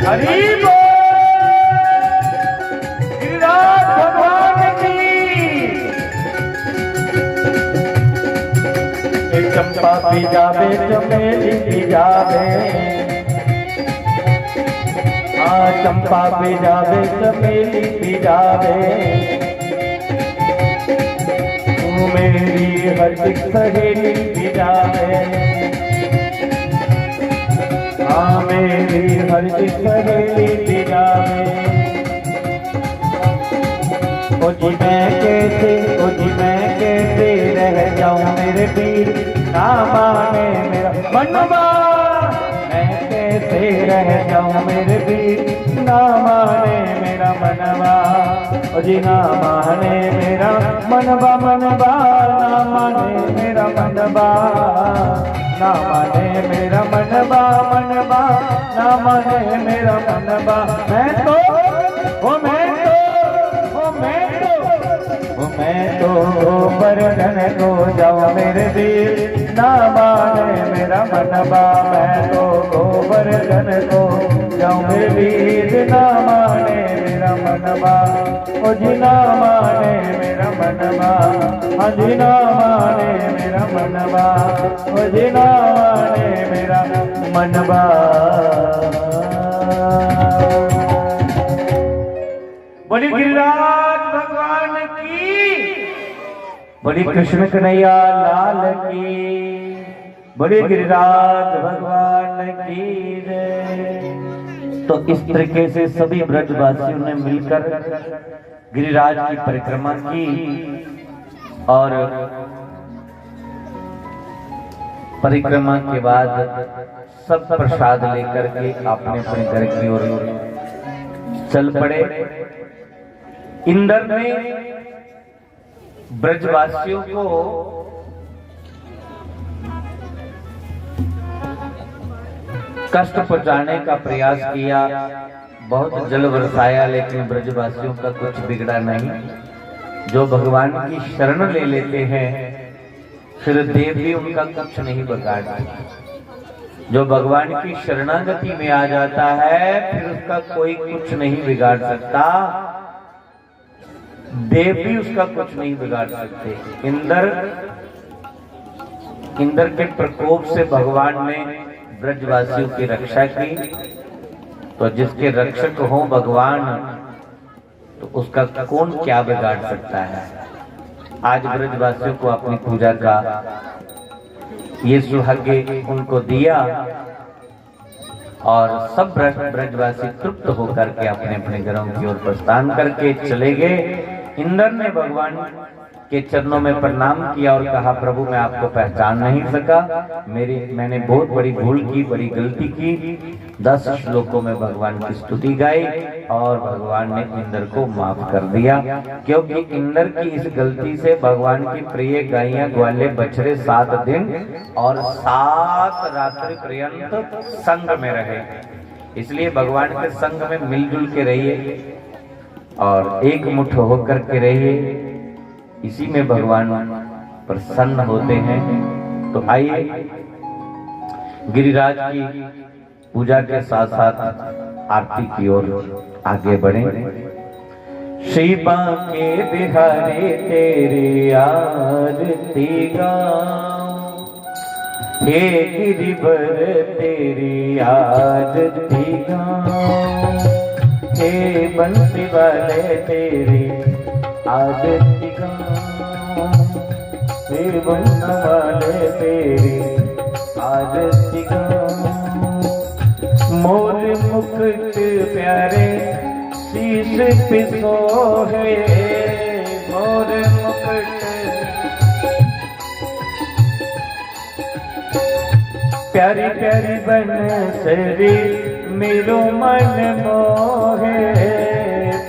हरि बोल। गिरिराज भगवान की। ए चंपा भी जावे, चमेली भी जावे। हाँ, चंपा भी जावे, चमेली भी जावे। तू मेरी हर एक सहेली भी जावे। हाँ, मेरी हर एक सहेली भी जावे। ओ जी मैं कैसे, ओ जी मैं कैसे रह जाऊं मेरे वीर, ना माने मेरा मनवा। मैं कैसे रह जाऊं मेरे वीर, ना माने मेरा मनवा। ओ जी ना माने मेरा मनवा, मनवा ना माने मेरा मनवा, ना माने मेरा मनवा, मनवा ना माने मेरा मनवा। मैं तो, ओ मैं तो, ओ मैं तो, ओ मैं तो गोवर्धन को जाऊं मेरे वीर, ना माने मेरा मनवा। मैं तो गोवर्धन को जाऊं मेरे वीर, ना माने मेरा मनवा। ओ जी ना माने मेरा मनवा, हाँ जी ना माने मेरा मनवा, ओ जी ना माने मेरा मनवा। बोलिए गिरिराज भगवान की, बोलिए कृष्ण कन्हैया लाल की, बोलिए गिरिराज भगवान की जय। तो इस तरीके से सभी ब्रजवासियों ने मिलकर गिरिराज की परिक्रमा की और परिक्रमा के बाद सब प्रसाद लेकर के अपने अपने घर की ओर चल पड़े। इंद्र ने ब्रजवासियों को कष्ट पहुंचाने का प्रयास किया, बहुत जल बरसाया, लेकिन ब्रजवासियों का कुछ बिगड़ा नहीं। जो भगवान की शरण ले लेते हैं, फिर देव भी उनका कुछ नहीं बिगाड़ते। जो भगवान की शरणागति में आ जाता है, फिर उसका कोई कुछ नहीं बिगाड़ सकता। देव भी उसका कुछ नहीं बिगाड़ सकते। इंद्र, इंद्र के प्रकोप से भगवान ने ब्रजवासियों की रक्षा की। तो जिसके रक्षक हो भगवान, उसका कौन क्या बिगाड़ सकता है? आज ब्रजवासियों को अपनी पूजा का ये सौभाग्य उनको दिया और सब ब्रज-, ब्रजवासी तृप्त होकर के अपने अपने घरों की ओर प्रस्थान करके चले गए। इंद्र ने भगवान के चरणों में प्रणाम किया और कहा, "प्रभु, मैं आपको पहचान नहीं सका, मेरी, मैंने बहुत बड़ी भूल की, बड़ी गलती की।" दस श्लोकों में भगवान की स्तुति गाई और भगवान ने इंद्र को माफ कर दिया, क्योंकि इंद्र की इस गलती से भगवान की प्रिय गायें, ग्वाले, बछड़े सात दिन और सात रात्रि पर्यंत संघ में रहे। इसलिए भगवान के संघ में मिलजुल के रहिए और एक मुठ होकर के रहिए, इसी में भगवान प्रसन्न होते हैं। तो आइए, गिरिराज की पूजा के साथ साथ आरती की ओर आगे बढ़ें। श्री बांके बिहारी तेरी आरती गाऊं, हे गिरिवर तेरी आरती गाऊं, हे बंसी वाले तेरी आरती गाऊं, हे बंसी वाले तेरी आरती गाऊं। मोर मुकुट प्यारे शीश पे सोहे, मोर मुकुट प्यारी प्यारी बंसरी मेरो मन मोहे,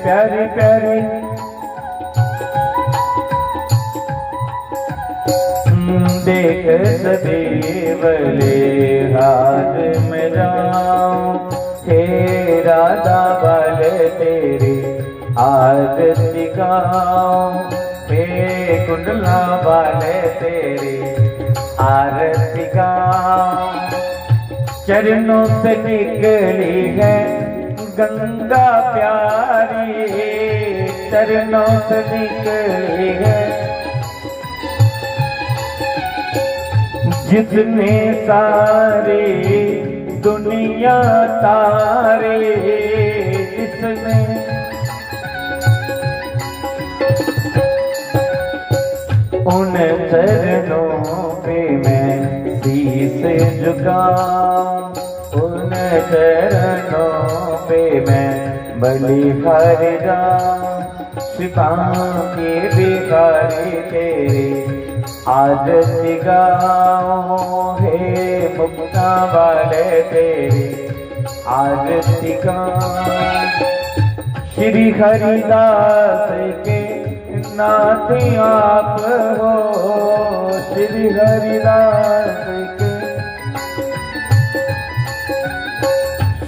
प्यारी प्यारी देख सदेवले हाथ में जाऊं, हे राधा बाल तेरी आरती गाऊं, हे कुंडला वाले तेरी आरती गाऊं। चरणों से निकली है गंगा प्यारी, चरणों से निकली है जिसने सारी दुनिया तारी, जिसने उन चरणों पे मैं शीश झुकाऊं, उन चरणों पे मैं बलिहार जाऊं। श्री बांके बिहारी तेरी आरती गाऊं, हे मुक्ता वाले तेरी आरती गाऊं। श्री हरिदास के नाथ आप हो, श्री हरिदास के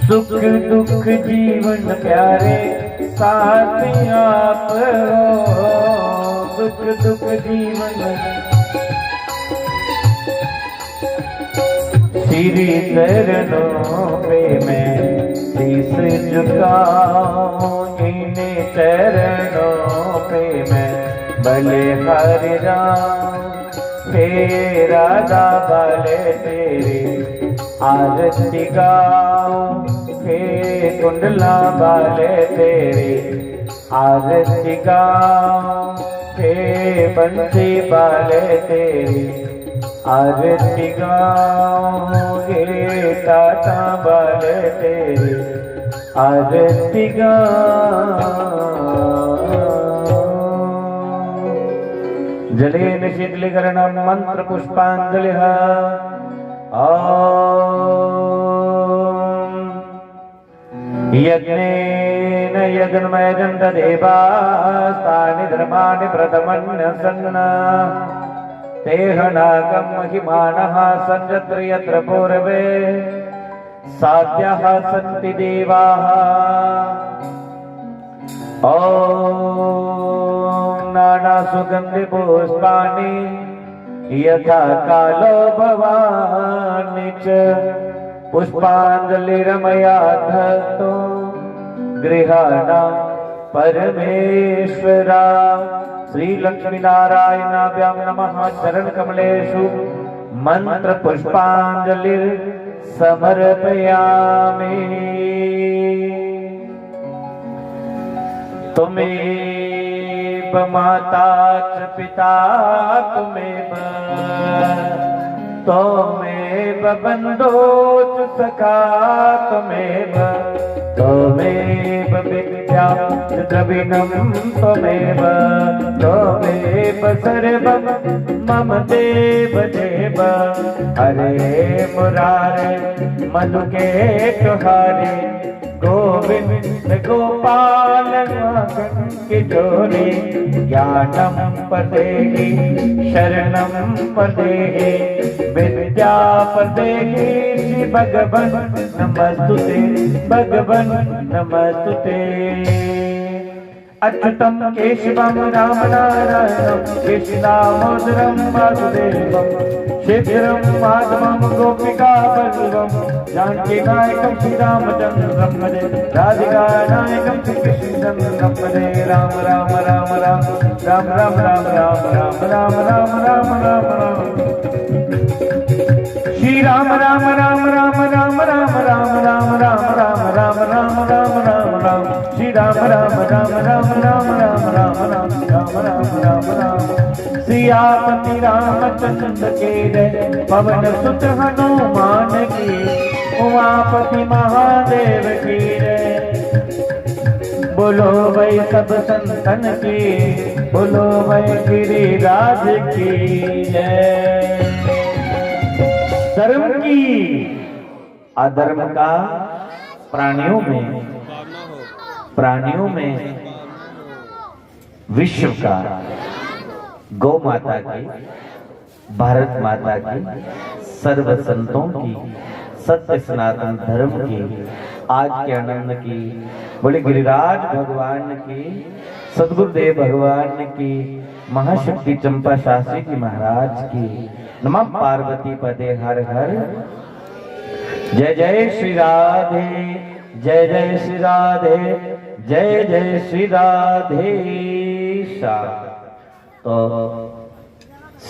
सुख दुख जीवन प्यारे साथ आप हो, सुख दुख जीवन श्री चरणों पे मैं शीश झुकाऊं, इन चरणों पे मैं बलिहार जाऊं। हे राधा बाले तेरी आरती गाऊं, हे कुंडला बाले तेरी आरती गाऊं, हे बंसी बाले तेरी आरती गाऊं, हे टाटा बाले तेरी आरती गाऊं। जलेन शीतलीकरण मंत्र पुष्पांजलि। ओम यज्ञेन यज्ञमयजन्त देवास्तानि धर्माणि प्रथमन्यसन्न। तेह नागं महिमानः सञ्जत्र यत्र पूर्वे साध्याः सन्ति देवाः। ॐ नानासुगन्धिपुष्पाणि यथा कालो भवानि च पुष्पाञ्जलिरमया दत्तो गृहाण परमेश्वरा। श्री लक्ष्मी नारायणाभ्यां नमः। चरण कमलेषु मंत्र पुष्पांजलि समर्पयामि। त्वमेव माता च पिता त्वमेव, त्वमेव बन्धो च सखा त्वमेव, त्वमेव विद्या च द्रविणं त्वमेव, त्वमेव सर्वं मम देव देव। हरे मुरारे मधुकेटहारी, गोविंद गोपाल नाथ किशोरी। ज्ञानं प्रदेहि शरणं प्रदेहि विद्या प्रदेहि श्री भगवन् नमस्तुते, भगवन् नमस्तुते। अच्युतं केशवं रामनारायणं केशवदामोदरं वासुदेवं श्रीधरं माधवं गोपिकावल्लभं जानकीनायकं श्रीरामचन्द्रं भजे राधिकानायकं श्रीकृष्णचन्द्रं भजे। राम राम राम राम राम राम राम राम राम राम राम राम राम राम राम। श्री राम राम राम राम राम राम राम राम राम राम राम राम राम राम राम। श्री राम राम राम राम राम राम राम राम राम राम राम राम। सियापति रामचंद्र की जय, पवन सुत हनुमान की, उमापति महादेव की जय। बोलो भाई सब संतन की, बोलो भाई गिरिराज की जय। धर्म की, अधर्म का प्राणियों में, प्राणियों में विश्व का, गौ माता की, भारत माता की, सर्व संतों की, सत्य सनातन धर्म की, आज के आनंद की, बोले गिरिराज भगवान की, सदगुरुदेव भगवान की, महाशक्ति चंपा शास्त्री जी महाराज की। नमः पार्वती पदे हर हर। जय जय श्री राधे, जय जय श्री राधे, जय जय श्री राधे श्याम। तो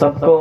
सबको